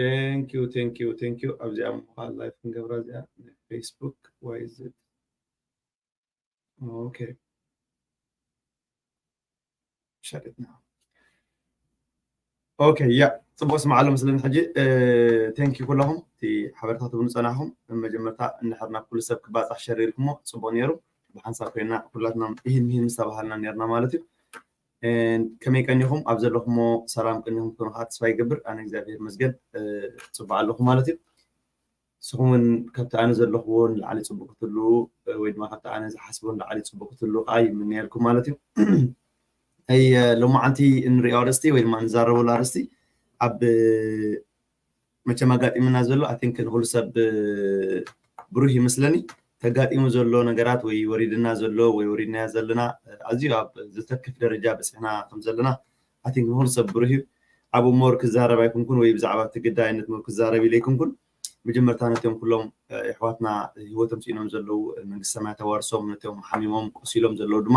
Thank you, thank you, thank you። ኣብዚኣ ምዃን ላይፍ ክንገብራ እዚኣ ናይ Facebook። Why is it? Okay. Shut it now. Okay, yeah. ጽቡቅ ስማዕ ኣሎ መስለኒ ሕጂ። Thank you ኩለኹም እቲ ሓበሬታ ትብሉ ጸናሕኩም። መጀመርታ እንድሕር ናብ ኩሉ ሰብ ክባጻሕ ሸር ኢልኩሞ ጽቡቅ ነይሩ። ብሓንሳብ ኮይና ኩላትና ይህን ይህን ምስ ተባሃልና ነርና ማለት እዩ። ከመይ ቀኒኹም? ኣብ ዘለኹሞ ሰላም ቀኒኹም ትኾኑ ከዓ ተስፋ ይገብር። ኣነ እግዚኣብሔር ይመስገን ጽቡቅ ኣለኹ ማለት እዩ። ንስኹም እውን ካብቲ ኣነ ዘለኽዎ ንላዕሊ ጽቡቅ ክትህልዉ ወይ ድማ ካብቲ ኣነ ዝሓስቦ ንላዕሊ ጽቡቅ ክትህልዉ ከዓ ይምነየልኩም ማለት እዩ። ኣይ ሎማዓንቲ እንሪኦ ኣርእስቲ ወይ ድማ ንዛረበሉ ኣርእስቲ ኣብ መቸም ኣጋጢምና ዘሎ I think ንኩሉ ሰብ ብሩህ ይመስለኒ። ተጋጢሙ ዘሎ ነገራት ወይ ወሪድና ዘሎ ወይ ወሪድናዮ ዘለና ኣዝዩ ኣብ ዘተክፍ ደረጃ በፂሕና ከም ዘለና I think ንኩሉ ሰብ ብሩህ እዩ። ኣብኡ ሞር ክዛረብ ኣይኮንኩን ወይ ብዛዕባ እቲ ግዳይነት ሞር ክዛረብ ኢለ ኣይኮንኩን። መጀመርታ ነቶም ኩሎም ኣሕዋትና ህይወቶም ስኢኖም ዘለዉ መንግስቲ ሰማያት ኣዋርሶም፣ ነቶም ሓሚሞም ቆሲሎም ዘለዉ ድማ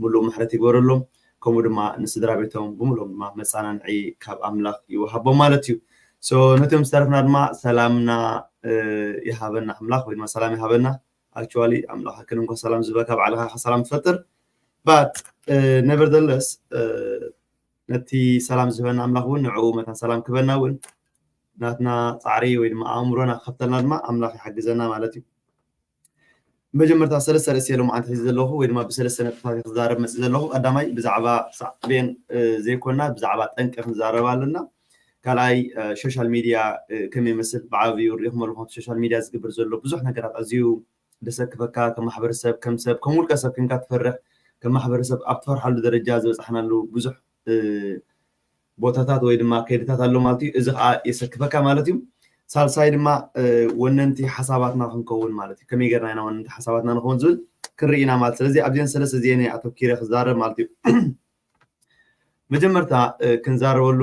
ምሉእ ምሕረት ይግበረሎም። ከምኡ ድማ ንስድራ ቤቶም ብምሉኦም ድማ መፀናንዒ ካብ ኣምላኽ ይወሃቦም ማለት እዩ። So ነቶም ዝተረፍና ድማ ሰላምና ይሃበና ኣምላኽ ወይ ድማ ሰላም ይሃበና። Actually ኣምላኽ ክንንኮ ሰላም ዝበካ ባዕልኻ ሰላም ትፈጥር። But nevertheless ነቲ ሰላም ዝህበና ኣምላኽ እውን ንዕኡ መታን ሰላም ክበና እውን ናትና ፃዕሪ ወይ ድማ ኣእምሮና ክኸፍተልና ድማ ኣምላኽ ይሓግዘና ማለት እዩ። መጀመርታ ሰለስተ ርእሲ ሎማዓንቲ ሒዘ ዘለኹ ወይ ድማ ብሰለስተ ነጥብታት ክዛረብ መፅእ ዘለኹ። ቀዳማይ ብዛዕባ ሳዕቤን ዘይኮና ብዛዕባ ጠንቂ ክንዛረብ ኣለና። ካልኣይ ሶሻል ሚድያ ከመይ ይመስል ብዓብዩ ሪኢኹም ኣለኹም። ሶሻል ሚድያ ዝግበር ዘሎ ብዙሕ ነገራት ኣዝዩ ደሰክፈካ። ከም ማሕበረሰብ ከም ሰብ ከም ውልቀ ሰብ ኮንካ ትፈርሕ። ከም ማሕበረሰብ ኣብ ትፈርሓሉ ደረጃ ዝበፃሕናሉ ብዙሕ ቦታታት ወይ ድማ ከይድታት ኣሎ ማለት እዩ። እዚ ከዓ የሰክፈካ ማለት እዩ። ሳልሳይ ድማ ወነንቲ ሓሳባትና ክንከውን ማለት እዩ። ከመይ ገርና ኢና ወነንቲ ሓሳባትና ንኸውን ዝብል ክንርኢ ኢና ማለት። ስለዚ ኣብዚአን ሰለስተ እዚአን ኣተኪረ ክዛረብ ማለት እዩ። መጀመርታ ክንዛረበሉ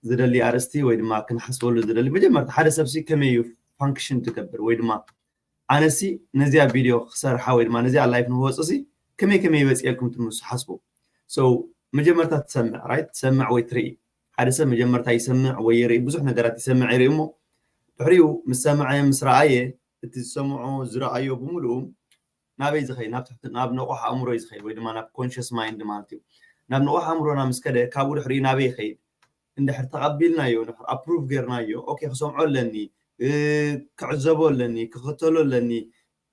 ዝደሊ ኣርእስቲ ወይ ድማ ክንሓስበሉ ዝደሊ መጀመርታ ሓደ ሰብሲ ከመይ እዩ ፋንክሽን ትገብር ወይ ድማ ኣነሲ ነዚኣ ቪድዮ ክሰርሓ ወይ ድማ ነዚኣ ላይፍ ንክወፅሲ ከመይ ከመይ ይበፅየልኩም ትምሱ ሓስቡ። So መጀመርታ ትሰምዕ ራይት ትሰምዕ ወይ ትርኢ ሓደ ሰብ መጀመርታ ይሰምዕ ወይ ይርኢ ብዙሕ ነገራት ይሰምዕ ይርኢ እሞ ድሕሪኡ ምስ ሰምዐ ምስ ረኣየ እቲ ዝሰምዖ ዝረኣዮ ብምሉኡ ናበይ ዝኸይድ ናብ ትሕቲ ናብ ነቑሕ ኣእምሮ እዩ ዝኸይድ ወይ ድማ ናብ ኮንሽስ ማይንድ ማለት እዩ። ናብ ነቑሕ ኣእምሮና ምስ ከደ ካብኡ ድሕሪኡ ናበይ ይኸይድ? እንድሕር ተቐቢልናዮ እንድሕር ኣፕሩቭ ጌርናዮ ኦኬ ክሰምዖ ኣለኒ ክዕዘቦ ኣለኒ ክኽተሎ ኣለኒ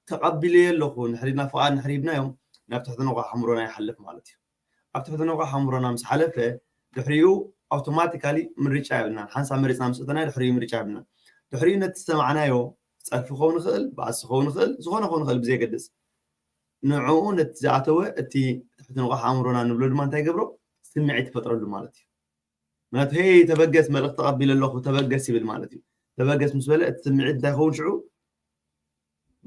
ተቐቢለዮ ኣለኹ እንድሕር ኢልና ፍቓድ እንድሕር ሂብናዮም ናብ ትሕቲ ነቑሕ ኣእምሮና ይሓልፍ ማለት እዩ። ኣብ ትሕቲ ነቑሕ ኣእምሮና ምስ ሓለፈ ድሕሪኡ ኣውቶማቲካሊ ምርጫ የብልናን። ሓንሳብ መሪፅና ምስ እተናዮ ድሕሪኡ ምርጫ የብልናን። ድሕሪኡ ነቲ ዝሰማዕናዮ ፀርፊ ክኸውን ይኽእል፣ ባእሲ ክኸውን ይኽእል፣ ዝኾነ ክኸውን ይኽእል ብዘየገድስ ንዕኡ ነቲ ዝኣተወ እቲ ትሕቲ ነቑሕ ኣእምሮና ንብሎ ድማ እንታይ ይገብሮ? ስምዒት ይፈጥረሉ ማለት እዩ። ምክንያቱ ሄይ ተበገስ መልእኽቲ ተቐቢለ ኣለኹ ተበገስ ይብል ማለት እዩ። ተበገስ ምስ በለ እቲ ስምዒት እንታይ ይኸውን ሽዑ?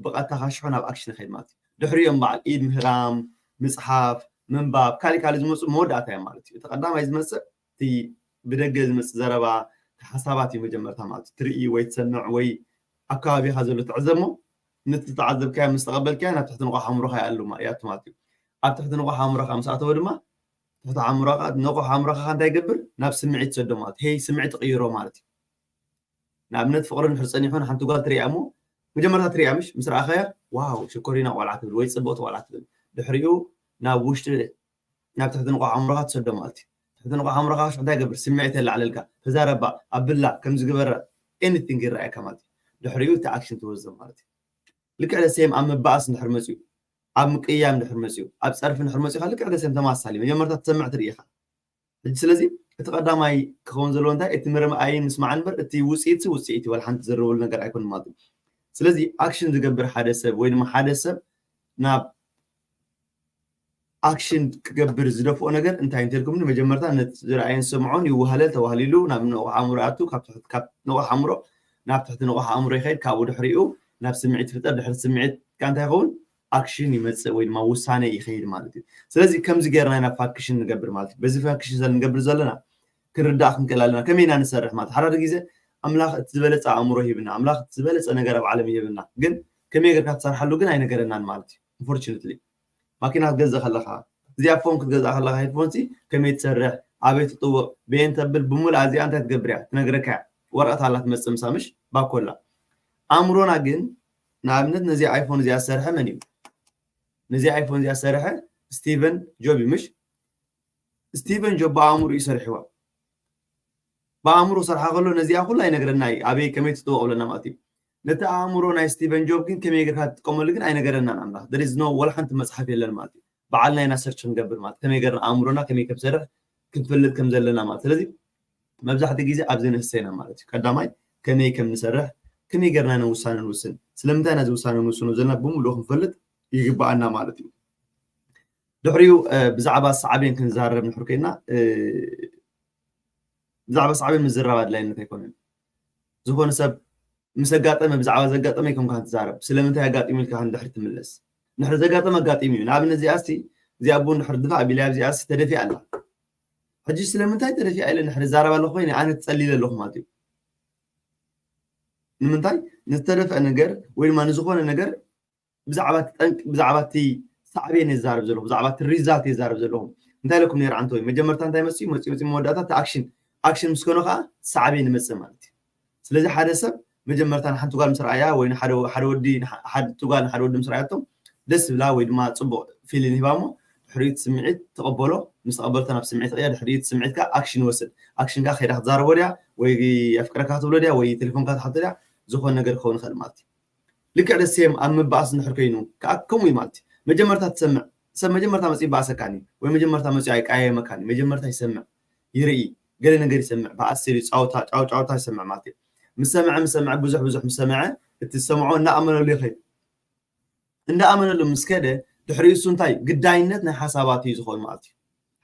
ብቐጥታ ካብ ሽዑ ናብ ኣክሽን ይኸይድ ማለት እዩ። ድሕሪኦም በዓል ኢድ ምህራም፣ ምፅሓፍ፣ ምንባብ፣ ካሊእ ካሊእ ዝመፁ መወዳእታ እዮም ማለት እዩ። እቲ ቀዳማይ ዝመፅእ እቲ ብደገ ዝመፅእ ዘረባ፣ እቲ ሓሳባት እዩ መጀመርታ ማለት እዩ። ትርኢ ወይ ትሰምዕ ወይ ኣብ ከባቢኻ ዘሎ ትዕዘብ እሞ ነቲ ዝተዓዘብካዮ ምስ ተቐበልካዮ ናብ ትሕቲ ንቑሕ ኣእምሮኻ ይኣሉ ማ- ይኣቱ ማለት እዩ። ኣብ ትሕቲ ንቑሕ ኣእምሮኻ ምስ ኣተወ ድማ ትሕቲ ኣእምሮኻ ንቑሕ ኣእምሮኻ እንታይ ይገብር ናብ ስምዒት ይሰዶ ማለት እዩ። ሄይ ስምዒት ይቕይሮ ማለት እዩ። ንኣብነት ፍቕሪ እንድሕር ጸኒሑ ንሓንቲ ጓል ትሪኣ እሞ መጀመርታ ትሪኣ ምሽ ምስ ረኣኻያ ዋው ሽኮሪና ቆልዓ ትብል ወይ ጽብቕቲ ቆልዓ ትብል ድሕሪኡ ናብ ውሽጢ ናብ ትሕቲ ንቑሕ ኣእምሮኻ ትሰዶ ማለት እዩ። ትሕቲ ንቑሕ ኣእምሮኻ ሽዑ እንታይ ይገብር ስምዒት የለዓለልካ ተዛረባ ኣብላ ከምዚ ግበራ ኤኒቲንግ ይረኣየካ ማለት እዩ። ድሕሪኡ እቲ ኣክሽን ትወስዶ ማለት እዩ። ልክዕ ደሴም ኣብ ምባኣስ እንድሕር መፅዩ ኣብ ምቅያም እንድሕር መፅዩ ኣብ ፀርፊ እንድሕር መፅዩ ልክዕ ደሴም ተማሳሊ መጀመርታ ትሰምዕ ትርኢ ኢኻ። ሕጂ ስለዚ እቲ ቀዳማይ ክኸውን ዘለዎ እንታይ እቲ ምርምኣይን ምስማዕን እምበር እቲ ውፅኢት ውፅኢት ወላ ሓንቲ ዝርበሉ ነገር ኣይኮን ማለት እዩ። ስለዚ ኣክሽን ዝገብር ሓደ ሰብ ወይ ድማ ሓደ ሰብ ናብ ኣክሽን ክገብር ዝደፍኦ ነገር እንታይ እንተልኩም መጀመርታ ነቲ ዝረኣየን ዝሰምዖን ይወሃለል ተዋህሊሉ ናብ ንቑሕ ኣእምሮ ኣቱ ካብ ንቑሕ ኣእምሮ ናብ ትሕቲ ንቑሕ ኣእምሮ ይኸይድ ካብኡ ድሕሪኡ ናብ ስምዒት ይፍጠር ድሕሪ ስምዒት እንታይ ይኸውን ኣክሽን ይመፅእ ወይ ድማ ውሳነ ይኸይድ ማለት እዩ። ስለዚ ከምዚ ጌርና ኢና ፋክሽን ንገብር ማለት እዩ። በዚ ፋክሽን ንገብር ዘለና ክንርዳእ ክንክእል ኣለና። ከመይ ኢና ንሰርሕ ማለት ሓደ ግዜ ኣምላኽ እቲ ዝበለፀ ኣእምሮ ይህብና፣ ኣምላኽ እቲ ዝበለፀ ነገር ኣብ ዓለም ይህብና። ግን ከመይ ጌርካ ትሰርሓሉ ግን ኣይነገረናን ማለት እዩ። Unfortunately ማኪና ክትገዝእ ከለኻ እዚኣ ፎን ክትገዝኣ ከለኻ ሄድፎን ሲ ከመይ ትሰርሕ ኣበይ ትጥውቕ፣ በየን ተብል፣ ብምሉእ እዚኣ እንታይ ትገብር እያ? ትነግረካ እያ። ወረቐት ኣላ ትመጽእ ምሳ፣ ምሽ ባኮላ። ኣእምሮና ግን፣ ንኣብነት፣ ነዚ ኣይፎን እዚኣ ዝሰርሐ መን እዩ? ነዚ ኣይፎን እዚኣ ዝሰርሐ ስቲቨን ጆብ እዩ፣ ምሽ? ስቲቨን ጆብ ብኣእምሮ እዩ ሰሪሕዋ። ብኣእምሮ ሰርሓ ከሎ ነዚኣ ኩላ ኣይነግረና እዩ፣ ኣበይ ከመይ ትጥወቕ ብለና ማለት እዩ። ነቲ ኣእምሮ ናይ ስቲቨን ጆብ ግን ከመይ ጌርካ ትጥቀመሉ ግን ኣይነገረናን ኣምላኽ። There is no፣ ወላ ሓንቲ መጽሓፍ የለን ማለት እዩ። ባዕልና ኢና ሰርች ክንገብር ማለት፣ ከመይ ጌርና ኣእምሮና ከመይ ከም ዝሰርሕ ክንፈልጥ ከም ዘለና ማለት። ስለዚ መብዛሕትኡ ግዜ ኣብዚ ንእሰይ ኢና ማለት እዩ። ቀዳማይ ከመይ ከም ንሰርሕ፣ ከመይ ጌርና ኢና ውሳነ ንውስን፣ ስለምንታይ ኢና እዚ ውሳነ ንውስኖ ዘለና ብምሉኡ ክንፈልጥ ይግባኣና ማለት እዩ። ድሕሪኡ፣ እ፣ ብዛዕባ ሳዕቤን ክንዛረብ ንድሕር ኮይና፣ እ፣ ብዛዕባ ሳዕቤን ምዝራብ ኣድላይነት ኣይኮነን። ዝኾነ ሰብ ምስ ኣጋጠመ፣ ብዛዕባ ዘጋጠመ ኢኹም ካን ትዛረብ። ስለምንታይ ኣጋጢሙ ኢልካ ካን ድሕሪ ትምለስ። ድሕሪ ዘጋጠመ ኣጋጢሙ እዩ። ንኣብነት እዚኣ እስቲ፣ እዚኣ ቡን ድሕሪ ድፋእ ኣቢላ እዚኣ እስቲ ተደፊኣ ኣላ። ሕጂ ስለምንታይ ተደፊኣ ኢለ ድሕሪ ዛረብ ኣለኹ ኮይነ ኣነ ትጸሊለ ኣለኹ ማለት እዩ። ንምንታይ? ንዝተደፍአ ነገር ወይ ድማ ንዝኾነ ነገር ብዛዕባ እቲ ጠንቂ፣ ብዛዕባ እቲ ሳዕቤን እየ ዝዛረብ ዘለኹ፣ ብዛዕባ እቲ ሪዛልት እየ ዝዛረብ ዘለኹ። እንታይ ኢለኩም ነይረ ዓንተወይ? መጀመርታ እንታይ መፅኡ? መፅኡ፣ መፅኡ መወዳእታ እቲ ኣክሽን፣ ኣክሽን ምስ ኮነ ከዓ ሳዕቤን ይመፅእ ማለት እዩ። ስለዚ ሓደ ሰብ መጀመርታ ንሓንቲ ጓል ምስ ረኣያ ወይ ንሓደ፣ ሓደ ወዲ ንሓ-፣ ሓንቲ ጓል ንሓደ ወዲ ምስ ረኣያቶ ደስ ዝብላ ወይ ድማ ፅቡቕ ፊሊን ሂባ እሞ ድሕሪኡ እቲ ስምዒት ተቐበሎ፣ ምስ ተቐበልቶ ናብ ስምዒት ቅያ፣ ድሕሪኡ እቲ ስምዒት ከዓ ኣክሽን ይወስድ። ኣክሽን ከዓ ከይዳ ክትዛረቦ ድያ ወይ ኣፍቅረካ ክትብሎ ድያ ወይ ቴሌፎንካ ትሓቶ ድያ፣ ዝኾነ ነገር ክኸውን ይኽእል ማለት እዩ። ልክዕ ደሴም ኣብ ምባኣስ እንድሕር ኮይኑ ከዓ ከምኡ እዩ ማለት እዩ። መጀመርታ ትሰምዕ ሰብ መጀመርታ መፅኡ ይባኣሰካኒ ወይ መጀመርታ መፅኡ ኣይቀያየመካኒ፣ መጀመርታ ይሰምዕ፣ ይርኢ፣ ገለ ነገር ይሰምዕ፣ ባኣስ ኢሉ ጫውታ ጫው ጫውታ ይሰምዕ ማለት እዩ። ምስ ሰምዐ ምስ ሰምዐ ብዙሕ ብዙሕ ምስ ሰምዐ እቲ ዝሰምዖ እናኣመነሉ ይኸይድ። እንዳኣመነሉ ምስ ከደ ድሕሪኡ እሱ እንታይ ግዳይነት ናይ ሓሳባት እዩ ዝኸውን ማለት እዩ።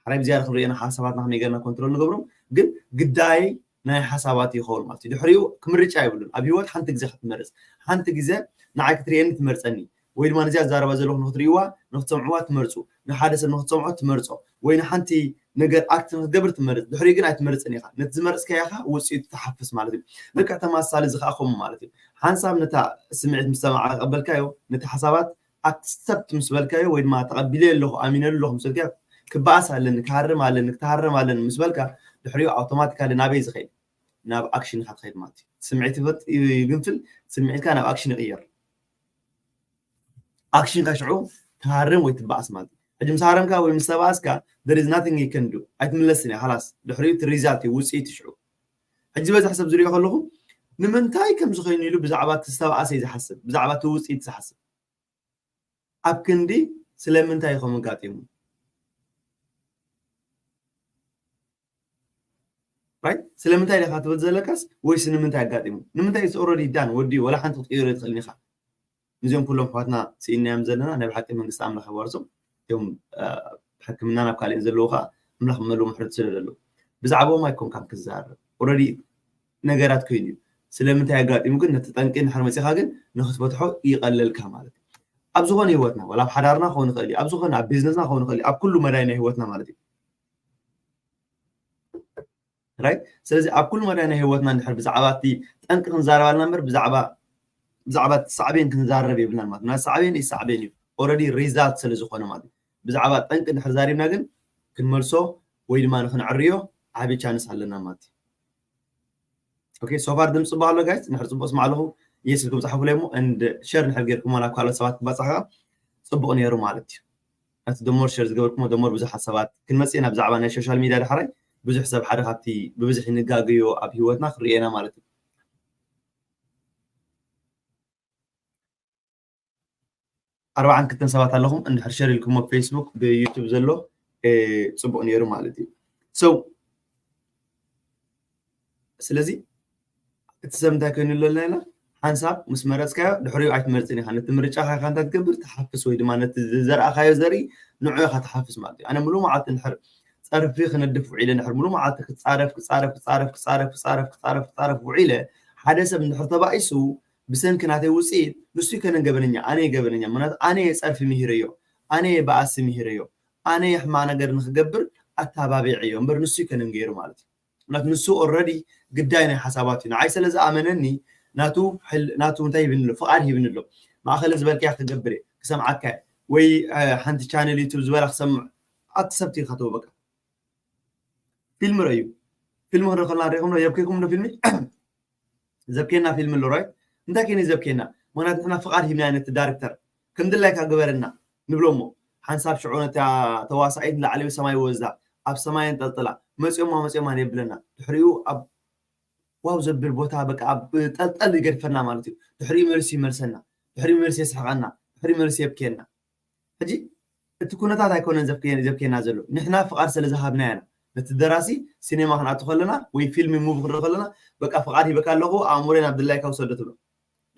ሓራይ ብዝያዳ ክንርእየና ሓሳባትና ከመይ ጌርና ኮንትሮል ንገብሮም ግን ግዳይ ናይ ሓሳባት ይኸውን ማለት እዩ። ድሕሪኡ ክምርጫ የብሉን። ኣብ ህይወት ሓንቲ ግዜ ክትመርጽ፣ ሓንቲ ግዜ ንዓይ ክትርእየኒ ትመርጸኒ ወይ ድማ ነዚኣ ዝዛረባ ዘለኹ ንክትርእይዋ ንክትሰምዕዋ ትመርጹ፣ ንሓደ ሰብ ንክትሰምዖ ትመርጾ ወይ ንሓንቲ ነገር ኣክት ንክትገብር ትመርጽ። ድሕሪኡ ግን ኣይትመርጽን ኢኻ። ነቲ ዝመርጽካዮ ኢኻ ውጽኢቱ ትሓፍስ ማለት እዩ። ልክዕ ተመሳሳሊ እዚ ከኣ ከምኡ ማለት እዩ። ሓንሳብ ነታ ስምዒት ምስ ሰማዕካ ቀበልካዮ፣ ነቲ ሓሳባት ኣክሰፕት ምስ በልካዮ ወይ ድማ ተቐቢለ ኣለኹ ኣሚነሉ ኣለኹ ምስ በልካዮ ክበኣስ ኣለኒ ክሃርም ኣለኒ ክትሃርም ኣለኒ ምስ በልካ ድሕሪኡ ኣውቶማቲካሊ ናበይ ዝኸይድ ናብ ኣክሽን ኢኻ ትኸይድ ማለት እዩ። ስምዒት ይፈጥ ይግንፍል፣ ስምዒትካ ናብ ኣክሽን ይቕየር። ኣክሽንካ ሽዑ ትሃርም ወይ ትበኣስ ማለት እዩ። ሕጂ ምስ ሃረምካ ወይ ምስ ተባኣስካ there is nothing you can do ኣይትምለስን እያ። ሓላስ ድሕሪኡ እቲ ሪዛልት እዩ ውፅኢት ሽዑ። ሕጂ በዚ ሕሰብ ዝሪኦ ከለኹ ንምንታይ ከም ዝኾይኑ ኢሉ ብዛዕባ እቲ ዝተባኣሰ እዩ ዝሓስብ፣ ብዛዕባ እቲ ውፅኢት ዝሓስብ። ኣብ ክንዲ ስለምንታይ ከም ኣጋጢሙ right? ስለምንታይ ኢኻ ትብል ዘለካስ ወይስ ንምንታይ ኣጋጢሙ? ንምንታይ is already done ወዲ ወላ ሓንቲ ክትቅይሮ ትኽእል ኢኻ። ነዚኦም ኩሎም ኣሕዋትና ስኢናዮም ዘለና ናይ ብሓቂ መንግስቲ ኣምላኽ ይባርሶም። እቶም ሕክምና ናብ ካልእ ዘለዉ ከዓ ኣምላኽ መሉ ምሕረት ስለ ዘለዉ ብዛዕባኦም ኣይኮንካን ክዛረብ። Already ነገራት ኮይኑ እዩ። ስለምንታይ ኣጋጢሙ ግን ነቲ ጠንቂ እንድሕር መፂኻ ግን ንክትፈትሖ ይቐለልካ ማለት እዩ። ኣብ ዝኾነ ህይወትና ወላ ኣብ ሓዳርና ክኸውን ይኽእል እዩ፣ ኣብ ዝኾነ ኣብ ቢዝነስና ክኸውን ይኽእል እዩ፣ ኣብ ኩሉ መዳይ ናይ ህይወትና ማለት እዩ። right? ስለዚ ኣብ ኩሉ መዳይ ናይ ህይወትና እንድሕር ብዛዕባ እቲ ጠንቂ ክንዛረብ ኣለና እምበር ብዛዕባ ብዛዕባ እቲ ሳዕቤን ክንዛረብ የብልናን ማለት እዩ። ናይ ሳዕቤን እዩ ሳዕቤን እዩ። Already ሪዛልት ስለ ዝኾነ ማለት እዩ። ብዛዕባ ጠንቂ እንድሕር ዛሪብና ግን ክንመልሶ ወይ ድማ ንክንዕርዮ ዓብዪ ቻንስ ኣለና ማለት እዩ። ኦኬ፣ so far ድምፂ ፅቡቕ ኣሎ ጋይስ? እንድሕር ፅቡቕ ስማዕ ኣለኹ እየ ስልኩም ፃሓፉለይ እሞ and ሸር እንድሕር ጌርኩሞ ናብ ካልኦት ሰባት ክባፃሕ ከዓ ፅቡቕ ነይሩ ማለት እዩ። እቲ ደሞር ሸር ዝገበርኩሞ ደሞር ብዙሓት ሰባት ክንመፅእ ኢና ብዛዕባ ናይ ሶሻል ሚድያ ዳሕራይ ብዙሕ ሰብ ሓደ ካብቲ ብብዝሒ ንጋገዮ ኣብ ህይወትና ክንርእየና ማለት እዩ። ኣርባዓን ክልተን ሰባት ኣለኹም እንድሕር ሸር ኢልኩሞ ብፌስቡክ ብዩቱብ ዘሎ ጽቡቕ ነይሩ ማለት እዩ። So ስለዚ እቲ ሰብ እንታይ ኮይኑ ኣሎ ኢልና ሓንሳብ ምስ መረፅካዮ ድሕሪኡ ኣይትመርፅን ኢኻ። ነቲ ምርጫኻ ኢኻ እንታይ ትገብር ትሓፍስ ወይ ድማ ነቲ ዝዘርኣኻዮ ዘርኢ ንዑ ኢኻ ትሓፍስ ማለት እዩ። ኣነ ሙሉእ መዓልቲ እንድሕር ፀርፊ ክነድፍ ውዒለ እንድሕር ሙሉእ መዓልቲ ክፃረፍ ክፃረፍ ክፃረፍ ክፃረፍ ክፃረፍ ክፃረፍ ክፃረፍ ውዒለ ሓደ ሰብ እንድሕር ተባኢሱ ብሰንኪ ናተይ ውፅኢት ንሱ ይከነን ገበነኛ ኣነ እየ ገበነኛ ምክንያቱ ኣነ እየ ፀርፊ ምሂረዮ ኣነ እየ በኣሲ ምሂረዮ ኣነ እየ ሕማቕ ነገር ንክገብር ኣተባቢዐዮ እምበር ንሱ ይከነን ገይሩ ማለት እዩ። ምክንያቱ ንሱ ኦረዲ ግዳይ ናይ ሓሳባት እዩ። ንዓይ ስለ ዝኣመነኒ ናቱ ናቱ እንታይ ሂብኒ ኣሎ ፍቓድ ሂብኒ ኣሎ። ማእኸለ ዝበልካያ ክገብር እየ ክሰምዓካ እየ ወይ ሓንቲ ቻነል ዩቱብ ዝበላ ክሰምዕ ኣክሰፕት ኢልካ ተወ በቃ። ፊልም ረዩ። ፊልም ክንርኢ ከለና ሪኢኹም ዶ? የብከይኩም ዶ ፊልሚ? ዘብኬና ፊልም ኣሎ፣ ራይት? እንታይ ከይነ ዘብኬና? ምኽንያቱ ንሕና ፍቓድ ሂብና ነቲ ዳይሬክተር፣ ከም ድላይካ ግበረና ንብሎ እሞ፣ ሓንሳብ ሽዑ ነታ ተዋሳኢት ንላዕሊ ሰማይ ወዝዳ፣ ኣብ ሰማይ ኣንጠልጥላ፣ መፅኦማ መፅኦማ የብለና። ድሕሪኡ ኣብ ዋው ዘብል ቦታ በቃ ኣብ ጠልጠል ይገድፈና ማለት እዩ። ድሕሪኡ መልሲ ይመልሰና፣ ድሕሪኡ መልሲ የስሕቐና፣ ድሕሪኡ መልሲ የብኬና። ሕጂ እቲ ኩነታት ኣይኮነን ዘብኬ-፣ ዘብኬና ዘሎ፣ ንሕና ፍቓድ ስለ ዝሃብና ኢና። ነቲ ደራሲ ሲኔማ ክንኣቱ ከለና ወይ ፊልም ሙቪ ክንርኢ ከለና በቃ ፍቓድ ሂበካ ኣለኹ ኣእምሮይ ናብ ድላይካ ውሰዶ ትብሎ።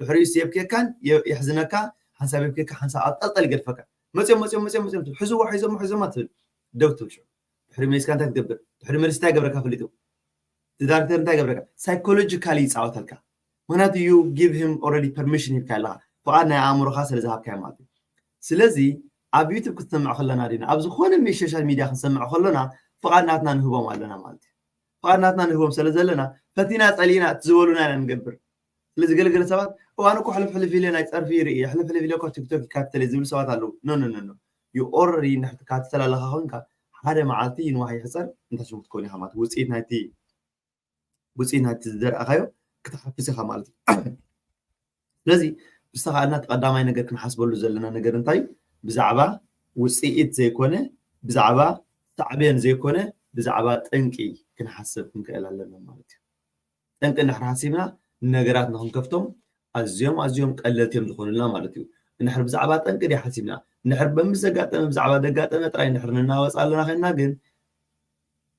ድሕሪኡ የብኬካን የ-፣ የሕዝነካ፣ ሓንሳብ የብኬካ ሓንሳብ ኣብ ጠልጠል ይገድፈካ። መፅኦም መፅኦም መፅኦም መፅኦም ትብል፣ ሕዝዎ ሒዞሞ ሒዞማ ትብል፣ ደው ትብል። ሽዑ ድሕሪ መሊስካ እንታይ ትገብር? ድሕሪ መሊስ እንታይ ገብረካ ፈሊጡ? እቲ ዳይሬክተር እንታይ ገብረካ? ሳይኮሎጂካሊ ይፃወተልካ። ምክንያቱ you give him already permission ሂብካ ኣለካ፣ ፍቓድ ናይ ኣእምሮኻ ስለ ዝሃብካዮ ማለት እዩ። ስለዚ ኣብ ዩቱብ ክትሰምዕ ከለና ዲና ኣብ ዝኾነ ሚ-፣ ሶሻል ሚድያ ክንሰምዕ ከሎና ፍቓድ ናትና ንህቦም ኣለና ማለት እዩ። ፍቓድ ናትና ንህቦም ስለ ዘለና ፈቲና ጸሊእና እቲ ዝበሉና ኢና ንገብር። ስለዚ ገለገለ ሰባት እዋን እኮ ሕልፍ ሕልፍ ኢለ ናይ ጸርፊ ይርኢ፣ ሕልፍ ሕልፍ ኢለ እኮ ቲክቶክ ይካተል ዝብሉ ሰባት ኣለዉ። ኖ ኖ ኖ ኖ፣ you already እንድሕር ትካተል ኣለኻ ኮይንካ ሓደ መዓልቲ ይንዋሕ ይሕጸር እንታይ ሽሙ ክትከውን ኢኻ ማለት ውፅኢት ናይቲ ውፅኢት ናይቲ ዝዘርኣኻዮ ክትሓፍስ ኢኻ ማለት እዩ። ስለዚ ብዝተኻእልና እቲ ቀዳማይ ነገር ክንሓስበሉ ዘለና ነገር እንታይ እዩ? ብዛዕባ ውፅኢት ዘይኮነ ብዛዕባ ሳዕቤን ዘይኮነ ብዛዕባ ጠንቂ ክንሓስብ ክንክእል ኣለና ማለት እዩ። ጠንቂ እንድሕር ሓሲብና ነገራት ንክንከፍቶም ኣዝዮም ኣዝዮም ቀለልቲ እዮም ዝኾኑልና ማለት እዩ። እንድሕር ብዛዕባ ጠንቂ ድዩ ሓሲብና እንድሕር በምስ ዘጋጠመ ብዛዕባ ዘጋጠመ ጥራይ እንድሕር ንናወፅ ኣለና ኮይንና ግን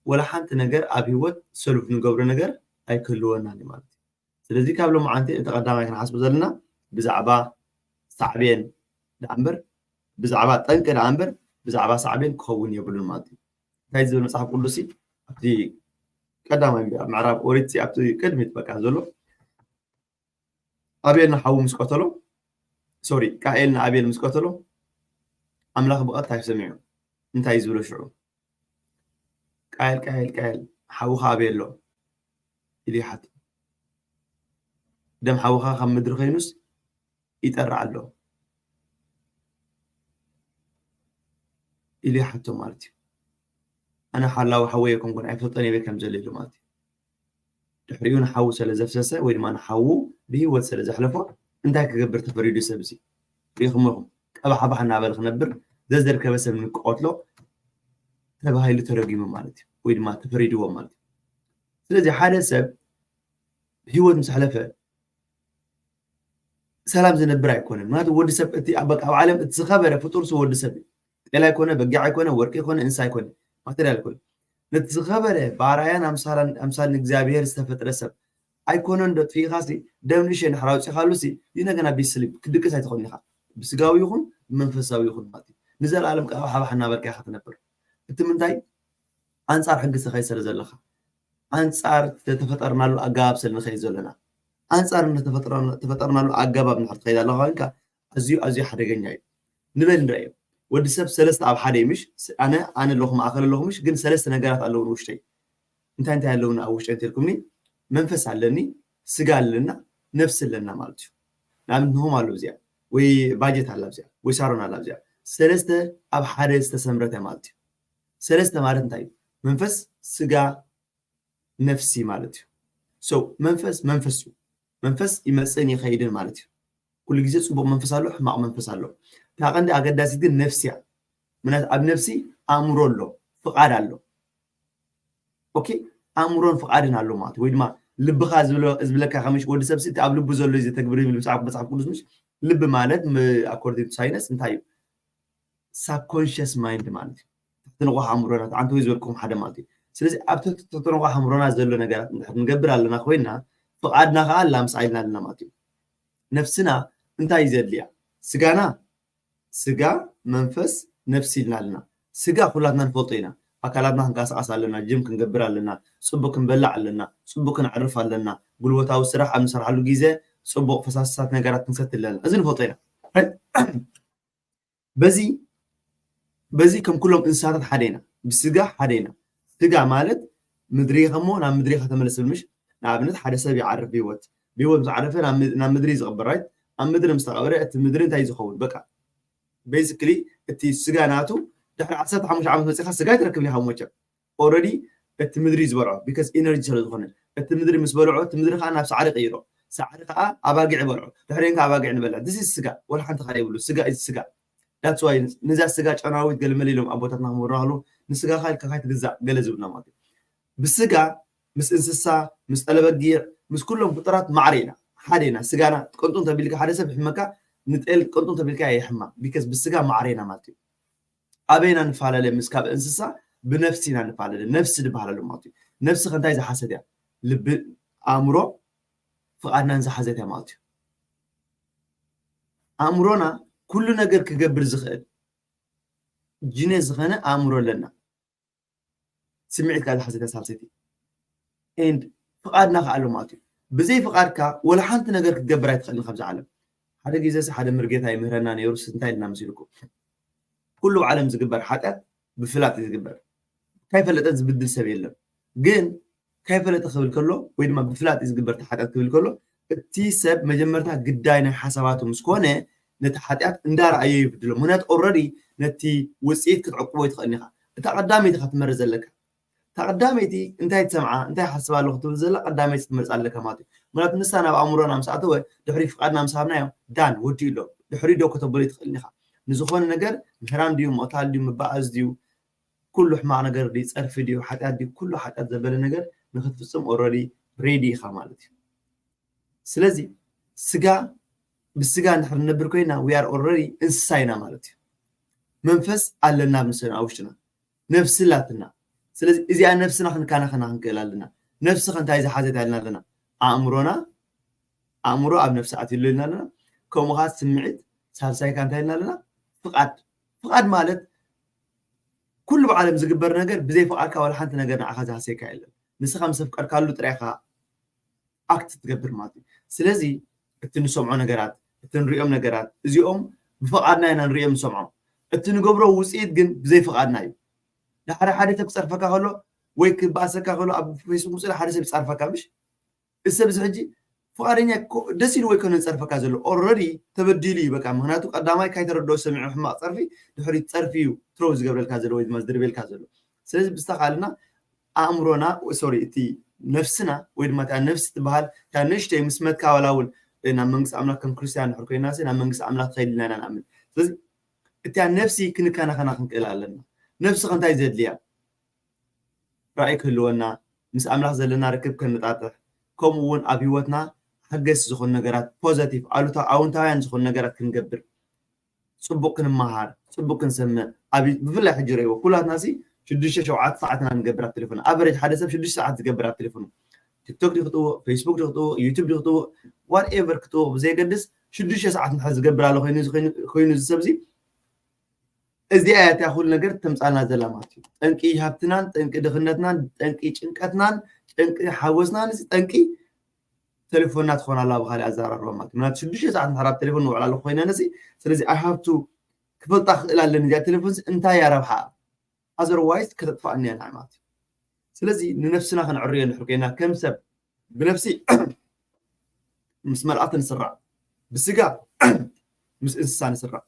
ወላ ሓንቲ ነገር ኣብ ህይወት ሰሉፍ ንገብሮ ነገር ኣይክህልወናን እዩ ማለት እዩ። ስለዚ ካብ ሎማዓንቲ እቲ ቀዳማይ ክንሓስቦ ዘለና ብዛዕባ ሳዕቤን ደኣ እምበር ብዛዕባ ጠንቂ ደኣ እምበር ብዛዕባ ሳዕቤን ክኸውን የብሉን ማለት እዩ። እንታይ ዝብል መፅሓፍ ቅዱስ ኣብቲ ቀዳማይ ምዕራፍ ኦሪት ኣብቲ ቅድሚት በቃ ዘሎ ኣቤል ንሓዉ ምስ ቀተሎ ሶሪ ቃኤል ንኣቤል ምስ ቀተሎ ኣምላኽ ብቐጥታ እዩ ሰሚዑ። እንታይ እዩ ዝብሎ ሽዑ? ቃኤል ቃኤል ቃኤል ሓውኻ ኣበይ ኣሎ ኢሉ ይሓቶ። ደም ሓውኻ ካብ ምድሪ ኮይኑስ ይጠርዕ ኣሎ ኢሉ ይሓቶ ማለት እዩ። ኣነ ሓላዊ ሓወይ ኣይኮንኩን ኣይፈልጦን እየ ከም ዘሎ ኢሉ ማለት እዩ። ድሕሪኡ ንሓዉ ስለ ዘፍሰሰ ወይ ድማ ንሓዉ ብህይወት ስለ ዘሕለፎ እንታይ ክገብር ተፈሪዱ ሰብ እዚ? ሪኢኹሞ ኢኹም ቀባሕባሕ እናበለ ክነብር ዘዘርከበ ሰብ ንክቐትሎ ተባሂሉ ተረጊሙ ማለት እዩ ወይ ድማ ተፈሪድዎ ማለት እዩ። ስለዚ ሓደ ሰብ ህይወት ምስ ኣሕለፈ ሰላም ዝነብር ኣይኮነን። ምክንያቱ ወዲ ሰብ እቲ ኣብ በቃ ኣብ ዓለም እቲ ዝኸበረ ፍጡር ሱ ወዲ ሰብ እዩ። ጤል ኣይኮነ፣ በጊዕ ኣይኮነ፣ ወርቂ ኣይኮነ፣ እንስሳ ኣይኮነ፣ ማቴሪያል ኣይኮነ። ነቲ ዝኸበረ ብኣርኣያን ኣምሳላን ኣምሳልን እግዚኣብሔር ዝተፈጥረ ሰብ ኣይኮነን ዶ ጥፊእኻሲ ደም ንእሽተይ እንድሕር ኣውፂእኻሉሲ ይነገና ቢስሊፕ ክድቅስ ኣይትኽእልን ኢኻ። ብስጋዊ ይኹን ብመንፈሳዊ ይኹን ማለት እዩ። ንዘለኣለም ቀባሓባሕ እናበልካ ኢኻ ትነብር። እቲ ምንታይ ኣንፃር ሕጊ ስለ ዘለኻ ኣንፃር ዝተፈጠርናሉ ኣገባብ ስለ ንኸይድ ዘለና ኣንፃር ዝተፈጠርናሉ ኣገባብ ንድሕር ትኸይድ ኣለኻ ኮይንካ ኣዝዩ ኣዝዩ ሓደገኛ እዩ። ንበል ንረኣዮ ወዲ ሰብ ሰለስተ ኣብ ሓደ እዩ ምሽ ኣነ ኣነ ኣለኹ ማእኸል ኣለኹ ምሽ ግን ሰለስተ ነገራት ኣለዉ ንውሽተይ እንታይ እንታይ ኣለዉና ኣብ ውሽጠይ እንተልኩምኒ መንፈስ ኣለኒ ስጋ ኣለና ነፍሲ ኣለና ማለት እዩ። ንኣብነት ንሆም ኣሎ እዚኣ ወይ ባጀት ኣላ እዚኣ ወይ ሳሮን ኣላ እዚኣ ሰለስተ ኣብ ሓደ ዝተሰምረተ ማለት እዩ። ሰለስተ ማለት እንታይ እዩ? መንፈስ ስጋ ነፍሲ ማለት እዩ። So መንፈስ መንፈስ እዩ። መንፈስ ይመፅእን ይኸይድን ማለት እዩ። ኩሉ ግዜ ፅቡቕ መንፈስ ኣሎ፣ ሕማቕ መንፈስ ኣሎ። እታ ቀንዲ ኣገዳሲት ግን ነፍሲ እያ። ምክንያቱ ኣብ ነፍሲ ኣእምሮ ኣሎ፣ ፍቓድ ኣሎ። ኦኬ ኣእምሮን ፍቓድን ኣሎ ማለት ወይ ድማ ልብኻ ዝብለካ ከምሽ ወዲ ሰብ እቲ ኣብ ልቡ ዘሎ ዘተግብር ይብል መፅሓፍ ቅዱስ ምሽ ልቢ ማለት ኣኮርዲንግ ሳይነስ እንታይ እዩ? ሳብኮንሽስ ማይንድ ማለት እዩ። ትሕቲ ንቑሕ ኣእምሮና ዓንተወይ ዝበልኩም ሓደ ማለት እዩ። ስለዚ ኣብ ትሕቲ ንቑሕ ኣእምሮና ዘሎ ነገራት እንድሕር ንገብር ኣለና ኮይና ፍቓድና ከዓ ላምስዓ ኢልና ኣለና ማለት እዩ። ነፍስና እንታይ እዩ ዘድልያ? ስጋና ስጋ መንፈስ ነፍሲ ኢልና ኣለና። ስጋ ኩላትና ንፈልጦ ኢና። ኣካላትና ክንቀሳቀስ ኣለና፣ ጅም ክንገብር ኣለና፣ ፅቡቅ ክንበላዕ ኣለና፣ ፅቡቅ ክንዕርፍ ኣለና፣ ጉልበታዊ ስራሕ ኣብ ንሰርሓሉ ግዜ ፅቡቅ ፈሳስሳት ነገራት ክንሰቲ ኣለና። እዚ ንፈልጦ ኢና። በዚ በዚ ከም ኩሎም እንስሳታት ሓደ ኢና፣ ብስጋ ሓደ ኢና። ስጋ ማለት ምድሪ ኢኻ እሞ ናብ ምድሪ ኢኻ ተመለስ ዝብል ምሽ? ንኣብነት ሓደ ሰብ ይዓርፍ ብህይወት፣ ብህይወት ምስ ዓረፈ ናብ ምድሪ ዝቕበር ራይት፣ ኣብ ምድሪ ምስ ተቐበረ እቲ ምድሪ እንታይ እዩ ዝኸውን? በቃ ቤዚክሊ እቲ ስጋ ናቱ ድሕሪ ዓሰርተ ሓሙሽተ ዓመት መፂኻ ስጋ ኣይትረክብን ኢኻ መቸም። ኦረዲ እቲ ምድሪ ዝበልዖ because energy ስለ ዝኾነ እቲ ምድሪ ምስ በልዖ እቲ ምድሪ ከዓ ናብ ሳዕሪ ቀይሮ ሳዕሪ ከዓ ኣባጊዕ በልዖ ድሕሪን ከዓ ኣባጊዕ ንበልዕ this is ስጋ ወላ ሓንቲ ካልእ የብሉ ስጋ is ስጋ that's why ንዛ ስጋ ጨናዊት ገለመለ ኢሎም ኣቦታትና ክምህሩና ከለዉ ንስጋኻ ኢልካ ካይትግዛእ ገለ ዝብልና ማለት እዩ ብስጋ ምስ እንስሳ ምስ ጠለበጊዕ ምስ ኩሎም ፍጡራት ማዕረ ኢና ሓደ ኢና ስጋና ቅንጡ እንተቢልካ ሓደ ሰብ ይሕመካ ንጤል ቅንጡ እንተቢልካ የሕማ because ብስጋ ማዕረ ኢና ማለት እዩ ኣበይና ንፈላለ ምስ ካብ እንስሳ ብነፍሲ ኢና ንፈላለ ነፍሲ ዝበሃለሉ ማለት እዩ ነፍሲ ከንታይ ዝሓሰት እያ ልቢ ኣእምሮ ፍቓድናን ዝሓዘት እያ ማለት እዩ ኣእምሮና ኩሉ ነገር ክገብር ዝኽእል ጂነስ ዝኾነ ኣእምሮ ኣለና ስምዒት ከዓ ዝሓዘት እያ ሳልሰይቲ and ፍቓድና ከዓ ኣሎ ማለት እዩ ብዘይ ፍቓድካ ወላ ሓንቲ ነገር ክትገብር ኣይትኽእልን ካብዚ ዓለም ሓደ ግዜ ሓደ ምርጌታ ይምህረና ነይሩ እንታይ ኢልና መሲልኩም ኩሉ ዓለም ዝግበር ሓጢኣት ብፍላጥ እዩ ዝግበር ካይፈለጠ ዝብድል ሰብ የለን ግን ካይፈለጠ ክብል ከሎ ወይ ድማ ብፍላጥ እዩ ዝግበር ሓጢኣት ክብል ከሎ እቲ ሰብ መጀመርታ ግዳይ ናይ ሓሳባቱ ምስ ኮነ ነቲ ሓጢኣት እንዳረኣዮ ይብድሎ ምክንያቱ already ነቲ ውፅኢት ክትዕቅቦ ይትኽእል ኢኻ እታ ቀዳመይቲ ኢኻ ትመርፅ ዘለካ እታ ቀዳመይቲ እንታይ ትሰምዓ እንታይ ሓስብ ኣለኹ ትብል ዘላ ቀዳመይቲ ትመርፅ ኣለካ ማለት እዩ ምክንያቱ ንሳ ናብ ኣእምሮና ምስ ኣተወ ድሕሪ ፍቃድና ምስ ሃብናዮ done ወዲኡ ኣሎ ድሕሪ ዶ ከተብሎ ይትኽእል ኢኻ ንዝኾነ ነገር ምህራም ድዩ ምቕታል ድዩ ምባኣስ ድዩ ኩሉ ሕማቕ ነገር ድዩ ፀርፊ ድዩ ሓጢኣት ድዩ ኩሉ ሓጢኣት ዘበለ ነገር ንክትፍፅም already ready ኢኻ ማለት እዩ ስለዚ ስጋ ብስጋ እንድሕር ንነብር ኮይና we are already እንስሳ ኢና ማለት እዩ መንፈስ ኣለና ኣብ ንሰና ኣብ ውሽጥና ነፍሲ ኣላትና ስለዚ እዚኣ ነፍስና ክንከናኸና ክንክእል ኣለና ነፍሲ ከ እንታይ ዝሓዘት ኣለና ኣለና ኣእምሮና ኣእምሮ ኣብ ነፍሲ ኣትዩሉ ኢልና ኣለና ከምኡ ከዓ ስምዒት ሳልሳይ ከዓ እንታይ ኢልና ኣለና ፍቓድ ፍቓድ ማለት ኩሉ ብዓለም ዝግበር ነገር ብዘይ ፍቓድካ ዋላ ሓንቲ ነገር ንዓኻ ዝሃሰየካ የለን ንስኻ ምስ ኣፍቀድካሉ ጥራይ ኢኻ ኣክት ትገብር ማለት እዩ ስለዚ እቲ ንሰምዖ ነገራት እቲ ንሪኦም ነገራት እዚኦም ብፍቓድና ኢና ንሪኦም ንሰምዖም እቲ ንገብሮ ውፅኢት ግን ብዘይ ፍቓድና እዩ ድሓደ ሓደ ሰብ ክፀርፈካ ከሎ ወይ ክበኣሰካ ከሎ ኣብ ፌስቡክ ምፅእ ሓደ ሰብ ይፀርፈካ ምሽ እዚ ሰብ እዚ ሕጂ ፍቓደኛ ደስ ኢሉ ወይ ከነ ዝፀርፈካ ዘሎ already ተበዲሉ እዩ በቃ ምክንያቱ ቀዳማይ ካይተረድኦ ሰሚዑ ሕማቕ ፀርፊ ድሕሪ ፀርፊ እዩ ትሮው ዝገብረልካ ዘሎ ወይ ድማ ዝድርቤልካ ዘሎ ስለዚ ብዝተኻልና ኣእምሮና sorry እቲ ነፍስና ወይ ድማ እታ ነፍሲ ትበሃል እታ ንእሽተይ ምስ መትካ ዋላ እውን ናብ መንግስቲ ኣምላኽ ከም ክርስትያን ድሕር ኮይና ናብ መንግስቲ ኣምላኽ ትኸይድ ኢና ኢና ንኣምን ስለዚ እቲያ ነፍሲ ክንከናኸና ክንክእል ኣለና ነፍሲ ከንታይ ዘድልያ ራእይ ክህልወና ምስ ኣምላኽ ዘለና ርክብ ከነጣጥሕ ከምኡ እውን ኣብ ህይወትና ሓገስ ዝኾኑ ነገራት ፖዘቲቭ ኣሉታ ኣውንታውያን ዝኾኑ ነገራት ክንገብር ፅቡቅ ክንመሃር ፅቡቅ ክንሰምዕ ኣብ ብፍላይ ሕጂ ረእዎ ኩላትና ሲ ሽዱሽተ ሸውዓተ ሰዓት ኢና ንገብር ኣብ ቴሌፎን ኣቨሬጅ ሓደ ሰብ ሽዱሽተ ሰዓት ዝገብር ኣብ ቴሌፎኑ ቲክቶክ ዲ ክጥውቕ ፌስቡክ ዲ ክጥውቕ ዩቱብ ዲ ክጥውቕ ዋትኤቨር ክጥውቕ ብዘየገድስ ሽዱሽተ ሰዓት እንድሕር ዝገብር ኣሎ ኮይኑ ኮይኑ እዚ ሰብ እዚ እዚኣ እያ እቲኣ ኩሉ ነገር ተምፃልና ዘላ ማለት እዩ ጠንቂ ሃብትናን ጠንቂ ድኽነትናን ጠንቂ ጭንቀትናን ጠንቂ ሓጎስናን እዚ ጠንቂ ተሌፎንና ትኾን ኣላ ብካሊእ ኣዘራርባ ማለት ምክንያቱ ሽዱሽተ ሰዓት እንድሕር ኣብ ቴሌፎን ንውዕል ኣለኹ ኮይነ ነሲ ስለዚ I have to ክፈልጣ ክኽእል ኣለኒ እዚኣ ቴሌፎን እንታይ እያ ረብሓ otherwise ከተጥፋኣኒ እያ ንዓይ ማለት እዩ ስለዚ ንነፍስና ከነዕርዮ ንሕር ኮይና ከም ሰብ ብነፍሲ ምስ መላእክቲ ንስራዕ ብስጋ ምስ እንስሳ ንስራዕ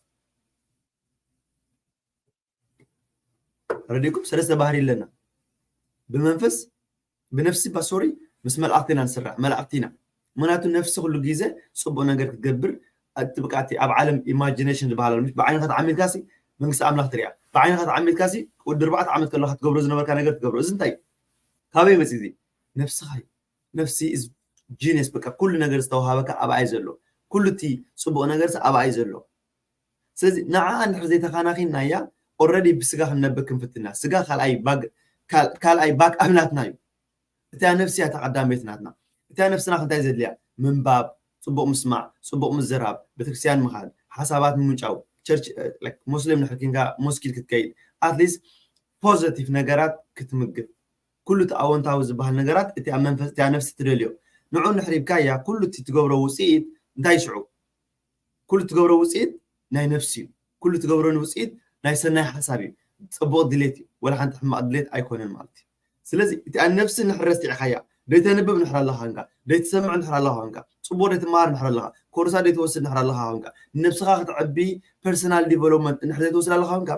ረዲኩም ሰለስተ ባህሪ ኣለና ብመንፈስ ብነፍሲ ባሶሪ ምስ መላእክቲ ኢና ንስራዕ መላእክቲ ኢና ምክንያቱ ነፍሲ ኩሉ ግዜ ፅቡቅ ነገር ክትገብር እቲ ብቃ እቲ ኣብ ዓለም ኢማጂኔሽን ዝበሃል ኣሎ ብዓይንካ ተዓሚልካ ሲ መንግስቲ ኣምላኽ ትሪኣ ብዓይንካ ተዓሚልካ ሲ ወዲ ኣርባዕተ ዓመት ከለካ ትገብሮ ዝነበርካ ነገር ትገብሮ እዚ እንታይ ካበይ መፂ እዚ ነፍስኻ እዩ ነፍሲ is genius በቃ ኩሉ ነገር ዝተዋሃበካ ኣብኣ እዩ ዘሎ ኩሉ እቲ ፅቡቅ ነገር ኣብኣ እዩ ዘሎ ስለዚ ንዓኣ እንድሕር ዘይተኻናኺናያ already ብስጋ ክንነብር ክንፍትና ስጋ ካልኣይ ባግ ካልኣይ ባክ ኣብ ናትና እዩ እታ ነፍሲ እያ ተቐዳመይቲ ናትና እታ ነፍስና ክንታይ ዘድልያ ምንባብ ፅቡቅ ምስማዕ ፅቡቅ ምዝራብ ቤተክርስትያን ምኻድ ሓሳባት ምምንጫው ቸርች ሙስሊም ንሕር ኪንካ ሞስኪድ ክትከይድ ኣትሊስት ፖዘቲቭ ነገራት ክትምግብ ኩሉ እቲ ኣወንታዊ ዝበሃል ነገራት እቲ ኣብ መንፈስ እቲኣ ነፍሲ ትደልዮ ንዑ ንሕሪብካያ ኩሉ እቲ ትገብሮ ውፅኢት እንታይ ሽዑ ኩሉ ትገብሮ ውፅኢት ናይ ነፍሲ እዩ ኩሉ ትገብሮ ውፅኢት ናይ ሰናይ ሓሳብ እዩ ፅቡቅ ድሌት እዩ ወላ ሓንቲ ሕማቅ ድሌት ኣይኮነን ማለት እዩ ስለዚ እቲኣ ነፍሲ ንሕር ረስቲዕካያ ደይተንብብ ንሕር ኣለካ ንካ ደይትሰምዕ ንሕር ኣለካ ንካ ፅቡቅ ደይትመሃር ንሕር ኣለካ ኮርሳ ደይትወስድ ንሕር ኣለካ ንካ ንነብስካ ክትዕቢ ፐርሰናል ዲቨሎፕመንት ንሕር ዘይትወስድ ኣለካ ንካ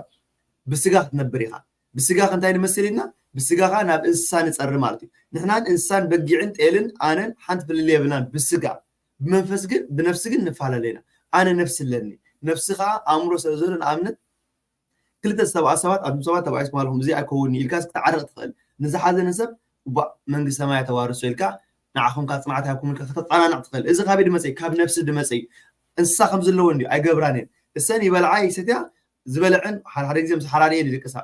ብስጋ ክትነብር ኢካ ብስጋ ከ እንታይ ንመስል ኢልና? ብስጋ ከዓ ናብ እንስሳ ንፀሪ ማለት እዩ። ንሕናን እንስሳን በጊዕን ጤልን ኣነን ሓንቲ ፍልልይ የብልናን ብስጋ። ብመንፈስ ግን፣ ብነፍሲ ግን ንፈላለ ኢና። ኣነ ነፍሲ ኣለኒ። ነፍሲ ከዓ ኣእምሮ ስለ ዘሎ ንኣብነት ክልተ ዝተባኣ ሰባት ኣብቶም ሰባት ተባኢስኩም ኣለኹም እዚ ኣይከውን ኢልካ ክትዓርቕ ትኽእል። ንዝሓዘነ ሰብ እባ መንግስተ ሰማይ ተዋርሶ ኢልካ ንዓኹም ካብ ፅንዓት ሃብኩም ኢልካ ከተፀናንዕ ትኽእል። እዚ ካበይ ድመፀ እዩ? ካብ ነፍሲ ድመፀ እዩ። እንስሳ ከም ዘለዎ እንዲዩ ኣይገብራን እየን። እሰን ይበልዓ ይሰትያ ዝበልዐን ሓደ ሓደ ግዜ ምስ ሓራርየን ይድቅሳ።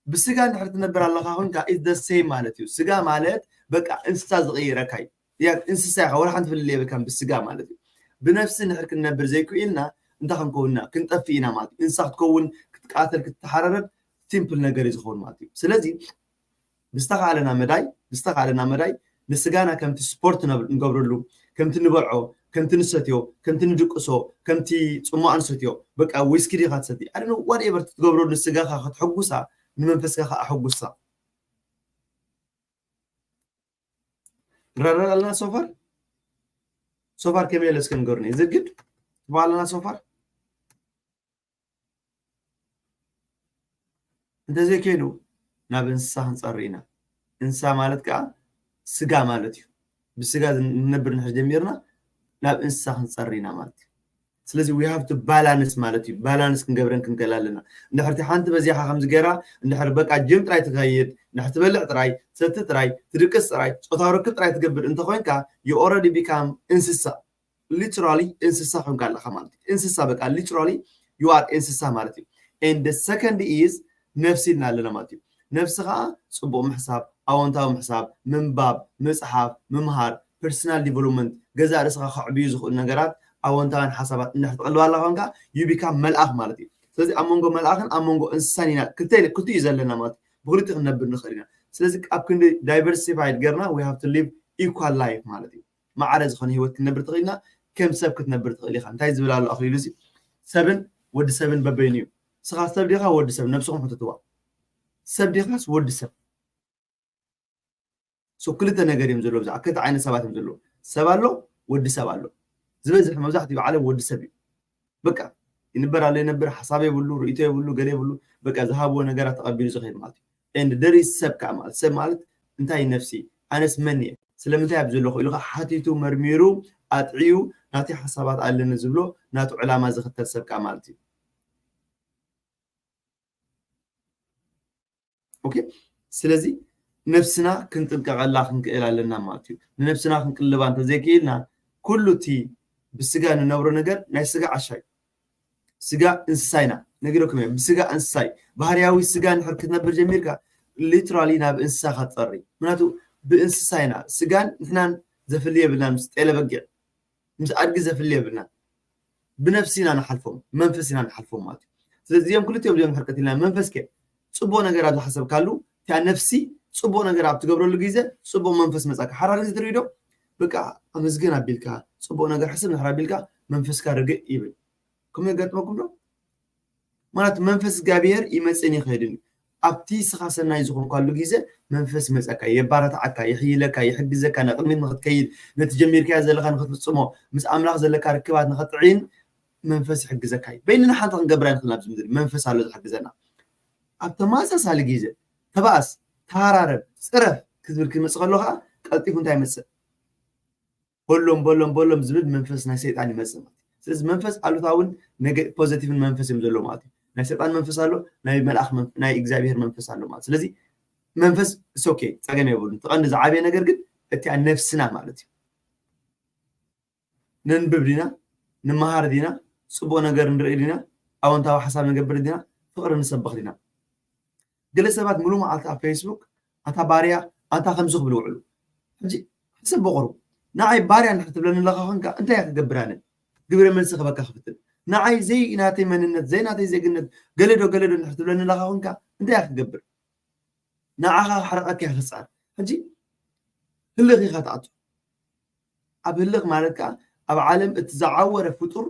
ብስጋ እንድሕር ትነብር ኣለኻ ኮንካ is the same ማለት እዩ። ስጋ ማለት በቃ እንስሳ ዝቕይረካ እዩ። ያ እንስሳ ኢኻ፣ ወላ ሓንቲ ፍልልይ የብልካን ብስጋ ማለት እዩ። ብነፍሲ እንድሕር ክንነብር ዘይክኢልና እንታይ ክንከውን ኢና? ክንጠፍእ ኢና ማለት እዩ። እንስሳ ክትከውን፣ ክትቃተል፣ ክትተሓረረድ ሲምፕል ነገር እዩ ዝኸውን ማለት እዩ። ስለዚ ብዝተኻእለና መዳይ ብዝተኻእለና መዳይ ንስጋና ከምቲ ስፖርት ነብ- ንገብረሉ፣ ከምቲ ንበልዖ፣ ከምቲ ንሰትዮ፣ ከምቲ ንድቅሶ፣ ከምቲ ጽሟቕ ንሰትዮ፣ በቃ ዊስኪ ዲኻ ትሰቲ ኣደ ዋትኤቨር ትገብረሉ ንስጋኻ ከተሐጉሳ ንመንፈስካ ከዓ ኣሐጉሳ። ረረር ኣለና ሶፋር ሶፋር ከመይ ኣለ እስከ ንገሩኒ። ዝግድ ትባ ኣለና ሶፋር እንተዘይከይኑ ናብ እንስሳ ክንፀሪ ኢና። እንስሳ ማለት ከዓ ስጋ ማለት እዩ። ብስጋ ንነብር ንሕር ጀሚርና ናብ እንስሳ ክንፀሪ ኢና ማለት እዩ። ስለዚ we have to balance ማለት እዩ። ባላንስ ክንገብረን ክንክእል ኣለና። እንድሕርቲ ሓንቲ በዚኻ ከምዚ ገይራ እንድሕር በቃ ጅም ጥራይ ትኸይድ፣ እንድሕር ትበልዕ ጥራይ፣ ትሰቲ ጥራይ፣ ትድቅስ ጥራይ፣ ፆታዊ ርክብ ጥራይ ትገብር እንተኮይንካ you already become እንስሳ። ሊትራሊ እንስሳ ኮንካ ኣለኻ ማለት እዩ። እንስሳ በቃ ሊትራሊ you are እንስሳ ማለት እዩ። And the second is ነፍሲ ኢልና ኣለና ማለት እዩ። ነፍሲ ከዓ ፅቡቕ ምሕሳብ፣ ኣወንታዊ ምሕሳብ፣ ምንባብ፣ ምፅሓፍ፣ ምምሃር፣ ፐርሰናል ዲቨሎፕመንት፣ ገዛእ ርእስኻ ከዕብዩ ዝኽእሉ ነገራት ኣወንታውያን ሓሳባት እንድሕር ትቕልብ ኣላ ኮንካ you become መልኣኽ ማለት እዩ። ስለዚ ኣብ መንጎ መልኣኽን ኣብ መንጎ እንስሳን ኢና ክልተ ክልቲኡ እዩ ዘለና ማለት እዩ። ብክልቲኡ ክንነብር ንኽእል ኢና። ስለዚ ኣብ ክንዲ ዳይቨርሲፋይድ ገርና we have to live equal life ማለት እዩ። ማዕረ ዝኾነ ህይወት ክትነብር ትኽእል ኢና። ከም ሰብ ክትነብር ትኽእል ኢኻ። እንታይ ዝብል ኣሎ ኣኽሊሉ እዚ ሰብን ወዲ ሰብን በበይኑ እዩ። ንስኻ ሰብ ዲኻ ወዲ ሰብ? ነብስኹም ሕተትዋ። ሰብ ዲኻስ ወዲ ሰብ? ሶ ክልተ ነገር እዮም ዘለዉ። ብዛዕባ ክልተ ዓይነት ሰባት እዮም ዘለዉ። ሰብ ኣሎ፣ ወዲ ሰብ ኣሎ። ዝበዝሕ መብዛሕትኡ ዓለም ወዲ ሰብ እዩ። በቃ ይንበር ኣሎ ይነብር፣ ሓሳብ የብሉ፣ ርእይቶ የብሉ፣ ገለ የብሉ። በቃ ዝሃብዎ ነገራት ተቐቢሉ ዝኸይድ ማለት እዩ። And there is ሰብ ከዓ ማለት ሰብ ማለት እንታይ እዩ? ነፍሲ። ኣነስ መን እየ? ስለምንታይ ኣብ ዘለኹ ኢሉ ከዓ ሓቲቱ መርሚሩ ኣጥዕዩ ናተይ ሓሳባት ኣለኒ ዝብሎ ናቱ ዕላማ ዝኽተል ሰብ ከዓ ማለት እዩ። ኦኬ ስለዚ ነብስና ክንጥንቀቐላ ክንክእል ኣለና ማለት እዩ። ንነብስና ክንቅልባ እንተዘይክኢልና ኩሉ እቲ ብስጋ ንነብሮ ነገር ናይ ስጋ ዓሻ እዩ። ስጋ እንስሳ ኢና ነጊረኩም እየ። ብስጋ እንስሳ እዩ። ባህርያዊ ስጋ ንሕር ክትነብር ጀሚርካ ሊትራሊ ናብ እንስሳ ካትፀሪ ምክንያቱ ብእንስሳ ኢና ስጋን ንሕናን ዘፍሊ የብልናን ምስ ጤለ በጊዕ ምስ ኣድጊ ዘፍሊ የብልናን። ብነፍሲ ኢና ንሓልፎም መንፈስ ኢና ንሓልፎም ማለት እዩ። ስለዚ እዚኦም ክልቲኦም እዚኦም ሕርቀት ኢልና መንፈስ ከ ፅቡቅ ነገር ኣብ ዝሓሰብካሉ እቲያ ነፍሲ ፅቡቅ ነገር ኣብ ትገብረሉ ግዜ ፅቡቅ መንፈስ መፃካ ሓራር ግዜ ትርኢ ዶ በቃ ኣመስግን ኣቢልካ ፅቡቅ ነገር ሕስብ ንሕር ኣቢልካ መንፈስካ ርግእ ይብል። ከምኡ የጋጥመኩም ዶ? ማለት መንፈስ እግዚኣብሔር ይመፅን ይኸድን እዩ። ኣብቲ ስኻ ሰናይ ዝኾንኳሉ ግዜ መንፈስ ይመፀካ፣ የባረታዓካ፣ ይሕይለካ፣ ይሕግዘካ፣ ንቕድሚት ንኽትከይድ፣ ነቲ ጀሚርካዮ ዘለኻ ንኽትፍፅሞ፣ ምስ ኣምላኽ ዘለካ ርክባት ንኽጥዒን መንፈስ ይሕግዘካ እዩ። በይንና ሓንቲ ክንገብር ኣይንኽእል ኣብዚ ምድሪ መንፈስ ኣሎ ዝሕግዘና። ኣብ ተመሳሳሊ ግዜ ተባእስ፣ ተሃራረብ፣ ፅረፍ ክትብል ክመፅ ከሎ ከዓ ቀልጢፉ እንታይ ይመፅእ? በሎም በሎም በሎም ዝብል መንፈስ ናይ ሰይጣን ይመፅእ ማለት እዩ። ስለዚ መንፈስ ኣሉታውን ፖዘቲቭን መንፈስ እዮም ዘለዎ ማለት እዩ። ናይ ሰይጣን መንፈስ ኣሎ፣ ናይ መልኣኽ ናይ እግዚኣብሔር መንፈስ ኣሎ ማለት ስለዚ መንፈስ ኦኬ ፀገም የብሉ። ተቐንዲ ዝዓበየ ነገር ግን እቲኣ ነፍስና ማለት እዩ። ነንብብ ዲና ንመሃር ዲና ፅቡቅ ነገር ንርኢ ዲና ኣወንታዊ ሓሳብ ንገብር ዲና ፍቅሪ ንሰብኽ ዲና ገለ ሰባት ሙሉ መዓልቲ ኣብ ፌስቡክ ኣታ ባርያ ኣንታ ከምዚ ክብሉ ይውዕሉ። ሕጂ ሕሰብ ብቑሩብ ንዓይ ባርያ እንድሕር ትብለኒ ኣለኻ ኮንካ እንታይ እየ ክገብር ኣነ? ግብረ መልሲ ክበካ ክፍትን። ንዓይ ዘይ ናተይ መንነት ዘይ ናተይ ዜግነት ገለዶ ገለዶ እንድሕር ትብለኒ ኣለኻ ኮንካ እንታይ እየ ክገብር? ንዓኻ ክሕርቐካ እየ ክፅዕር። ሕጂ ህልኽ ኢኻ ትኣቱ። ኣብ ህልኽ ማለት ከዓ ኣብ ዓለም እቲ ዝዓወረ ፍጡር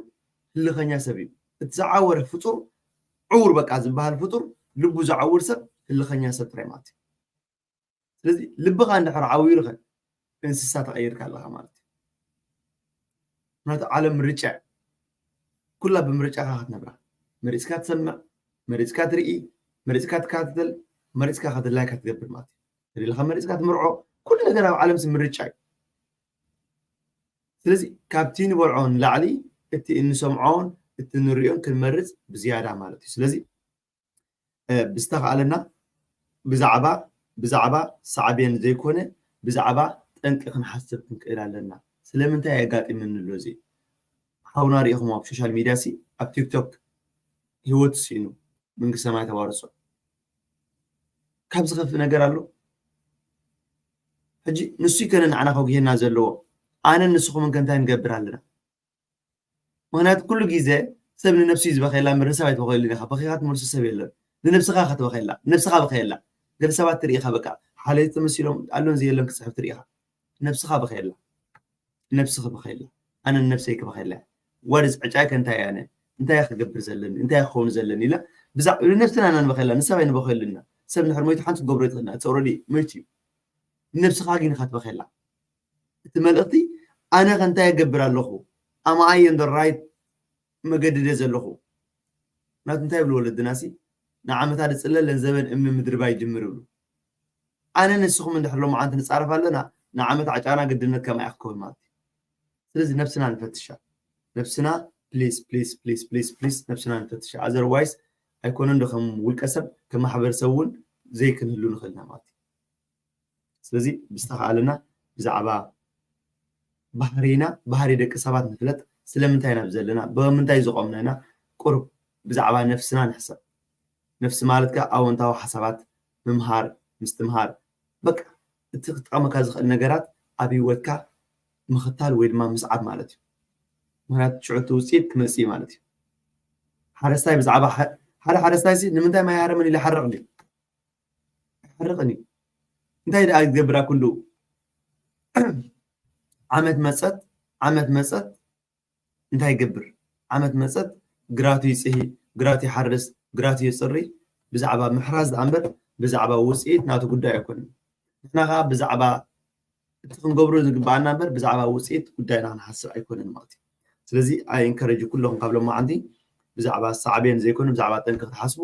ህልኸኛ ሰብ እዩ። እቲ ዝዓወረ ፍጡር ዕውር በቃ ዝበሃል ፍጡር ልቡ ዝዓውር ሰብ ህልኸኛ ሰብ ጥራይ ማለት እዩ። ስለዚ ልብኻ እንድሕር ዓዊሩኸ እንስሳ ተቐይርካ ኣለኻ ማለት እዩ። ምክንያቱ ዓለም ምርጫ ኩላ ብምርጫኻ ክትነብራ መሪፅካ ትሰምዕ መሪፅካ ትርኢ መሪፅካ ትከታተል መሪፅካ ከድላይካ ትገብር ማለት እዩ። ተደሊኻ መሪፅካ ትምርዖ። ኩሉ ነገር ኣብ ዓለም ምርጫ እዩ። ስለዚ ካብቲ ንበልዖ ንላዕሊ እቲ እንሰምዖን እቲ ንሪኦን ክንመርፅ ብዝያዳ ማለት እዩ። ስለዚ ብዝተኻእለና ብዛዕባ ብዛዕባ ሳዕቤን ዘይኮነ ብዛዕባ ጠንቂ ክንሓስብ ክንክእል ኣለና። ስለምንታይ የጋጢመኒ ኣሎ እዚ? ሓውና ሪኢኹም ኣብ ሶሻል ሚድያ ሲ ኣብ ቲክቶክ ህይወቱ ስኢኑ መንግስተ ሰማይ ተዋርሶ ካብ ዝኸፍእ ነገር ኣሎ? ሕጂ ንሱ ይከነ ንዓና ከጉህየና ዘለዎ ኣነ ንስኹምን ከ እንታይ ንገብር ኣለና? ምክንያቱ ኩሉ ግዜ ሰብ ንነብሱ እዩ ዝበኸየላ እምበር ንሰብ ኣይትበኸየሉን ኢኻ። በኺኻ ትመልሶ ሰብ የለን። ንነብስኻ ኢኻ ትበኸየላ። ነብስኻ በኸየላ። ገለ ሰባት ትርኢ ኢኻ በቃ ሓለይቲ ተመሲሎም ኣሎን ዘየለን ክጽሕፍ ትርኢ ኢኻ። ነብስኻ በኸየላ። ነብስኺ በኸየላ። ኣነ ንነብሰይ ክበኸየላ እየ። ዋት ኢዝ ዕጫይ ከ እንታይ እየ ኣነ? እንታይ እየ ክገብር ዘለኒ? እንታይ እየ ክኸውን ዘለኒ? ኢላ ብዛዕባ ንነብስና ኢና ንበኸየላ። ንሰብ ኣይንበኸየሉን ኢና። ሰብ እንድሕር ሞይቱ ሓንቲ ክትገብሮ ኣይትኽእልን እያ። It's already ሞይቱ እዩ። ንነብስኻ ግን ኢኻ ትበኸየላ። እቲ መልእኽቲ ኣነ ከ እንታይ እገብር ኣለኹ? Am I on the right መገዲ ድየ ዘለኹ? ናቱ እንታይ ይብሉ ወለድና ሲ ንዓመታ ዝጽለል ለንዘበን እምኒ ምድርባይ ይጅምር ይብሉ። ኣነ ንስኹም እንድሕር ሎማዓንቲ ንጻረፍ ኣለና ንዓመት ዓጫና ግድነት ከማይ ክከውን ማለት እዩ። ስለዚ ነብስና ንፈትሻ። ነብስና please please please please please ነብስና ንፈትሻ። Otherwise ኣይኮነን ዶ ከም ውልቀ ሰብ ከም ማሕበረሰብ እውን ዘይክንህሉ ንኽእል ኢና ማለት እዩ። ስለዚ ብዝተኻእለና ብዛዕባ ባህሪና ባህሪ ደቂ ሰባት ንፍለጥ። ስለምንታይ ኢና ዘለና ብምንታይ ዝቆምና ኢና? ቁሩብ ብዛዕባ ነፍስና ንሕሰብ። ነፍሲ ማለት ከ ኣወንታዊ ሓሳባት ምምሃር ምስትምሃር በቃ እቲ ክጠቕመካ ዝኽእል ነገራት ኣብ ህይወትካ ምኽታል ወይ ድማ ምስዓብ ማለት እዩ። ምክንያቱ ሽዑ እቲ ውፅኢት ክመፅእ እዩ ማለት እዩ። ሓረስታይ ብዛዕባ ሓደ ሓረስታይ ሲ ንምንታይ ማይ ሃረመን ኢሉ ይሓርቕ ድዩ? ኣይሓርቕን እዩ። እንታይ ደኣ ይገብር ኣብ ክንድኡ? ዓመት መፀት ዓመት መፀት እንታይ ይገብር? ዓመት መፀት ግራቱ ይፅሂ፣ ግራቱ ይሓርስ፣ ግራቱ የፅሪ። ብዛዕባ ምሕራስ ደኣ እምበር ብዛዕባ ውፅኢት ናቱ ጉዳይ ኣይኮነን። ንሕና ከዓ ብዛዕባ እቲ ክንገብሮ ዝግባኣና እምበር ብዛዕባ ውፅኢት ጉዳይና ክንሓስብ ኣይኮነን ማለት እዩ። ስለዚ I encourage ኩለኹም ካብ ሎማዓንቲ ብዛዕባ ሳዕቤን ዘይኮነ ብዛዕባ ጠንቂ ክትሓስቡ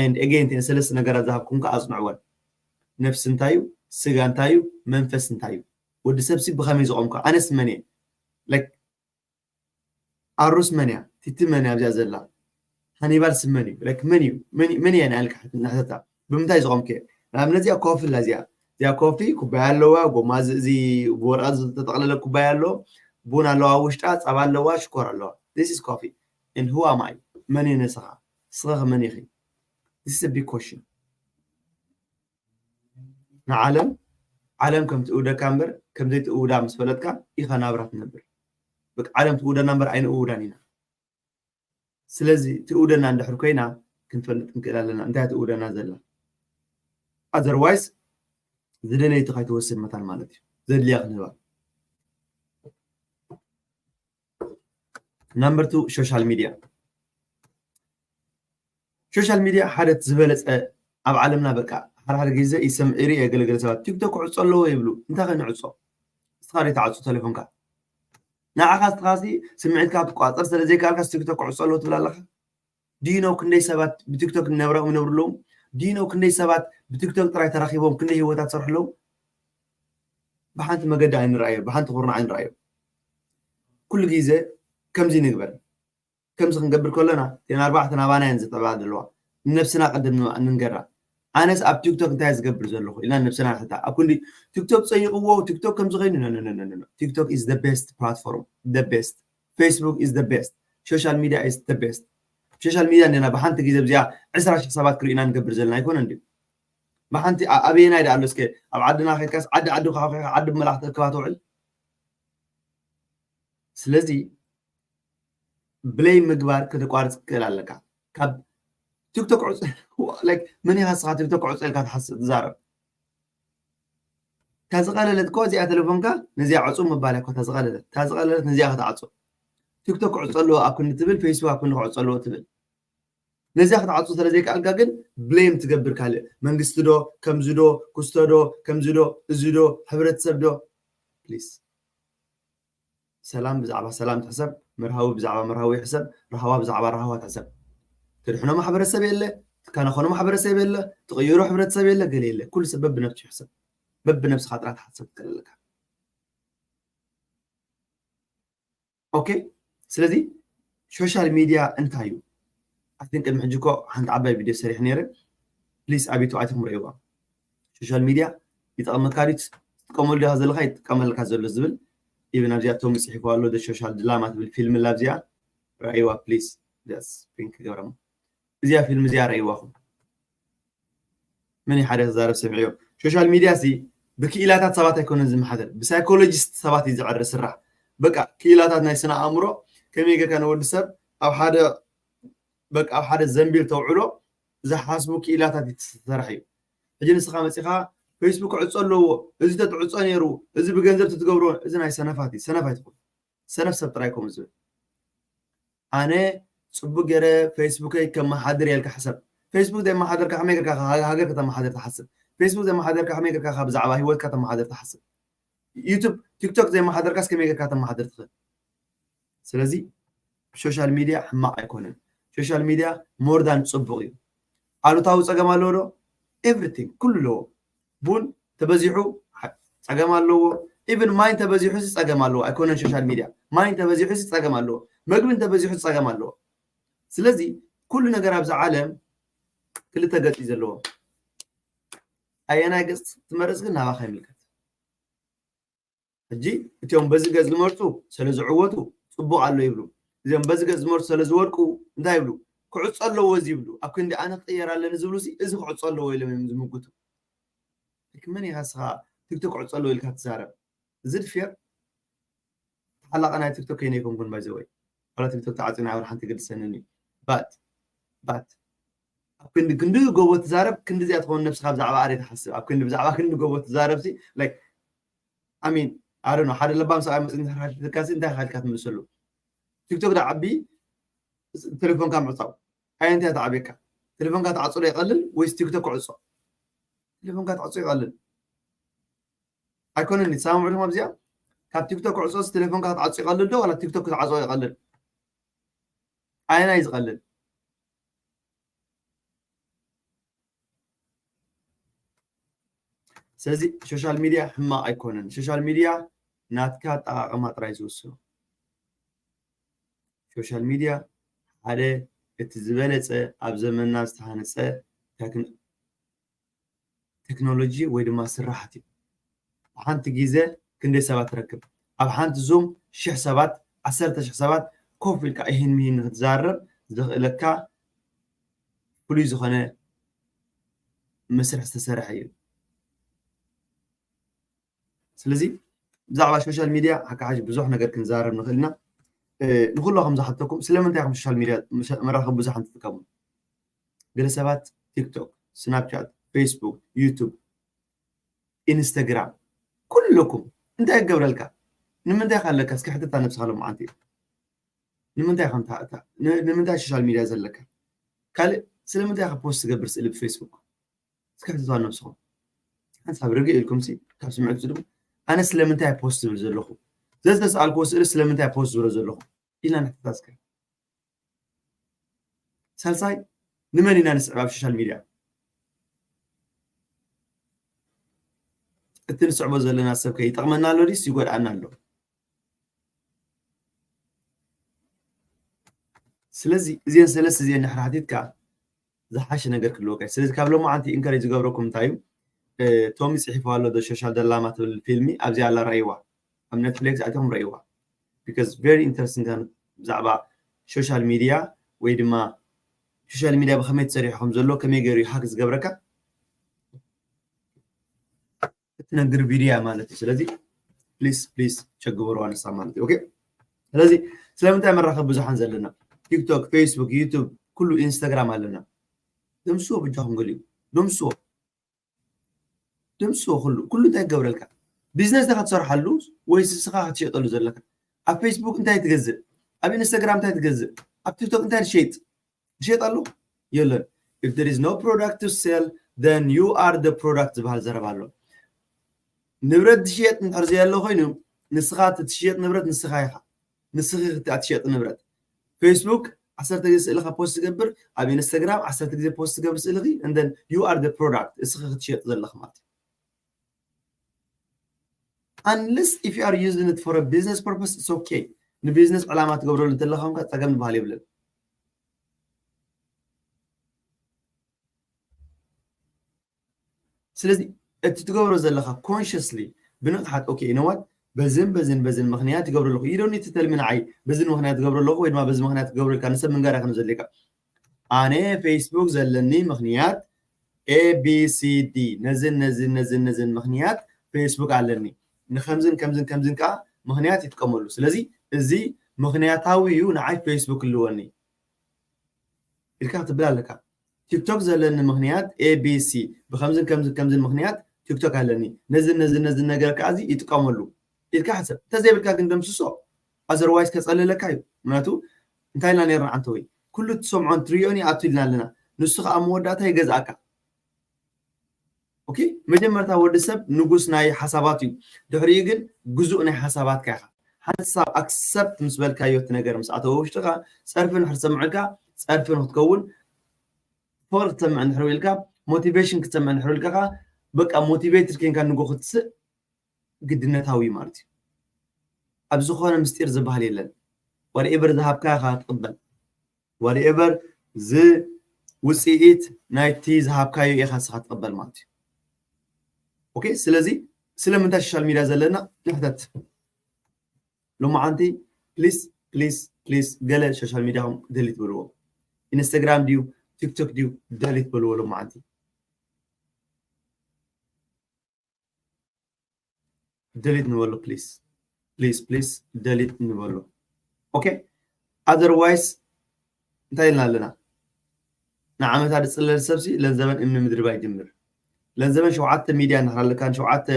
and again እተን ሰለስተ ነገራት ዝሃብኩም ከዓ ኣፅንዕወን። ነፍሲ እንታይ እዩ? ስጋ እንታይ እዩ? መንፈስ እንታይ እዩ? ወዲ ሰብ ሲ ብኸመይ ዝቆምካ? ኣነስ መን እየ? Like ኣሩስ መን እያ? ቲቲ መን እያ ኣብዚኣ ዘላ? ሃኒባል ስም መን እዩ? Like መን እዩ? መን መን እያ ንኣልካ ንሕተታ? ብምንታይ ዝቆምከ? ንኣብነት እዚኣ ኮፊ ኣላ እዚኣ እዚኣ ኮፊ ኩባያ ኣለዋ፣ ጎማ እዚ እዚ ብወረቐት ዝተጠቕለለ ኩባያ ኣለዎ፣ ቡን ኣለዋ ውሽጣ፣ ጸባ ኣለዋ፣ ሽኮር ኣለዋ። This is coffee and who am I? መን እየ ንስኻ? ንስኻ ከ መን ኢኺ? This is a big question። ንዓለም ዓለም ከም ትእውደካ እምበር ከም ዘይትእውዳ ምስ ፈለጥካ ኢኻ ናብራ ትነብር። በቃ ዓለም ትእውደና እምበር ኣይንእውዳን ኢና። ስለዚ ትእውደና እንድሕር ኮይና ክንፈልጥ ክንክእል ኣለና እንታይ ትእውደና ዘላ። Otherwise ዝደለይቱ ከይትወስድ መታን ማለት እዩ። ዘድልያ ክንህባ። Number two social media። ሶሻል ሚድያ ሓደ ዝበለፀ ኣብ ዓለምና በቃ ሓደ ሓደ ግዜ ይሰምዕ ሪእ የገለገለ ሰባት ቲክቶክ ክዕፆ ኣለዎ ይብሉ። እንታይ ከ ንዕፆ? ንስኻ ዶ ትዓፁ ተሌፎንካ? ንዓኻ ንስኻሲ ስምዒትካ ክትቋፀር ስለ ዘይከኣልካ ቲክቶክ ክዕፆ ኣለዎ ትብል ኣለኻ? ዲኖ ክንደይ ሰባት ብቲክቶክ ነብሮም ይነብሩ ኣለዉ? ዲኖ ክንደይ ሰባት ብቲክቶክ ጥራይ ተራኺቦም ክንደይ ህይወታት ዝሰርሑ ኣለዉ? ብሓንቲ መገዲ ኣይንረኣዮ፣ ብሓንቲ ኩርናዕ ኣይንረኣዮ። ኩሉ ግዜ ከምዚ ንግበር። ከምዚ ክንገብር ከለና እተን ኣርባዕተ ናባና እየን ዝጥዕባ ዘለዋ። ንነብስና ቅድም ንንገራ። ኣነስ ኣብ ቲክቶክ እንታይ ዝገብር ዘለኹ ኢልና ንነብስና ንሕታ። ኣብ ክንዲ ቲክቶክ ፀይቕዎ ቲክቶክ ከምዚ ኮይኑ no no no no no no. TikTok is the best platform, the best. Facebook is the best. Social media is the best. ሶሻል ሚድያ እንዲና ብሓንቲ ግዜ ብዚኣ ዕስራ ሽሕ ሰባት ክርእዩና ንገብር ዘለና ኣይኮነ እንዲ ብሓንቲ ኣበየናይ ደኣ ኣሎ እስከ ኣብ ዓድና ከድካስ ዓዲ ዓዲ ዓዲ መላእኽቲ እክባ ትውዕል። ስለዚ ብለይ ምግባር ከተቋርፅ ክክእል ኣለካ። ካብ ቲክቶክ መን ኢኻ ስኻ ቲክቶክ ዕፀ ኢልካ ትሓስብ ትዛረብ? ታዝቐለለት እኮ እዚኣ ተለፎንካ ነዚኣ ዕፁ ምባል እኮ ታዝቐለለት ታዝቐለለት ነዚኣ ከተዓፁ። ቲክቶክ ክዕፀ ኣለዎ ኣብ ክንዲ ትብል ፌስቡክ ኣብ ክንዲ ክዕፀ ኣለዎ ትብል። ነዚኣ ክትዓፁ ስለ ዘይከኣልካ ግን ብሌም ትገብር ካልእ መንግስቲ ዶ ከምዚ ዶ ክስቶ ዶ ከምዚ ዶ እዚ ዶ ሕብረተሰብ ዶ ፕሊስ። ሰላም ብዛዕባ ሰላም ትሕሰብ፣ መርሃዊ ብዛዕባ መርሃዊ ይሕሰብ፣ ራህዋ ብዛዕባ ራህዋ ትሕሰብ። ትድሕኖ ማሕበረሰብ የለ፣ ካና ኾነ ማሕበረሰብ የለ፣ ትቕይሮ ሕብረተሰብ የለ፣ ገለ የለ። ኩሉ ሰብ በብነብሱ ይሕሰብ። በብነብስኻ ጥራሕ ትሓስብ ትኽእል ኣለካ። ኦኬ፣ ስለዚ ሶሻል ሚድያ እንታይ እዩ? ኣትን ቅድሚ ሕጂ እኮ ሓንቲ ዓባይ ቪድዮ ሰሪሕ ነይረ። ፕሊስ ኣብ ዩቱብ ኣቲኹም ረእይዋ። ሶሻል ሚድያ ይጠቕመካ ድዩ? ትጥቀመሉ ዲኻ ዘለኻ? ይጥቀመልካ ዘሎ ዝብል ኢብን ኣብዚኣ ቶም ጽሒፉ ኣሎ። ደ ሶሻል ድላማ ትብል ፊልም ላ ኣብዚኣ ረእይዋ ፕሊስ። ስ ፒንክ ገብረማ እዚኣ ፊልም እዚኣ ረእይዋኹም። መን ሓደ ክዛረብ ሰሚዕዮ? ሶሻል ሚድያ ሲ ብክኢላታት ሰባት ኣይኮነን ዝመሓደር፣ ብሳይኮሎጂስት ሰባት እዩ ዝዕረ ስራሕ። በቃ ክኢላታት ናይ ስነ ኣእምሮ ከመይ ጌርካ ንወዲ ሰብ ኣብ ሓደ በቃ ኣብ ሓደ ዘንቢል ተውዕሎ ዝሓስቡ ክኢላታት ዝተሰርሐ እዩ። ሕጂ ንስኻ መፂኻ ፌስቡክ ክዕፆ ኣለዎ፣ እዚ ተትዕፆ ነይሩ፣ እዚ ብገንዘብ ትትገብሮ፣ እዚ ናይ ሰነፋት እዩ። ሰነፍ ኣይትኹን። ሰነፍ ሰብ ጥራይ ከምኡ ዝብል። ኣነ ፅቡቅ ገይረ ፌስቡከይ ከመሓድር የልካ ሕሰብ። ፌስቡክ ዘይመሓደርካ ከመይ ጌርካ ሃገር ከተመሓድር ትሓስብ? ፌስቡክ ዘይመሓደርካ ከመይ ጌርካ ብዛዕባ ህይወትካ ተመሓድር ትሓስብ? ዩቱብ፣ ቲክቶክ ዘይመሓደርካስ ከመይ ጌርካ ተመሓድር ትኽእል? ስለዚ ሶሻል ሚድያ ሕማቕ ኣይኮነን። ሶሻል ሚድያ ሞርዳን ፅቡቕ እዩ። ኣሉታዊ ፀገም ኣለዎ ዶ? ኤቭሪቲንግ ኩሉ ኣለዎ። ቡን ተበዚሑ ጸገም ኣለዎ። ኢቭን ማይ እንተበዚሑ እዚ ጸገም ኣለዎ። ኣይኮነን ሶሻል ሚድያ ማይ እንተበዚሑ እዚ ጸገም ኣለዎ። መግቢ እንተበዚሑ እዚ ጸገም ኣለዎ። ስለዚ ኩሉ ነገር ኣብዚ ዓለም ክልተ ገጽ እዩ ዘለዎ። ኣየናይ ገጽ ትመርጽ ግን ናባኻ ይምልከት። ሕጂ እቲኦም በዚ ገጽ ዝመርጹ ስለ ዝዕወቱ ጽቡቕ ኣሎ ይብሉ። እዚኦም በዚ ገጽ ዝመርጹ ስለ ዝወድቁ እንታይ ይብሉ? ክዕጾ ኣለዎ እዚ ይብሉ። ኣብ ክንዲ ኣነ ክቕየር ኣለኒ ዝብሉ ሲ እዚ ክዕጾ ኣለዎ ኢሎም እዮም ዝምጉቱ። መን ኢኻ ንስኻ ቲክቶክ ክዕጾ ኣለዎ ኢልካ ትዛረብ? እዚ ድፌር ተሓላቐ ናይ ቲክቶክ ከይነ ይኮንኩን ባይዘወይ ዋላ ቲክቶክ ተዓጺና ወላ ሓንቲ ግድሰንን እዩ። ባት ባት ኣብ ክንዲ ክንዲ ጎቦ ትዛረብ ክንዲ እዚኣ ትኸውን ነብስኻ ብዛዕባ ኣደ ትሓስብ ኣብ ክንዲ ብዛዕባ ክንዲ ጎቦ ትዛረብ ሲ ላይክ ኣሚን ኣረ ነው ሓደ ለባም ሰብኣይ መፅእ እንተሓትትካ ሲ እንታይ ካልካ ትምልሰሉ? ቲክቶክ ዳ ዓቢ ቴሌፎንካ ምዕፃው ኣየንታይ ተዓብየካ? ቴሌፎንካ ተዓፅሎ ይቐልል ወይስ ቲክቶክ ክዕፆ? ቴሌፎንካ ተዓፅሎ ይቐልል ኣይኮነን። ትሰማምዑ ዲኹም ኣብዚኣ? ካብ ቲክቶክ ክዕፆስ ቴሌፎንካ ክትዓፁ ይቐልል ዶ ዋላ ቲክቶክ ክትዓፅዎ ይቐልል? ኣየናይ እዩ ዝቐልል? ስለዚ ሶሻል ሚድያ ሕማቕ ኣይኮነን። ሶሻል ሚድያ ናትካ ኣጠቓቕማ ጥራይ ዝውስኖ። ሶሻል ሚድያ ሓደ እቲ ዝበለፀ ኣብ ዘመንና ዝተሃነፀ ቴክኖሎጂ ወይ ድማ ስራሕቲ እዩ። ብሓንቲ ግዜ ክንደይ ሰባት ትረክብ? ኣብ ሓንቲ ዙም ሽሕ ሰባት፣ ዓሰርተ ሽሕ ሰባት ኮፍ ኢልካ እሂን ምሂን ንክትዛረብ ዘኽእለካ ፍሉይ ዝኾነ መስርሕ ዝተሰርሐ እዩ። ስለዚ ብዛዕባ ሶሻል ሚድያ ሓካሓሽ ብዙሕ ነገር ክንዛረብ ንኽእል ኢና። ንኩላኹም ዝሓተኩም ስለምንታይ ኢኹም ሶሻል ሚድያ መራኸቢ ብዙሓን ትጥቀሙ? ገለ ሰባት ቲክቶክ፣ ስናፕቻት፣ ፌስቡክ፣ ዩቱብ፣ ኢንስተግራም ኩለኩም እንታይ ይገብረልካ? ንምንታይ ካለካ እስኪ ሕተታ ነብስኻ ሎማዓንቲ እዩ ንምንታይ ከምታእታ ንምንታይ ሶሻል ሚድያ ዘለካ ካልእ ስለምንታይ ኢኻ ፖስት ትገብር ስእሊ ብፌስቡክ እስኪ ሕተትዋ ነብስኹም ሓንሳብ ርግእ ኢልኩም ሲ ካብ ስምዕት ዝድሙ ኣነ ስለምንታይ ፖስት ዝብል ዘለኹ ዘዝተስኣልክዎ ስእሊ ስለምንታይ ፖስት ዝብሎ ዘለኹ ኢልና ንሕተታ እስከ ሳልሳይ ንመን ኢና ንስዕብ ኣብ ሶሻል ሚድያ እቲ ንስዕቦ ዘለና ሰብ ከ ይጠቕመና ኣሎ ዲስ ይጎድኣና ኣሎ ስለዚ እዚን ሰለስተ እዚን ንሕራሕቲትካ ዝሓሸ ነገር ክልወካ ስለዚ ካብ ሎማዓንቲ ኢንከሬጅ ዝገብረኩም እንታይ እዩ ቶሚ ፅሒፎ ኣሎ ዶ ሶሻል ደላማ ትብል ፊልሚ ኣብዚኣ ኣላ ረእይዋ ኣብ ኔትፍሊክስ ኣቲኹም ረእይዋ because very interesting ብዛዕባ ሶሻል ሚድያ ወይ ድማ ሶሻል ሚድያ ብከመይ ተሰሪሑ ከም ዘሎ ከመይ ገይሩ ሃክ ዝገብረካ እትነግር ቪድዮ ማለት እዩ ስለዚ ፕሊስ ፕሊስ ቸግበሩ ኣነሳ ማለት እዩ ስለዚ ስለምንታይ መራኸብ ብዙሓን ዘለና ቲክቶክ ፌስቡክ ዩቱብ ኩሉ ኢንስታግራም ኣለና ደምስዎ ብጃኹም ገሊኡ ደምስዎ ደምስዎ ኩሉ ኩሉ እንታይ ይገብረልካ ቢዝነስ ዲኻ ትሰርሓሉ ወይ ስስኻ ክትሸጠሉ ዘለካ ኣብ ፌስቡክ እንታይ ትገዝእ ኣብ ኢንስታግራም እንታይ ትገዝእ ኣብ ቲክቶክ እንታይ ትሸጥ ትሸጥ ኣሎ የለን if there is no product to sell then you are the product ዝበሃል ዘረባ ኣሎ ንብረት ዝሽየጥ እንድሕር ዘየሎ ኮይኑ ንስኻ ትሽየጥ ንብረት ንስኻ ኢኻ ንስኺ ክትሽየጥ ንብረት ፌስቡክ ዓሰርተ ግዜ ስእልኻ ፖስት ትገብር ኣብ ኢንስታግራም ዓሰርተ ግዜ ፖስት ትገብር ስእልኺ and then you are the product እስኺ ክትሸጥ ዘለኽ ማለት እዩ። Unless if you are using it for a business purpose, it's okay. ንቢዝነስ ዕላማ ትገብረሉ እንተለኻ ጸገም ዝበሃል የብለን። ስለዚ እቲ ትገብሮ ዘለኻ consciously ብንቕሓት okay you know what በዝን በዝን በዝን ምኽንያት ይገብሩ ኣለኹ you don't need to tell me ንዓይ በዝን ምኽንያት ትገብሩ ኣለኹ ወይ ድማ በዚ ምኽንያት ትገብሩ ኢልካ ንሰብ ምንጋር ኣይኮነ ዘድልየካ ኣነ ፌስቡክ ዘለኒ ምኽንያት ኤቢሲዲ ነዝን ነዝን ነዝን ነዝን ምኽንያት ፌስቡክ ኣለኒ ንከምዝን ከምዝን ከምዝን ከዓ ምኽንያት ይጥቀመሉ ስለዚ እዚ ምኽንያታዊ እዩ ንዓይ ፌስቡክ ኣለወኒ ኢልካ ክትብል ኣለካ ቲክቶክ ዘለኒ ምኽንያት ኤቢሲ ብከምዝን ከምዝን ከምዝን ምኽንያት ቲክቶክ ኣለኒ ነዝን ነዝን ነዝን ነገር ከዓ እዚ ይጥቀመሉ ኢልካ ሕሰብ እንተዘይብልካ ግን ደምስሶ otherwise ከፀልለካ እዩ ምክንያቱ እንታይ ኢልና ነርና ዓንተወይ ኩሉ ትሰምዖን ትሪኦን ይኣቱ ኢልና ኣለና ንሱ ከዓ መወዳእታ ይገዝኣካ okay መጀመርታ ወዲ ሰብ ንጉስ ናይ ሓሳባት እዩ ድሕሪኡ ግን ግዙእ ናይ ሓሳባትካ ኢኻ ሓንሳብ ኣክሰፕት ምስ በልካዮ እቲ ነገር ምስ ኣተወ ውሽጥኻ ፀርፊ ንድሕር ሰምዐልካ ፀርፊ ንክትከውን ፍቕሪ ክትሰምዕ እንድሕር ኢልካ ሞቲቬሽን ክትሰምዕ እንድሕር ኢልካ ከዓ በቃ ሞቲቬትድ ኮንካ ንጎ ክትስእ ግድነታዊ ማለት እዩ ኣብ ዝኾነ ምስጢር ዝበሃል የለን whatever ዝሃብካ ኢኻ ትቕበል whatever ዝ ውፅኢት ናይቲ ዝሃብካዮ ኢኻ ስኻ ትቕበል ማለት እዩ okay ስለዚ ስለምንታይ ሶሻል ሚድያ ዘለና ንሕተት ሎማዓንቲ ፕሊስ ፕሊስ ፕሊስ ገለ ሶሻል ሚድያኹም ደሊት በልዎ ኢንስታግራም ድዩ ቲክቶክ ድዩ ደሊት በልዎ ሎማዓንቲ ደሊት ንበሎ ፕሊስ ፕሊስ ፕሊስ ደሊት ንበሎ okay otherwise እንታይ ኢልና ኣለና ንዓመታ ዝፅለል ሰብሲ ለንዘበን እምኒ ምድርባ ይጅምር ለንዘበን ሸውዓተ ሚድያ ንሕራለካን ሸውዓተ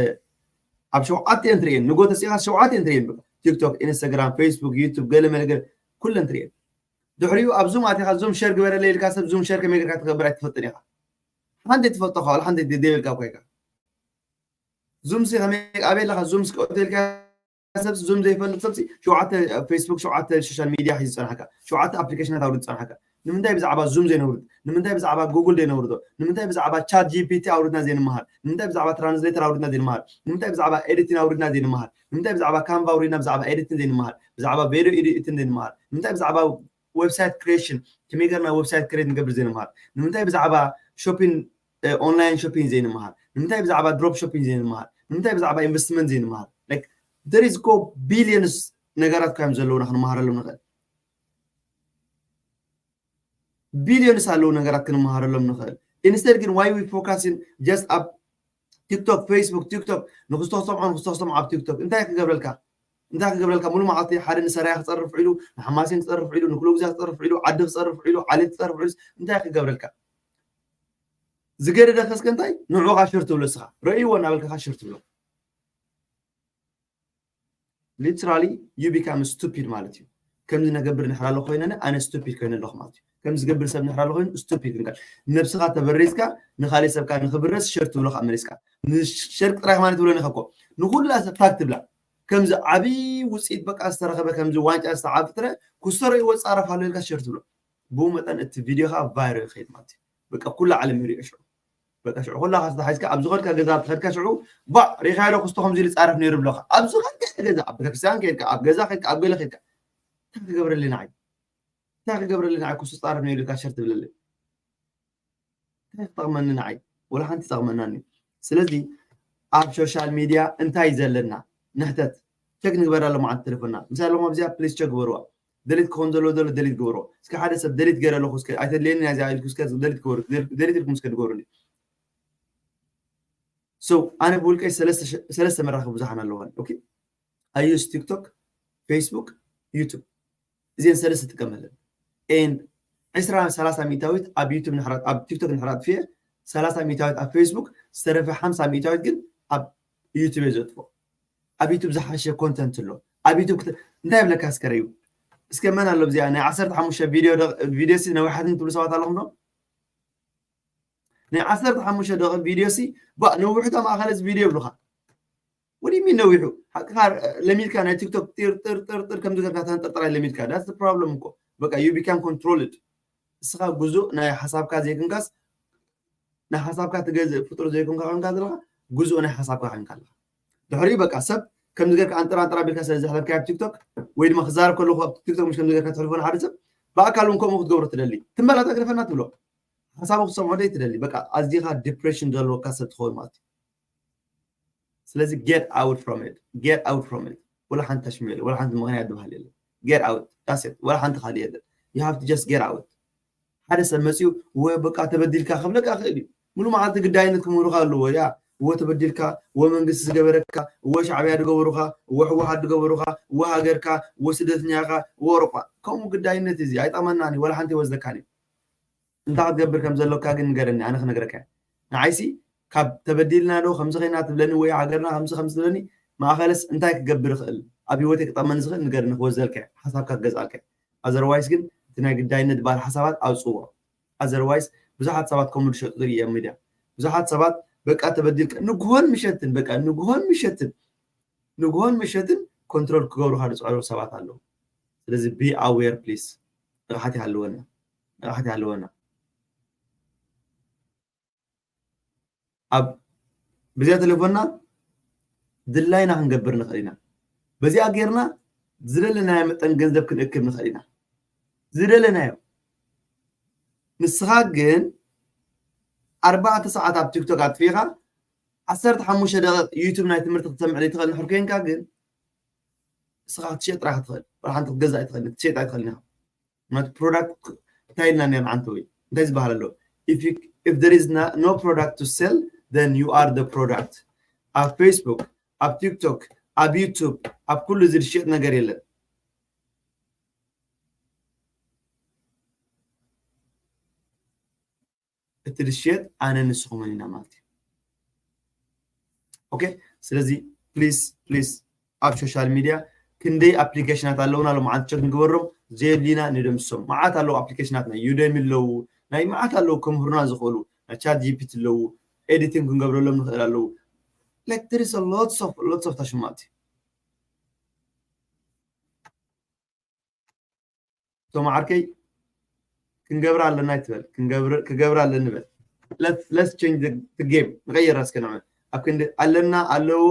ኣብ ሸውዓተ እየን ትርእየን ንጎ ተሲኻ ሸውዓተ እየን ትርእየን ቲክቶክ ኢንስታግራም ፌስቡክ ዩቱብ ገለ መለገ ኩለን ትርእየን ድሕሪኡ ኣብ ዙም ኣቲኻ ዙም ሸር ግበረለ ኢልካ ሰብ ዙም ሸር ከመይ ጌርካ ትገብር ኣይትፈልጥን ኢኻ ሓንቲ ትፈልጦ ከዋላ ሓንቲ ደይብልካ ኮይካ ዙም ሲ ከመይ ኣበይ ኣለኻ ዙም ስቀወት ኢልካ ሰብ ዙም ዘይፈልጥ ሰብሲ ሸውዓተ ፌስቡክ ሸውዓተ ሶሻል ሚድያ ሒዙ ዝፀናሕካ ሸውዓተ ኣፕሊኬሽናት ኣውርድ ዝፀናሕካ ንምንታይ ብዛዕባ ዙም ዘይነውርድ ንምንታይ ብዛዕባ ጉግል ዘይነውርዶ ንምንታይ ብዛዕባ ቻት ጂፒቲ ኣውርድና ዘይንመሃር ንምንታይ ብዛዕባ ትራንስሌተር ኣውርድና ዘይንመሃር ንምንታይ ብዛዕባ ኤዲቲን ኣውርድና ዘይንመሃር ንምንታይ ብዛዕባ ካንቫ ኣውሪድና ብዛዕባ ኤዲቲን ዘይንመሃር ብዛዕባ ቪድዮ ኤዲቲን ዘይንመሃር ንምንታይ ብዛዕባ ዌብሳይት ክሬሽን ከመይ ገርና ዌብሳይት ክሬት ንገብር ዘይንመሃር ንምንታይ ብዛዕባ ሾፒን ኦንላይን ሾፒን ዘይንመሃር ንምንታይ ብዛዕባ ድሮፕ ሾፒን ዘይንመሃር ንምንታይ ብዛዕባ ኢንቨስትመንት ዘይንመሃር there is go billions ነገራት ካዮም ዘለውና ክንመሃረሎም ንኽእል billions ኣለዉ ነገራት ክንመሃረሎም ንኽእል instead ግን why we focusing just ኣብ ቲክቶክ ፌስቡክ ቲክቶክ ንክስቶ ክሰምዖ ንክስቶ ክሰምዖ ኣብ ቲክቶክ እንታይ ክገብረልካ እንታይ ክገብረልካ ሙሉ መዓልቲ ሓደ ንሰራያ ክፀርፍ ውዒሉ ንሓማሴን ክፀርፍ ውዒሉ ንክሎግዚያ ክፀርፍ ውዒሉ ዓዲ ክፀርፍ ውዒሉ ዓሌት ክፀርፍ ውዒሉ እንታይ ክገብረልካ ዝገደደ ከስከ እንታይ ንዑኻ ሽር ትብሎ ስኻ ረእይዎ እናበልካ ሽር ትብሎ literally you become stupid ማለት እዩ ከምዚ ነገብር ንሕር ኣሎ ኮይነ ኣነ stupid ኮይነ ኣለኹ ማለት እዩ ከም ዝገብር ሰብ ንሕር ኣሎ ኮይኑ stupid ክንካ ነብስኻ ተበሪዝካ ንካሊእ ሰብካ ንክብረስ ሽር ትብሎ ከዓ መሪስካ ንሽር ጥራይ ማለት ትብሎ ንኸኮ ንኩላ ሰብ ታግ ትብላ ከምዚ ዓብዪ ውፅኢት በቃ ዝተረኸበ ከምዚ ዋንጫ ዝተዓብጥረ ክሰረዩ ወፃረፍ ኣሎ ኢልካ ሽር ትብሎ ብኡ መጠን እቲ ቪድዮ ከዓ ቫይሮ ይኸይድ ማለት እዩ በቃ ኩላ ዓለም ይሪኦ ሽዑ በቃ ሽዑ ኩላ ተታሒዝካ ኣብ ዝኸድካ ገዛ ተኸድካ ሽዑ ባዕ ሪኻዮ ዶ ክስቶ ከምዚ ኢሉ ፃረፍ ነይሩ ብለካ ኣብ ዝኸድካ ገዛ ኣብ ቤተክርስትያን ከድካ ኣብ ገዛ ከድካ ኣብ ገለ ከድካ እንታይ ክገብረሊ ንዓይ እንታይ ክገብረሊ ንዓይ ክስቶ ፃረፍ ነይሩ ኢልካ ሸር ትብለለይ እንታይ ክጠቕመኒ ንዓይ ወላ ሓንቲ ይጠቕመናኒ ስለዚ ኣብ ሶሻል ሚድያ እንታይ ዘለና ንሕተት ቸክ ንግበራ ሎማዓንቲ ተሌፎና ምሳሌ ኣለኹም ኣብዚኣ ፕሊስ ቸክ ግበርዋ ደሊት ክኾን ዘለዎ ዘሎ ደሊት ግበርዎ እስከ ሓደ ሰብ ደሊት ገይረ ኣለኹ እስከ ኣይተድልየኒ ናይዚኣ ኢልኩ እስከ ደሊት ግበሩ ደሊት ኢልኩም እስከ ንገሩኒ so ኣነ ብውልቀይ ሰለስተ መራኸቢ ብዙሓን ኣለዋን okay I use TikTok Facebook YouTube እዚአን ሰለስተ ጥቀመለን and ዕስራ ሰላሳ ሚእታዊት ኣብ ዩቱብ ኣብ ቲክቶክ ንሕር ኣጥፍየ ሰላሳ ሚእታዊት ኣብ ፌስቡክ ዝተረፈ ሓምሳ ሚእታዊት ግን ኣብ ዩቱብ እየ ዘጥፎ ኣብ ዩቱብ ዝሓሸ ኮንተንት ኣሎ ኣብ ዩቱብ እንታይ ብለካ እስከረዩ እስከ መን ኣሎ ዚኣ ናይ ዓሰርተ ሓሙሽተ ቪድዮ ሲ ነዊሓትን ትብሉ ሰባት ኣለኹም ዶ ናይ ዓሰርተ ሓሙሽተ ደቂ ቪድዮ ሲ ባ ነዊሕታ ማእኸል እዚ ቪድዮ ይብሉኻ ወዲ ሚን ነዊሑ ሓቅኻ ለሚድካ ናይ ቲክቶክ ጢር ጢር ጢር ጢር ከምዚ ገርካ ተንጠርጠራይ ለሚድካ that's problem እኮ በቃ you become controlled። እስኻ ግዙእ ናይ ሓሳብካ ዘይኮንካስ፣ ናይ ሓሳብካ ትገዝእ ፍጡር ዘይኮንካ ኮንካ ዘለኻ፣ ግዙእ ናይ ሓሳብካ ኮንካ ኣለኻ። ድሕሪኡ በቃ ሰብ ከምዚ ገርካ ኣንጥራ ኣንጥራ ቢልካ ስለ ዘሕለፍካ ኣብ ቲክቶክ፣ ወይ ድማ ክዛረብ ከለኹ ኣብ ቲክቶክ ምሽ ከምዚ ገርካ ትሕልፎ ንሓደ ሰብ፣ ብኣካል እውን ከምኡ ክትገብሮ ትደሊ። ትንበላታ ግደፈና ትብሎ። ሓሳቡ ክትሰምዖ ደይ ትደሊ። በቃ ኣዚኻ ዲፕሬሽን ዘለወካ ሰብ ትኸውን ማለት እዩ። ስለዚ get out from it, get out from it። ወላ ሓንቲ ተሽሚዕ፣ ወላ ሓንቲ ምኽንያት ዝበሃል የለን። Get out, that's it። ወላ ሓንቲ ካልእ የለን። You have to just get out። ሓደ ሰብ መፂኡ፣ ወ በቃ ተበዲልካ ክብለካ ክእል እዩ። ሙሉ መዓልቲ ግዳይነት ክምህሩካ ኣለዎ። ያ፣ ወ ተበዲልካ፣ ወ መንግስቲ ዝገበረካ፣ ወ ሻዕብያ ዝገበሩካ፣ ወ ህወሓት ዝገበሩካ፣ ወ ሃገርካ፣ ወ ስደተኛካ፣ ወ ኦሮጳ። ከምኡ ግዳይነት እዚ ኣይጠቕመናን እዩ፣ ወላ ሓንቲ ይወስደካን እዩ። እንታይ ክትገብር ከም ዘሎካ ግን ንገረኒ፣ ኣነ ክነግረካ እየ። ንዓይሲ ካብ ተበዲልና ዶ ከምዚ ኸይና ትብለኒ ወይ ሃገርና ከምዚ ከምዚ ትብለኒ፣ ማእኸለስ እንታይ ክገብር ይኽእል፣ ኣብ ህይወተይ ክጠቕመኒ ዝኽእል ንገርኒ፣ ክወዘልካ እየ፣ ሓሳብካ ክገዝኣልካ እየ። ኣዘርዋይስ ግን እቲ ናይ ግዳይነት ዝበሃል ሓሳባት ኣውፅዎ። ኣዘርዋይስ ብዙሓት ሰባት ከምኡ ዝሸጡ ትርኢ እየ ኣብ ሚድያ። ብዙሓት ሰባት በቃ ተበዲልካ ንግሆን ምሸትን፣ በቃ ንግሆን ምሸትን፣ ንግሆን ምሸትን ኮንትሮል ክገብሩካ ዝፅዕሩ ሰባት ኣለዉ። ስለዚ be aware please። ንቕሓት ይሃልወና፣ ንቕሓት ይሃልወና። ኣብ ብዚኣ ቴሌፎንና ድላይና ክንገብር ንኽእል ኢና። በዚኣ ጌርና ዝደለናዮ መጠን ገንዘብ ክንእክብ ንኽእል ኢና። ዝደለናዮ። ንስኻ ግን ኣርባዕተ ሰዓት ኣብ ቲክቶክ ኣጥፊኻ ዓሰርተ ሓሙሽተ ደቂቕ ዩቱብ ናይ ትምህርቲ ክትሰምዕ ዘይትኽእል እንድሕር ኮይንካ ግን ንስኻ ክትሸጥ ጥራሕ ትኽእል። ወላ ሓንቲ ክትገዛእ ኣይትኽእል፣ ክትሸጥ ኣይትኽእል ኢኻ። ማለት ፕሮዳክት እንታይ ኢልና ነርና ዓንተ ወይ እንታይ ዝበሃል ኣሎ? If you, if there is no, no product to sell, then you are the product። ኣብ ፌስቡክ፣ ኣብ ቲክቶክ፣ ኣብ ዩቱብ፣ ኣብ ኩሉ እዚ ዝሽየጥ ነገር የለን። እቲ ዝሽየጥ ኣነ ንስኹምን ኢና ማለት እዩ። ኦኬ፣ ስለዚ ፕሊስ ፕሊስ ኣብ ሶሻል ሚድያ ክንደይ ኣፕሊኬሽናት ኣለውና፣ ሎምዓንቲ ቸክ ንግበሮም፣ ዘየድልዩና ንደምስሶም። መዓት ኣለዉ ኣፕሊኬሽናት፣ ናይ ዩደሚ ኣለዉ፣ ናይ መዓት ኣለዉ ከምህሩና ዝኽእሉ፣ ናይ ቻት ጂ ፒ ቲ ኣለዉ፣ ኤዲቲንግ ክንገብረሎም ንኽእል ኣለዉ። Like there is a lots of, lots of ታሽማት። እቶም ዓርከይ ክንገብር ኣለና ይትበል፣ ክንገብር፣ ክገብር ኣለኒ በል። Let's, let's change the, the game። ንቐይር እስከ ንዕመት። ኣብ ክንዲ ኣለና፣ ኣለዉ፣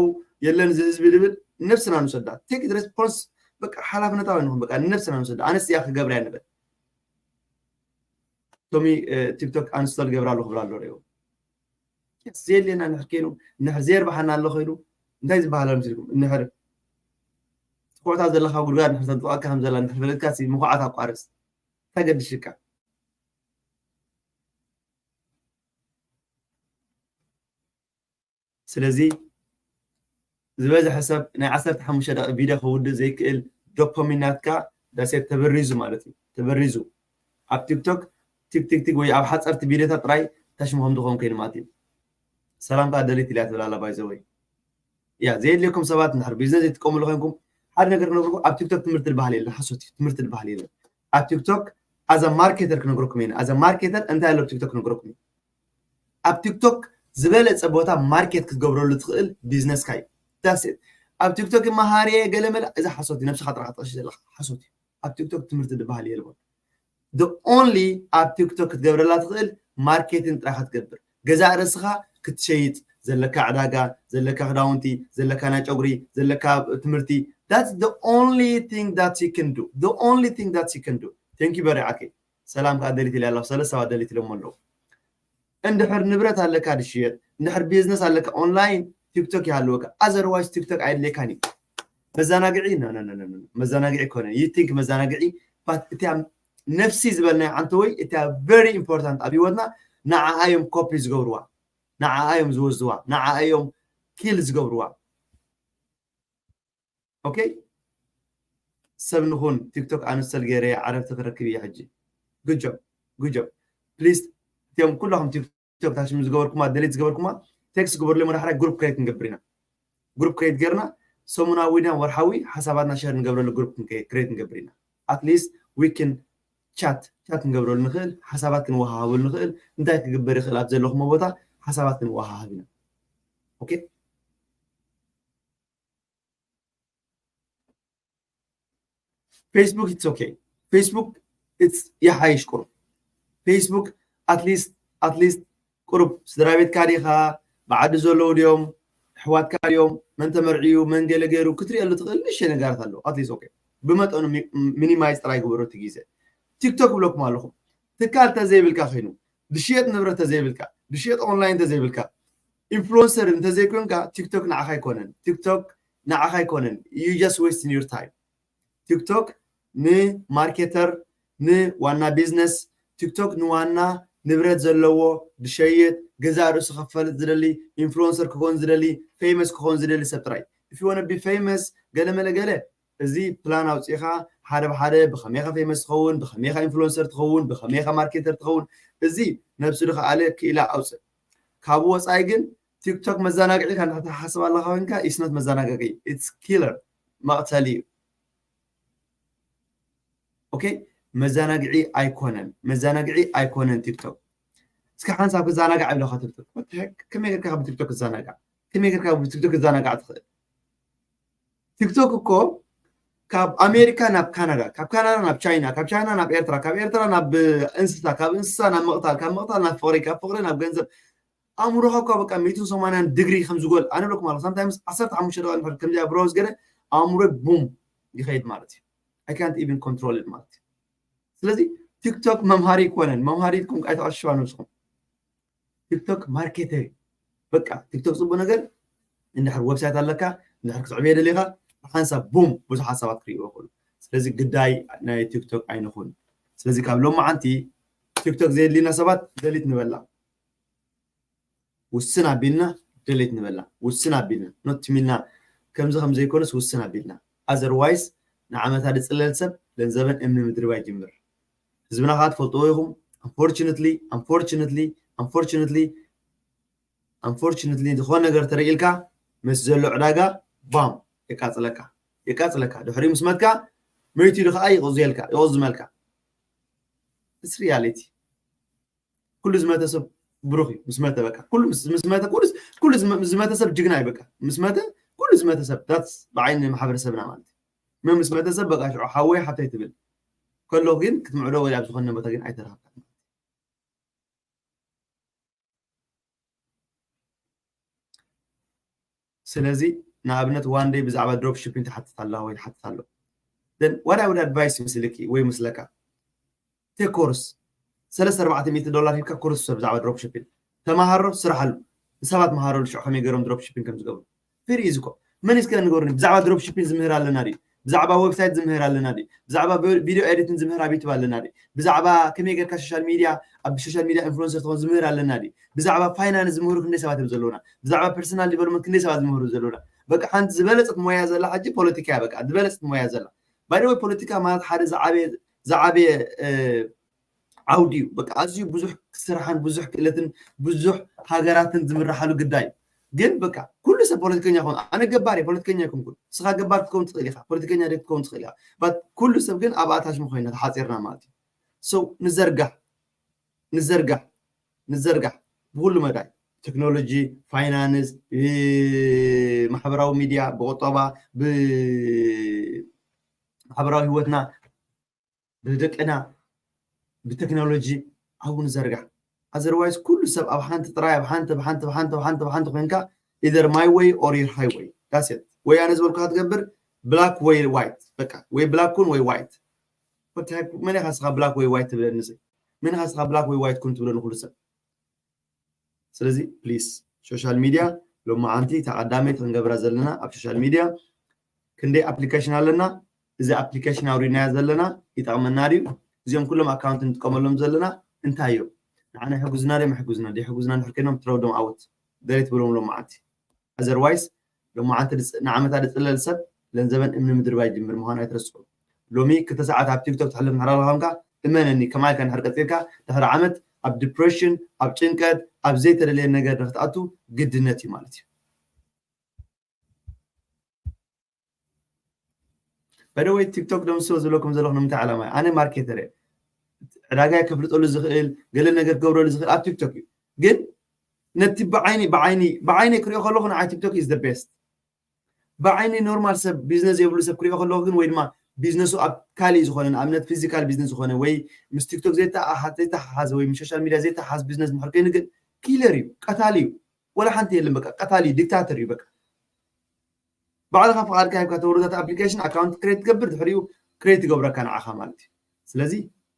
የለን እዚ ህዝቢ ድብል ነብስና ንውሰዳ። Take the response፣ በቃ ሓላፍነታዊ ንኹን፣ በቃ ነብስና ንውሰዳ። ኣነስ እያ ክገብር እያ ንበል። ቶሚ፣ እ፣ ቲክቶክ ኣንስቶል ገብር ኣለኹ ብላ ኣሎ ሪኦ። ዘየለና ንሕር ከይኑ፣ ንሕር ዘየርባሓና ኣሎ ከይኑ፣ እንታይ ዝበሃል ኣሎ ምስልኩም? ንሕር ትኩዕታ ዘለካ ጉድጓድ ንሕር ተንጥቐካ ከም ዘላ ንሕር ፈለጥካ ሲ ምኹዓት ኣቋርጽ። እንታይ ገድሽካ? ስለዚ ዝበዝሐ ሰብ ናይ ዓሰርተ ሓሙሽተ ደቂቕ ቪድዮ ከውድእ ዘይክእል ዶፓሚን ናትካ ዳሴት ተበሪዙ ማለት እዩ። ተበሪዙ። ኣብ ቲክቶክ ቲክ ቲክ ቲክ ወይ ኣብ ሓፀርቲ ቪድዮታት ጥራይ ታሽሙ ከም ዝኾን ኮይኑ ማለት እዩ። ሰላምታ ደሊት ኢልያ ትብል ኣላ ባይ ዘ ወይ። ያ፣ ዘየድልየኩም ሰባት እንድሕር ቢዝነስ ዘይትጥቀሙሉ ኮይንኩም ሓደ ነገር ክነግርኩም፣ ኣብ ቲክቶክ ትምህርቲ ዝበሃል የለን። ሓሶት እዩ፣ ትምህርቲ ዝበሃል የለን። ኣብ ቲክቶክ ኣዛ ማርኬተር ክነግረኩም እየ። ኣዛ ማርኬተር እንታይ ኣሎ ኣብ ቲክቶክ ክነግረኩም እየ። ኣብ ቲክቶክ ዝበለፀ ቦታ ማርኬት ክትገብረሉ ትኽእል ቢዝነስካ እዩ። That's it። ኣብ ቲክቶክ መሃሪ እየ ገለመለ፣ እዚ ሓሶት እዩ። ነብስኻ ጥራሕ ትቐሺ ዘለኻ ሓሶት እዩ። ኣብ ቲክቶክ ትምህርቲ ዝበሃል የልቦን። The only ኣብ ቲክቶክ ክትገብረላ ትኽእል ማርኬቲንግ ጥራሕ ክትገብር። ገዛእ ርእስኻ ክትሸይጥ፣ ዘለካ ዕዳጋ፣ ዘለካ ክዳውንቲ፣ ዘለካ ናይ ጨጉሪ፣ ዘለካ ትምህርቲ። That's the only thing that you can do. The only thing that you can do. Thank you very ዓርከይ። ሰላም ከኣ ደሊት ኢለ ኣለኹ። ሰለስተ ሰባት ደሊት ኢሎሞ ኣለዉ። እንድሕር ንብረት ኣለካ ድሽየጥ፣ እንድሕር ቢዝነስ ኣለካ ኦንላይን ቲክቶክ ይሃልወካ። Otherwise ቲክቶክ ኣየድልየካን እዩ። መዘናግዒ፣ no, no, no, no, no። መዘናግዒ ኮነ። You think መዘናግዒ፣ but እቲያ ነፍሲ ዝበልናዮ ዓንተ ወይ እቲያ very important ኣብ ህይወትና ንዓኣ እዮም ኮፒ ዝገብርዋ። ንዓኣ እዮም ዝወስድዋ። ንዓኣ እዮም ኪል ዝገብርዋ። ኦኬ፣ ሰብ ንኹን። ቲክቶክ ኣንስተል ገይረ እየ፣ ዓረፍቲ ክረክብ እየ ሕጂ። Good job, good job። ፕሊዝ እቲኦም ኩላኹም ቲክቶክ ታሽም ዝገበርኩማ፣ ደሊት ዝገበርኩማ ቴክስት ግበሩለይ፣ መዳሕራይ ግሩፕ ክሬት ክንገብር ኢና። ግሩፕ ክሬት ጌርና ሰሙናዊ ና ወርሓዊ ሓሳባትና ሸር ንገብረሉ ግሩፕ ክንከ-፣ ክሬት ክንገብር ኢና። At least we can chat፣ ቻት ክንገብረሉ ንኽእል፣ ሓሳባት ክንወሃሃበሉ ንኽእል፣ እንታይ ክግበር ይኽእል ኣብ ዘለኹሞ ቦታ ሓሳባት ክንወሃሃብ ኢና። ኦኬ? ፌስቡክ it's okay። ፌስቡክ it's ይሓይሽ ቁሩብ። ፌስቡክ at least at least ቁሩብ ስድራ ቤትካ ዲኻ፣ ብዓዲ ዘለዉ ድዮም፣ ኣሕዋትካ ድዮም፣ መን ተመርዕዩ፣ መን ገለ ገይሩ ክትሪእሉ ትኽእል ንእሽተይ ነገራት ኣለዉ። At least okay፣ ብመጠኑ ሚኒማይዝ ጥራይ ግበሮ እቲ ግዜ። ቲክቶክ ብለኩም ኣለኹም፣ ትካል ተዘይብልካ ኮይኑ፣ ድሽየጥ ንብረት ተዘይብልካ፣ ድሽየጥ ኦንላይን ተዘይብልካ፣ ኢንፍሉንሰር እንተዘይኮንካ ቲክቶክ ንዓኻ ኣይኮነን። ቲክቶክ ንዓኻ ኣይኮነን። You just wasting your time። ቲክቶክ ንማርኬተር፣ ንዋና ቢዝነስ፣ ቲክቶክ ንዋና ንብረት ዘለዎ፣ ዝሸይጥ፣ ገዛ ርእሱ ክፈልጥ ዝደሊ፣ ኢንፍሉንሰር ክኾን ዝደሊ፣ ፌመስ ክኾን ዝደሊ ሰብ ጥራይ። If you wanna be famous፣ ገለ መለ ገለ፣ እዚ ፕላን ኣውፂኻ ሓደ ብሓደ ብኸመይኻ ፌመስ ትኸውን፣ ብኸመይኻ ኢንፍሉንሰር ትኸውን፣ ብኸመይኻ ማርኬተር ትኸውን፣ እዚ ነብሱ ዝኸኣለ ክኢላ ኣውፅእ። ካብኡ ወፃኢ ግን ቲክቶክ መዘናግዒ ኢልካ እንድሕር ትሓስብ ኣለኻ ኮይንካ፣ it's not መዘናግዒ፣ it's killer፣ መቕተሊ እዩ። ኦኬ፣ መዘናግዒ ኣይኮነን፣ መዘናግዒ ኣይኮነን ቲክቶክ። እስኪ ሓንሳብ ክዘናጋዕ ይብለኻ ቲክቶክ። What the heck? ከመይ ጌርካ ካብ ቲክቶክ ክዘናጋዕ? ከመይ ጌርካ ካብ ቲክቶክ ክዘናጋዕ ትኽእል? ቲክቶክ እኮ ካብ ኣሜሪካ ናብ ካናዳ፣ ካብ ካናዳ ናብ ቻይና፣ ካብ ቻይና ናብ ኤርትራ፣ ካብ ኤርትራ ናብ እንስሳ፣ ካብ እንስሳ ናብ ምቕታል፣ ካብ ምቕታል ናብ ፍቕሪ፣ ካብ ፍቕሪ ናብ ገንዘብ፣ ኣእምሮኻ እኳ በቃ ሚእትን ሰማንያን ዲግሪ ከም ዝጎል ኣነ ብለኩም ኣለኹ። Sometimes ዓሰርተ ሓሙሽተ ደቂቕ እንድሕር ከምዚኣ ብሮዝ ገለ ኣእምሮይ ቡም ይኸይድ ማለት እዩ። I can't even control it ማለት እዩ። ስለዚ ቲክቶክ መምሃሪ ይኮነን፣ መምሃሪ ኢልኩም ኣይተቐሽዋ ነብስኹም። ቲክቶክ ማርኬተር እዩ። በቃ ቲክቶክ ጽቡቅ ነገር እንድሕር ዌብሳይት ኣለካ፣ እንድሕር ክትዕብዮ ደሊኻ፣ ብሓንሳብ ቡም ብዙሓት ሰባት ክርእይዎ ይኽእሉ። ስለዚ ግዳይ ናይ ቲክቶክ ኣይንኹን። ስለዚ ካብ ሎማዓንቲ ቲክቶክ ዘየድልዩና ሰባት ደሊት ንበላ። ውስን ኣቢልና ደሌት ንበላ። ውስን ኣቢልና፣ ኖት ሚልና፣ ከምዚ ከም ዘይኮነስ ውስን ኣቢልና። ኣዘርዋይስ ንዓመታ ዝጽለል ሰብ ለንዘበን እምኒ ምድርባይ ይጅምር። ህዝብና ከዓ ትፈልጥዎ ኢኹም። Unfortunately, unfortunately, unfortunately, unfortunately ዝኾነ ነገር ተረኢልካ ምስ ዘሎ ዕዳጋ ባም የቃጽለካ፣ የቃጽለካ። ድሕሪኡ ምስ መትካ መይቱ ኢሉ ከዓ ይቕዝየልካ፣ ይቕዝመልካ። It's reality። ኩሉ ዝመተ ሰብ ብሩኽ እዩ። ምስ መተ በቃ ኩሉ ምስ ምስ መተ ኩሉ ኩሉ ዝመ- ዝመተ ሰብ ጅግና እዩ። በቃ ምስ መተ ኩሉ ዝመተ ሰብ that's ብዓይኒ ማሕበረሰብና ማለት እዩ። መ ምስ መተ ሰብ በቃ ሽዑ ሓወይ ሓፍተይ ትብል ከሎ ግን ክትምዕዶ ወይ ኣብ ዝኾነ ቦታ ግን ኣይተረኸብካን። ስለዚ ንኣብነት one day ብዛዕባ ድሮፕ ሺፒንግ ትሓትት ኣለኻ ወይ ትሓትት ኣሎ። Then what I would advise you ምስልኪ ወይ ምስለካ፣ take course ሰለስተ ኣርባዕተ ሚእቲ ዶላር ሂብካ ኮርስ ውሰድ ብዛዕባ ድሮፕ ሺፒንግ። ተማሃሮ፣ ስራሓሉ። ንሰባት መሃረሉ ሽዑ ከመይ ገይሮም ድሮፕ ሺፒንግ ከም ዝገብሩ። ፍሪ እዩ እኮ። መን እስከ ንገሩኒ፣ ብዛዕባ ድሮፕ ሺፒንግ ዝምህር ኣለና ድዩ? ብዛዕባ ዌብሳይት ዝምህር ኣለና ድዩ? ብዛዕባ ቪ- ቪድዮ ኤዲቲንግ ዝምህር ኣብ ዩቱብ ኣለና ድዩ? ብዛዕባ ከመይ ጌርካ ሶሻል ሚድያ፣ ኣብ ሶሻል ሚድያ ኢንፍሉንሰር ትኾን ዝምህር ኣለና ድዩ? ብዛዕባ ፋይናንስ ዝምህሩ ክንደይ ሰባት እዮም ዘለውና? ብዛዕባ ፐርሰናል ዲቨሎፕመንት ክንደይ ሰባት ዝምህሩ ዘለውና? በቃ ሓንቲ ዝበለጸት ሞያ ዘላ ሕጂ ፖለቲካ እያ። በቃ ዝበለጸት ሞያ ዘላ ባይደወይ ፖለቲካ ማለት ሓደ ዝዓበየ ዝዓበየ ዓውዲ እዩ። በቃ ኣዝዩ ብዙሕ ስራሕን ብዙሕ ክእለትን ብዙሕ ሃገራትን ዝምርሓሉ ግዳይ እዩ። ግን በቃ ኩሉ ሰብ ፖለቲከኛ ይኸውን። ኣነ ገባር እየ፣ ፖለቲከኛ ኣይኮንኩን። ንስኻ ገባር ክትከውን ትኽእል ኢኻ፣ ፖለቲከኛ ደ ክትከውን ትኽእል ኢኻ። ባት ኩሉ ሰብ ግን ኣብ ኣታች መኾይና ተሓፂርና ማለት እዩ። So ንዘርጋሕ ንዘርጋሕ ንዘርጋሕ ብኩሉ መዳይ ቴክኖሎጂ፣ ፋይናንስ፣ ማሕበራዊ ሚድያ፣ ብቁጠባ፣ ብማሕበራዊ ህይወትና ብደቅና ብቴክኖሎጂ ኣብኡ ንዘርጋሕ። ኣዘርዋይስ ኩሉ ሰብ ኣብ ሓንቲ ጥራይ ኣብ ሓንቲ ብሓንቲ ብሓንቲ ብሓንቲ ብሓንቲ ኮይንካ either my way or your highway that's it። ወይ ኣነ ዝበልኩ ክትገብር ብላክ ወይ ዋይት በቃ ወይ ብላክ ኩን ወይ ዋይት። መን ኢኻ ስኻ ብላክ ወይ ዋይት ትብለኒ? መን ኢኻ ስኻ ብላክ ወይ ዋይት ኩን ትብለኒ ኩሉ ሰብ? ስለዚ ፕሊስ ሶሻል ሚድያ ሎማዓንቲ ተቐዳመይቲ ክንገብራ ዘለና ኣብ ሶሻል ሚድያ ክንደይ ኣፕሊኬሽን ኣለና። እዚ ኣፕሊኬሽን ኣውሪድናዮ ዘለና ይጠቕመና ድዩ? እዚኦም ኩሎም ኣካውንት ንጥቀመሎም ዘለና እንታይ እዮም? ንዓና ይሕግዙና ድዮም ኣይሕግዙና? ዘይሕግዙና እንድሕር ኮይኖም ትረውዶም ኣውት ደለይ ትብሎም ሎማዓንቲ። ኣዘርዋይስ ሎማዓንቲ ንዓመታ ዝፅለል ሰብ ለንዘበን እምኒ ምድርባይ ይጅምር ምዃኑ ኣይትረስዑ። ሎሚ ክልተ ሰዓት ኣብ ቲክቶክ ትሕልፍ ምሕራር ኮንካ እመነኒ ከማይ ከንሕር ቀፂልካ ድሕሪ ዓመት ኣብ ዲፕሬሽን ኣብ ጭንቀት ኣብ ዘይተደለየ ነገር ንክትኣቱ ግድነት እዩ ማለት እዩ። በደወይ ቲክቶክ ደምስሶ ዝብለኩም ዘለኹ ንምንታይ ዓላማ እዩ? ኣነ ማርኬተር እየ። ዕዳጋ ከፍልጠሉ ዝኽእል ገለ ነገር ክገብረሉ ዝኽእል ኣብ ቲክቶክ እዩ። ግን ነቲ ብዓይኒ ብዓይኒ ብዓይኒ ክሪኦ ከለኹ ንዓይ ቲክቶክ is the best። ብዓይኒ ኖርማል ሰብ ቢዝነስ የብሉ ሰብ ክሪኦ ከለኹ ግን ወይ ድማ ቢዝነሱ ኣብ ካሊእ ዝኾነ ንኣብነት ፊዚካል ቢዝነስ ዝኾነ ወይ ምስ ቲክቶክ ዘይተሓሓዝ ወይ ምስ ሶሻል ሚድያ ዘይተሓሓዝ ቢዝነስ እንድሕር ኮይኑ ግን ኪለር እዩ፣ ቀታሊ እዩ። ወላ ሓንቲ የለን በቃ ቀታሊ ዲክታተር እዩ በቃ። ባዕልኻ ፍቓድካ ሂብካ ተወርዳት ኣፕሊኬሽን ኣካውንት ክሬት ትገብር ድሕሪኡ ክሬት ይገብረካ ንዓኻ ማለት እዩ። ስለዚ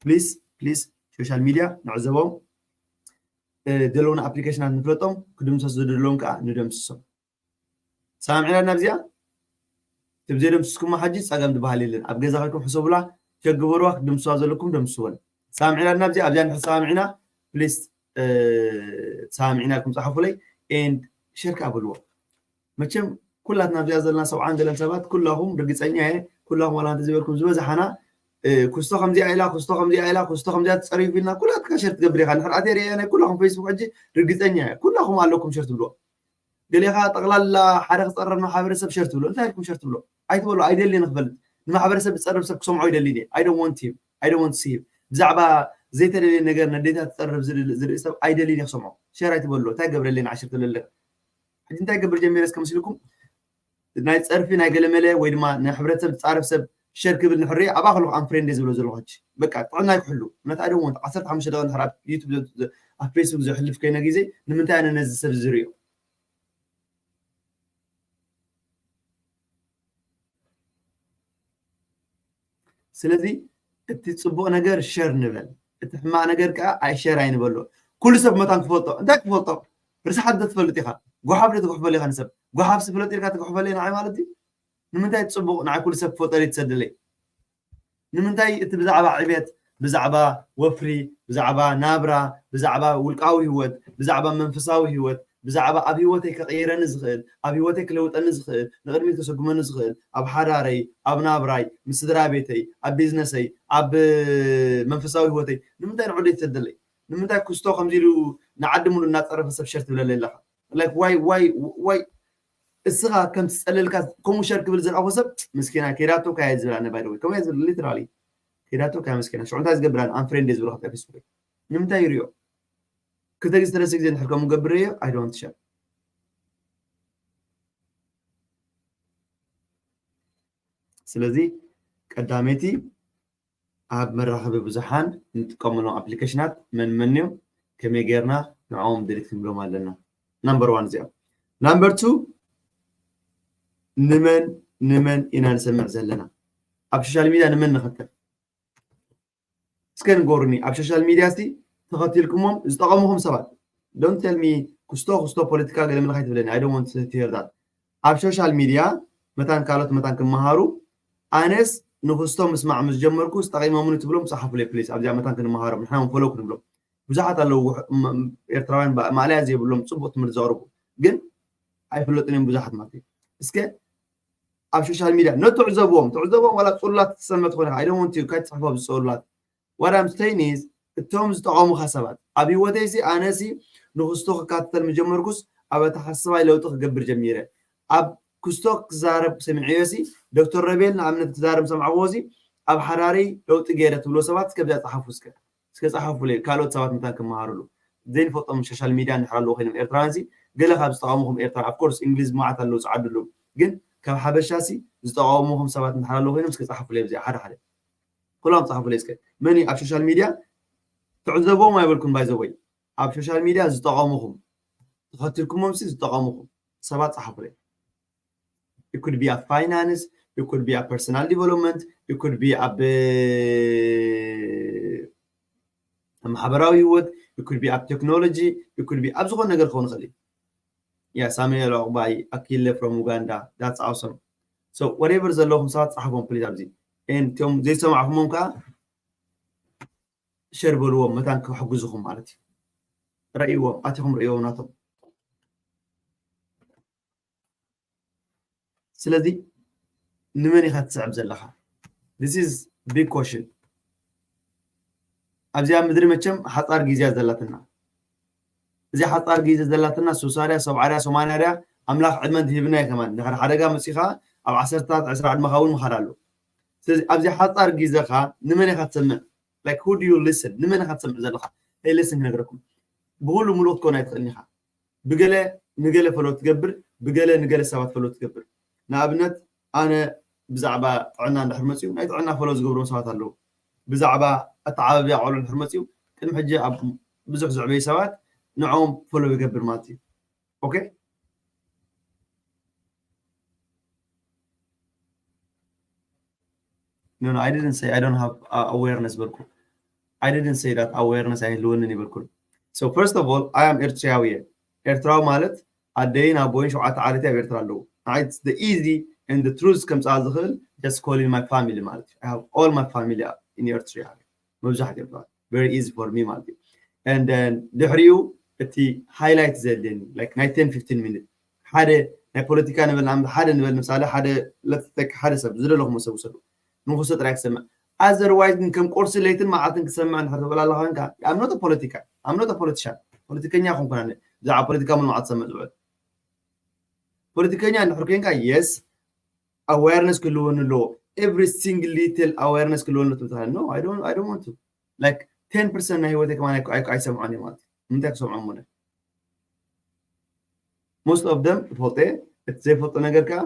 ፕሊስ ፕሊስ ሶሻል ሚድያ ንዕዘቦም፣ ዘለውና ኣፕሊኬሽናት ንፍለጦም፣ ክድምሰሱ ዝደለዎም ከዓ ንደምስሶም። ሰማምዒና ኣብዚኣ ትብ ዘየደምስስኩማ ሓጂ ፀገም ዝበሃል የለን። ኣብ ገዛ ኮይኩም ሕሰቡላ፣ ሸግበርዋ ክትድምስዋ ዘለኩም ደምስወን። ሰማምዒና ኣብዚኣ ኣብዚኣ ንሕሰማምዒና ፕሊስ ሰማምዒና ኢልኩም ፀሓፉለይ ኤንድ ሸር ከዓ በልዎ። መቸም ኩላትና ኣብዚኣ ዘለና ሰብዓን ገለን ሰባት ኩላኹም ርግፀኛ እየ ኩላኹም ዋላ እንተዘይበልኩም ዝበዝሓና ኩስቶ ከምዚኣ ኢላ ኩስቶ ከምዚኣ ኢላ ኩስቶ ከምዚኣ ትፀርዩ ፊልና ኩላትካ ሸር ትገብር ኢኻ። ንሕርኣት የርእየ ናይ ኩላኹም ፌስቡክ ሕጂ ርግፀኛ እየ ኩላኹም ኣለኩም ሸር ትብልዎ። ገሌኻ ጠቕላላ ሓደ ክፀረብ ማሕበረሰብ ሸር ትብሎ እንታይ ኢልኩም ሸር ትብሎ? ኣይትበሎ። ኣይደልን ክፈልጥ ንማሕበረሰብ ዝፀርብ ሰብ ክሰምዖ ኣይደልን እየ። I don't want him. I don't want to see him. ብዛዕባ ዘይተደልየ ነገር ነዴታት ዝፀርብ ዝርኢ ሰብ ኣይደልን እየ ክሰምዖ። ሸር ኣይትበሎ። እንታይ ገብረለይ ንዓሽር ትብለለካ ሕጂ እንታይ ገብር ጀሚረ እስከ መስልኩም? ናይ ፀርፊ ናይ ገለመለ ወይ ድማ ናይ ሕብረተሰብ ዝፃረፍ ሰብ ሸር ክብል ንሕርየ ኣብኣ ከለኹ ኣንፍሬንድ ዝብሎ ዘለኹ ሕጂ በቃ ጥዕና ይክሕሉ። ነቲ I don't want ዓሰርተ ሓሙሽተ ደቂቕ ድሕር ኣብ ዩቱብ ኣብ ፌስቡክ ዘሕልፍ ከይነ ግዜ ንምንታይ ኣነ ነዚ ሰብ ዝርእዮ? ስለዚ እቲ ፅቡቕ ነገር ሸር ንበል፣ እቲ ሕማቕ ነገር ከዓ ኣይ ሸር ኣይንበሎ። ኩሉ ሰብ መታን ክፈልጦ እንታይ ክፈልጦ? ርስሓት ዶ ትፈልጥ ኢኻ? ጓሓፍ ዶ ትጉሕፈሉ ኢኻ ንሰብ? ጓሓፍ ስፍለጥ ኢልካ ትጉሕፈሉ ንዓይ ማለት እዩ። ንምንታይ ፅቡቕ ንዓይ ኩሉ ሰብ ክፈልጠለይ ትሰደለይ? ንምንታይ እቲ ብዛዕባ ዕቤት ብዛዕባ ወፍሪ ብዛዕባ ናብራ ብዛዕባ ውልቃዊ ህይወት ብዛዕባ መንፈሳዊ ህይወት ብዛዕባ ኣብ ህይወተይ ከቐይረኒ ዝኽእል ኣብ ህይወተይ ክለውጠኒ ዝኽእል ንቕድሚት ከሰጉመኒ ዝኽእል ኣብ ሓዳረይ ኣብ ናብራይ ምስ ስድራ ቤተይ ኣብ ቢዝነሰይ ኣብ መንፈሳዊ ህይወተይ ንምንታይ ንዕዱ ይትሰደለይ? ንምንታይ ክስቶ ከምዚ ኢሉ ንዓዲ ሙሉ እናፀረፈ ሰብ ሸር ትብለለይ ኣለኻ? Like why why why እስኻ ከም ትፀለልካ ከምኡ ሸር ክብል ዝረኣኹ ሰብ ምስኪና ኬዳቶ ካየ ዝብል ኣነ ባይ ወይ ከምኡ ዝብል ሊትራሊ ኬዳቶ ካየ ምስኪና ሽዑ እንታይ ዝገብር ኣነ ኣንፍሬንድ ዝብል ከፍታ ፌስቡክ ንምንታይ ይሪኦ ክልተ ግዜ ሰለስተ ግዜ እንድሕር ከምኡ ገብር እየ I don't share ስለዚ ቀዳመይቲ ኣብ መራኸቢ ብዙሓን እንጥቀመሎም ኣፕሊኬሽናት መን መን እዮም? ከመይ ጌርና ንዕኦም ድሊት ክንብሎም ኣለና? ናምበር ዋን እዚኦም። ናምበር ቱ ንመን ንመን ኢና ንሰምዕ ዘለና? ኣብ ሶሻል ሚድያ ንመን ንኸተል? እስከ ንገሩኒ ኣብ ሶሻል ሚድያ እስቲ ተኸቲልኩሞም ዝጠቐሙኹም ሰባት don't tell me ክስቶ ክስቶ ፖለቲካ ገለ ምልኻይ ትብለኒ I don't want to hear that ኣብ ሶሻል ሚድያ መታን ካልኦት መታን ክመሃሩ ኣነስ ንክስቶ ምስማዕ ምስ ጀመርኩ ዝጠቒሞምኒ ትብሎም ፃሓፉለይ ፕሊስ ኣብዚኣ መታን ክንመሃሮም ንሕና ውን ፈለው ክንብሎም ብዙሓት ኣለዉ ኤርትራውያን ማእለያ ዘይብሎም ፅቡቅ ትምህርቲ ዘቕርቡ ግን ኣይፍለጡን እዮም ብዙሓት ማለት እዩ እስከ ኣብ ሶሻል ሚድያ ነትዕዘብዎም ትዕዘብዎም ዋላ ፅሉላት ትሰምዕ ትኾነ I don't want you ካይ ትፅሕፎ ኣብዚ ፅሉላት what I'm saying is እቶም ዝጠቐሙኻ ሰባት ኣብ ህይወተይሲ ኣነሲ ንክስቶ ክካተል ምጀመርኩስ ኣብ ኣተሓሳስባይ ለውጢ ክገብር ጀሚረ ኣብ ክስቶ ክዛረብ ሰሚዐዮሲ ዶክተር ረቤል ንኣብነት ክዛረብ ሰምዕክዎሲ ኣብ ሓዳረይ ለውጢ ገይረ ትብሎ ሰባት እስከ ብዛ ፀሓፉ እስከ እስከ ፀሓፉለይ ካልኦት ሰባት ምታን ክመሃሩሉ ዘይንፈልጦም ሶሻል ሚድያ እንድሕር ኣለዉ ኮይኖም ኤርትራውያን ሲ ገለ ካብ ዝተቃወምኹም ኤርትራ of course እንግሊዝ መዓት ኣለዉ ፀዓዱ ኣለዉ ግን ካብ ሓበሻ ሲ ዝተቃወምኹም ሰባት እንድሕር ኣለዉ ኮይኖም እስከ ፀሓፉለይ ብዚኣ ሓደ ሓደ ኩሎም ፀሓፉለይ እስከ መን እዩ ኣብ ሶሻል ሚድያ ትዕዘቦም ኣይበልኩም ባይዘወይ ኣብ ሶሻል ሚድያ ዝጠቐሙኹም ተኸትልኩሞም ሲ ዝጠቐሙኹም ሰባት ፀሓፉለይ it could be ኣብ finance it could be ኣብ personal development it could be ኣብ ማሕበራዊ ህይወት it could be ኣብ technology it could be ኣብ ዝኾነ ነገር ክኸውን ይኽእል እዩ yeah Samuel Okbai Akile from Uganda that's awesome so whatever ዘለኹም ሰባት ፀሓፎም please ኣብዚ እቲኦም ዘይሰማዕኹሞም ከዓ ሸር በልዎም መታን ክሕግዙኹም ማለት እዩ ረእይዎም ኣቲኹም ርእይዎም ናቶም ስለዚ ንመን ኢኻ ትስዕብ ዘለኻ this is big question ኣብዚኣ ምድሪ መቸም ሓፃር ግዜያ ዘላትና እዚ ሓፃር ግዜ ዘላትና ሱሳ ድያ ሰብዓ ድያ ሰማንያ ድያ ኣምላኽ ዕድመ እንተሂብና እዩ ከማን ድሕሪ ሓደጋ መፂኻ ኣብ ዓሰርታት ዕስራ ዕድመኻ እውን ምኻድ ኣሎ ስለዚ ኣብዚ ሓፃር ግዜኻ ንመን ኢኻ ትሰምዕ like who do you listen ንመን ኢኻ ትሰምዕ ዘለኻ hey listen ክነግረኩም ብኩሉ ምሉእ ክትኮን ኣይትኽእልን ኢኻ ብገለ ንገለ ፈሎ ትገብር ብገለ ንገለ ሰባት ፈሎ ትገብር ንኣብነት ኣነ ብዛዕባ ጥዕና እንድሕር መፅኡ ናይ ጥዕና ፎሎ ዝገብሮም ሰባት ኣለዉ። ብዛዕባ ኣተዓባብያ ቆልዑ እንድሕር መፅኡ ቅድሚ ሕጂ ኣብ ብዙሕ ዝዕበዩ ሰባት ንዕኦም ፎሎ ይገብር ማለት እዩ። ኦኬ? No, no, I didn't say I don't have uh, awareness በልኩ። I didn't say that awareness ኣይህልወንን ይበልኩን። So first of all, I am ኤርትራዊ እየ። ኤርትራዊ ማለት ኣደይን ኣቦይን ሸውዓተ ዓሌት ኣብ ኤርትራ ኣለዉ። It's the easy and the truth ከምፅኣ ዝኽእል just calling my family ማለት እዩ። I have all my family in Eritrea። መብዛሕትኦም ሰባት very easy for me ማለት እዩ። And then ድሕሪኡ እቲ ሃይላይት ዘድልየኒ like ናይ ten fifteen minute ሓደ ናይ ፖለቲካ ንበል ንኣብነት ሓደ ንበል ንምሳሌ ሓደ ለተተክ ሓደ ሰብ ዝደለኹም ሰብ ውሰዱ ንክሶ ጥራይ ክሰምዕ otherwise ግን ከም ቁርሲ ለይትን መዓልትን ክሰምዕ እንድሕር ትብል ኣለኻ ኮንካ I'm not a political I'm not a politician ፖለቲከኛ ኮንኩና ብዛዕባ ፖለቲካ ሙሉ መዓልቲ ሰምዕ ዝውዕል ፖለቲከኛ እንድሕር ኮንካ yes awareness ክህልወኒ ኣለዎ every single little awareness ክህልወኒ ኣለዎ ትብል no I don't I don't want to like ten percent ናይ ህይወተይ ከማን ኣይሰምዖን እየ ማለት እዩ ንምንታይ ክሰምዖ እሞ most of them ፈልጠ እቲ ዘይፈልጦ ነገር ከዓ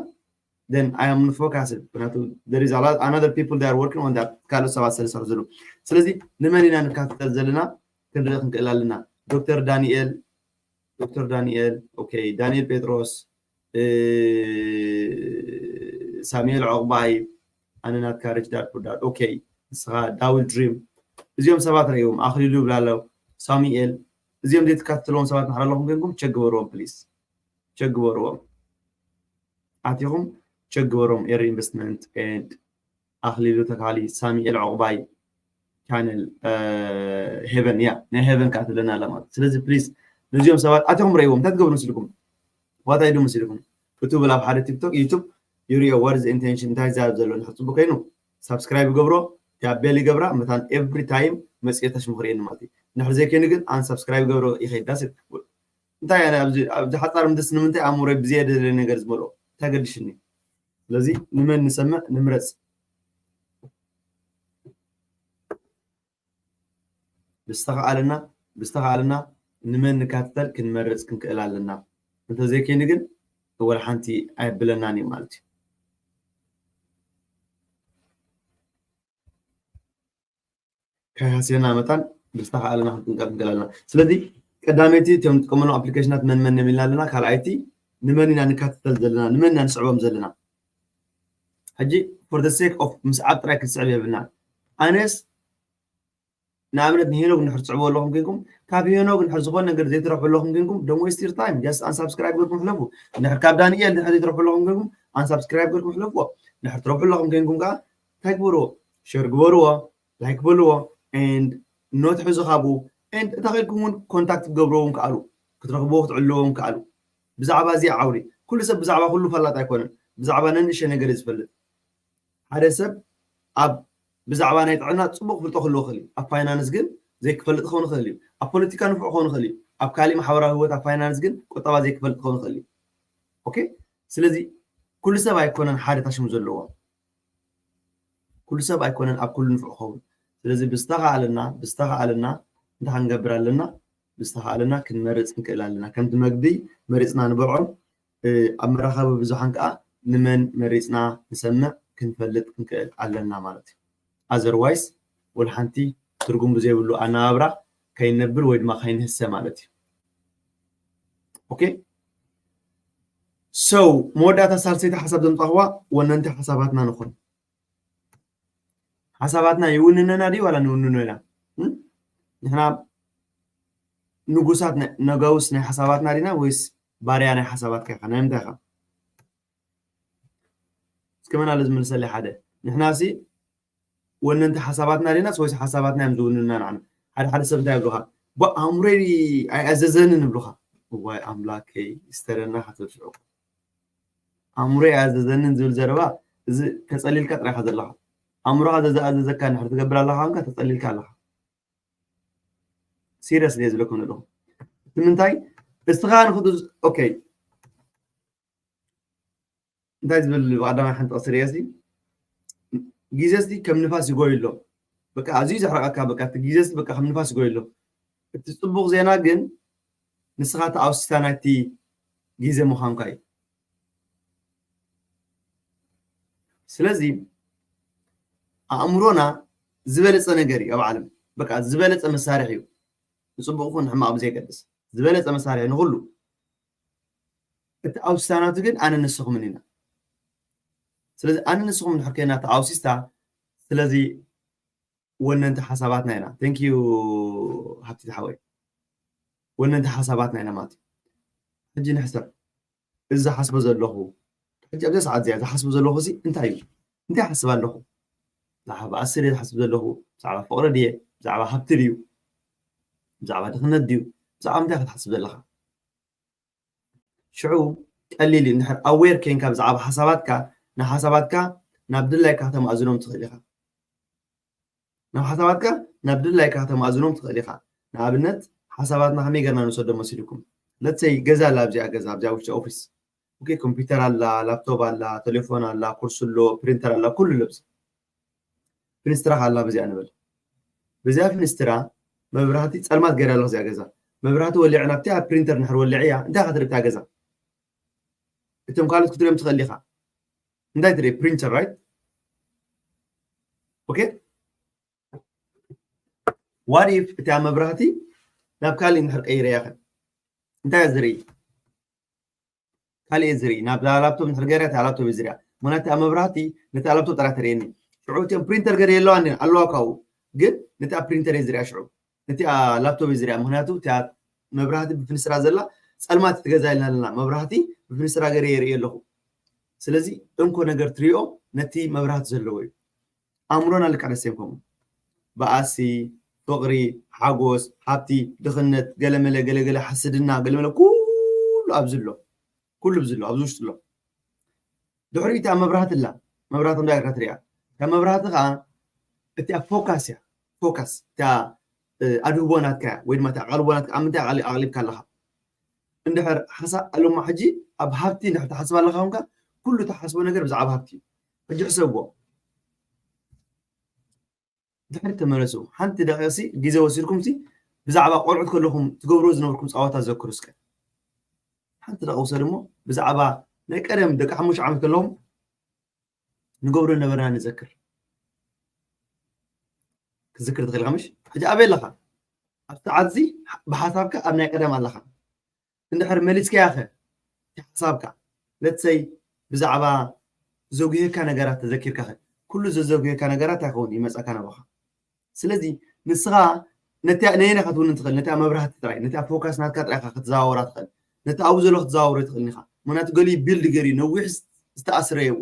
then I am focused ምክንያቱ there is a lot another people they are working on that ካልኦት ሰባት ስለ ዝሰርሑ ዘለዉ ስለዚ ንመን ኢና ንካተል ዘለና ክንርኢ ክንክእል ኣለና ዶክተር ዳንኤል ዶክተር ዳንኤል okay ዳንኤል ጴጥሮስ ሳሙኤል ዑቕባይ ኣነ ናትካ ሪች ዳድ ፑር ዳድ okay ንስኻ ዳዊት ድሪም እዚኦም ሰባት ረእዎም ኣኽሊሉ ይብላ ኣለዉ ሳሙኤል እዚኦም ዘይትካትልዎም ሰባት ንሓር ኣለኹም ኮይንኩም ቸክ ግበርዎም ፕሊስ ቸክ ግበርዎም ኣቲኹም ቸክ ግበርዎም ኤሪ ኢንቨስትመንት ኤንድ ኣኽሊሉ ተካሊ ሳሙኤል ዑቕባይ ቻነል ሄቨን እያ ናይ ሄቨን ከዓ ትብለና ኣላ ማለት ስለዚ ፕሊዝ ነዚኦም ሰባት ኣቲኹም ረእዎም እንታይ ትገብሩ ምስልኩም ዋታይ ዱ ምስልኩም እቱ ብላብ ሓደ ቲክቶክ ዩቱብ ይሪኦ what is intention እንታይ ዛረብ ዘሎ ንሕር ፅቡቅ ኮይኑ ሳብስክራይብ ይገብሮ ያ ቤል ይገብራ መታን every time መፅኤ ተሽሙ ክርእየኒ ማለት እዩ ንሕር ዘይኮይኑ ግን ኣን ሳብስክራይብ ይገብሮ ይኸይድ ዳስ እንታይ ኣነ ኣብዚ ኣብዚ ሓፃር ምድስ ንምንታይ ኣእምሮይ ብዘየደለ ነገር ዝመልኦ እንታይ ገድሽኒ ስለዚ ንመን ንሰምዕ ንምረፅ ብዝተኸኣለና ብዝተኸኣለና ንመን ንካትተል ክንመርፅ ክንክእል ኣለና እንተዘይኮይኑ ግን ወላ ሓንቲ ኣየብለናን እዩ ማለት እዩ ከይሃስየና መታን ብዝተኸኣለና ክንጥንቀቕ ንክእል ኣለና ስለዚ ቀዳመይቲ እቶም ንጥቀመሎም ኣፕሊኬሽናት መን መን እዮም ኢልና ኣለና ካልኣይቲ ንመን ኢና ንካትተል ዘለና ንመን ኢና ንስዕቦም ዘለና ሕጂ for the sake of ምስዓብ ጥራይ ክትስዕብ የብልና ኣነስ ንኣብነት ንሄኖግ ንድሕር ትስዕብዎ ኣለኹም ኮይንኩም ካብ ሄኖግ ንድሕር ዝኾነ ነገር ዘይትረብሑ ኣለኹም ኮይንኩም don't waste your time just unsubscribe ገርኩም ሕለፉ ንድሕር ካብ ዳንኤል ንድሕር ዘይትረብሑ ኣለኹም ኮይንኩም unsubscribe ገርኩም ሕለፍዎ ንድሕር ትረብሑ ኣለኹም ኮይንኩም ከዓ እንታይ ግበርዎ ሸር ግበርዎ like በልዎ and ኖት ሕዙ ካብኡ and እንተ ኸድኩም እውን ኮንታክት ክገብርዎ እውን ከኣሉ ክትረኽብዎ ክትዕልዎ እውን ከኣሉ ብዛዕባ እዚ ዓውዲ ኩሉ ሰብ ብዛዕባ ኩሉ ፈላጥ ኣይኮነን ብዛዕባ ነንእሸ ነገር እዩ ዝፈልጥ ሓደ ሰብ ኣብ ብዛዕባ ናይ ጥዕና ፅቡቅ ፍልጦ ክህልዎ ክእል እዩ ኣብ ፋይናንስ ግን ዘይክፈልጥ ክኸውን ይኽእል እዩ ኣብ ፖለቲካ ንፉዕ ክኸውን ይኽእል እዩ ኣብ ካሊእ ማሕበራዊ ህይወት ኣብ ፋይናንስ ግን ቁጠባ ዘይክፈልጥ ክኸውን ይኽእል እዩ ኦኬ ስለዚ ኩሉ ሰብ ኣይኮነን ሓደ ታሽሙ ዘለዎ ኩሉ ሰብ ኣይኮነን ኣብ ኩሉ ንፉዕ ክኸውን ስለዚ ብዝተኻኣለና ብዝተኻኣለና እንታይ ክንገብር ኣለና ብዝተኻኣለና ክንመርፅ ክንክእል ኣለና ከምቲ መግቢ መሪፅና ንበልዖም ኣብ መራኸቢ ብዙሓን ከዓ ንመን መሪፅና ንሰምዕ ክንፈልጥ ክንክእል ኣለና ማለት እዩ otherwise ወላ ሓንቲ ትርጉም ብዘይብሉ ኣነባብራ ከይነብር ወይ ድማ ከይንህሰ ማለት እዩ okay so መወዳእታ ሳልሰይቲ ሓሳብ ዘምፃኽዋ ወነንቲ ሓሳባትና ንኹን ሓሳባትና ይውንነና ድዩ ዋላ ንውንኖ ኢና ንሕና ንጉሳት ነጋውስ ናይ ሓሳባትና ዲና ወይስ ባርያ ናይ ሓሳባትካ ኢኻ ናይ ምንታይ ኢኻ እስከ መን ኣሎ ዝምልሰለይ ሓደ ንሕና ሲ ወነንቲ ሓሳባትና ዲናስ ወይስ ሓሳባትና እዮም ዝውንና ንዓና ሓደ ሓደ ሰብ እንታይ ይብሉኻ ኣእምሮይ ኣይኣዘዘንን ይብሉኻ እዋይ ኣምላከይ ይስተረና ክትብል ሽዑ ኣእምሮይ ኣዘዘንን ዝብል ዘረባ እዚ ተፀሊልካ ጥራይካ ዘለኻ ኣእምሮኻ ዘዝኣዘዘካ እንድሕር ትገብር ኣለኻ ኮንካ ተፀሊልካ ኣለኻ serious እየ ዝብለኩም ዘለኹ እቲ ምንታይ እስኻ ንክቱ okay እንታይ ዝብል ብቀዳማይ ሓንቲ ቅስሪ እየ ግዜ ሲ ከም ንፋስ ይጎይ ኣሎ በቃ ኣዝዩ ዘሕረቀካ በቃ እቲ ግዜ ሲ በቃ ከም ንፋስ ይጎይ ኣሎ እቲ ፅቡቅ ዜና ግን ንስኻ ተኣውሲታ ናይቲ ግዜ ምዃንካ እዩ ስለዚ ኣእምሮና ዝበለፀ ነገር እዩ ኣብ ዓለም። በቃ ዝበለፀ መሳርሒ እዩ፣ ንፅቡቕ ይኹን ንሕማቕ ብዘይገድስ ዝበለፀ መሳርሒ ንኹሉ። እቲ ኣውስታናቱ ግን ኣነ ንስኹምን ኢና። ስለዚ ኣነ ንስኹም እንድሕር ኮይና እቲ ኣውሲስታ፣ ስለዚ ወነንቲ ሓሳባትና ኢና። Thank you ሃብቲ ሓወይ። ወነንቲ ሓሳባትና ኢና ማለት እዩ። ሕጂ ንሕሰብ፣ እዚ ዝሓስቦ ዘለኹ፣ ሕጂ ኣብዚ ሰዓት እዚኣ ዝሓስቦ ዘለኹ እዚ እንታይ እዩ? እንታይ ይሓስብ ኣለኹ? ብዛዕባ ባእሲ ድየ ዝሓስብ ዘለኹ? ብዛዕባ ፍቕሪ ድየ? ብዛዕባ ሃብቲ ድዩ? ብዛዕባ ድኽነት ድዩ? ብዛዕባ እንታይ ክትሓስብ ዘለኻ? ሽዑ ቀሊል እዩ። እንድሕር ኣዌር ኮይንካ ብዛዕባ ሓሳባትካ፣ ንሓሳባትካ ናብ ድላይካ ከተማእዝኖም ትኽእል ኢኻ። ናብ ሓሳባትካ ናብ ድላይካ ከተማእዝኖም ትኽእል ኢኻ። ንኣብነት ሓሳባትና ከመይ ገርና ንወሰዶ መሲልኩም? ለትሰይ ገዛ ኣላ ኣብዚኣ ገዛ ኣብዚኣ ውሽጢ ኦፊስ። ኦኬ፣ ኮምፒውተር ኣላ፣ ላፕቶፕ ኣላ፣ ቴሌፎን ኣላ፣ ኩርሲ ኣሎ፣ ፕሪንተር ኣላ፣ ኩሉ ለብስ። ፍንስትራ ኣላ በዚኣ ንበል። በዚኣ ፍንስትራ መብራህቲ ጸልማት ገይራ ኣለኹ እዚኣ ገዛ። መብራህቲ ወሊዐ ናብቲ ኣብ ፕሪንተር ንሕር ወሊዐ እያ። እንታይ ክትርኢ እታ ገዛ? እቶም ካልኦት ክትሪኦም ትኽእል ኢኻ። እንታይ ትርኢ? ፕሪንተር፣ ራይት? ኦኬ። ዋት ኢፍ እታ መብራህቲ ናብ ካልእ እንድሕር ቀይረያ ኸ? እንታይ እያ ዝርኢ? ካልእ እየ ዝርኢ። ናብ ላፕቶፕ እንድሕር ገይረ እታ ላፕቶፕ እየ ዝሪኣ። ምኽንያቱ እታ መብራህቲ ነታ ላፕቶፕ ጥራሕ ተርእየኒ። ሽዑ እቲኦም ፕሪንተር ገለ የለዋን እየን፣ ኣለዋ ካብኡ። ግን ነታ ፕሪንተር እየ ዝሪኣ ሽዑ። ነቲኣ ላፕቶፕ እየ ዝሪኣ። ምኽንያቱ እታ መብራህቲ ብፍንስትራ ዘላ ጸልማት እቲ ገዛ ኢልና ኣለና። መብራህቲ ብፍንስትራ ገይረ የርኢ ኣለኹ። ስለዚ እንኮ ነገር ትሪኦ ነቲ መብራህቲ ዘለዎ እዩ። ኣእምሮና ልክዕ ደሴም ከምኡ። ባእሲ፣ ፍቕሪ፣ ሓጎስ፣ ሃብቲ፣ ድኽነት፣ ገለመለ፣ ገለገለ፣ ሓስድና፣ ገለመለ፣ ኩሉ ኣብዚ ኣሎ። ኩሉ ኣብዚ ኣሎ፣ ኣብዚ ውሽጢ ኣሎ። ድሕሪኡ እታ መብራህቲ ኣላ። መብራህቲ እንታይ ኢልካ ትሪኣ? እታ መብራህቲ ኸዓ እቲኣ ፎካስ እያ። ፎካስ፣ እታ፣ እ፣ ኣድህቦ ናትካ እያ፣ ወይ ድማ እታ ኣቓልቦ ናትካ ኣብ ምንታይ ኣቓሊ-፣ ኣቕሊብካ ኣለኻ? እንድሕር ሓሳ-፣ እሞ ሕጂ ኣብ ሃብቲ እንድሕር ትሓስብ ኣለኻ ኮንካ፣ ኩሉ ትሓስቦ ነገር ብዛዕባ ሃብቲ እዩ። ሕጂ ሕሰብዎ። ድሕሪት ተመለሱ። ሓንቲ ደቂቕሲ ግዜ ወሲድኩም ሲ ብዛዕባ ቆልዑት ከለኹም ትገብርዎ ዝነበርኩም ጸዋታ ዘክሩ እስከ። ሓንቲ ደቂቕ ውሰድ እሞ ብዛዕባ ናይ ቀደም ደቂ ሓሙሽተ ዓመት ከለኹም ንገብሮ ነበርና ንዘክር። ክትዝክር ትኽእል ኢኻ ምሽ? ሕጂ ኣበይ ኣለኻ? ኣብ ሰዓት እዚ ብሓሳብካ ኣብ ናይ ቀደም ኣለኻ። እንድሕር መሊስካያ ኸ እቲ ሓሳብካ፣ ለትሰይ ብዛዕባ ዘጉህየካ ነገራት ተዘኪርካ ኸ፣ ኩሉ ዘዘጉህየካ ነገራት እንታይ ክኸውን ይመጻካ ናባኻ። ስለዚ ንስኻ ነቲኣ ነየናይ ክትውንን ትኽእል? ነቲኣ መብራህቲ ጥራይ፣ ነቲኣ ፎካስ ናትካ ጥራይ ኢኻ ክትዘዋወራ ትኽእል። ነቲ ኣብኡ ዘሎ ክትዘዋወሮ ትኽእል ኢኻ። ምኽንያቱ ገሊኡ ቢልድ ገይሩ እዩ፣ ነዊሕ ዝተኣስረ እዩ።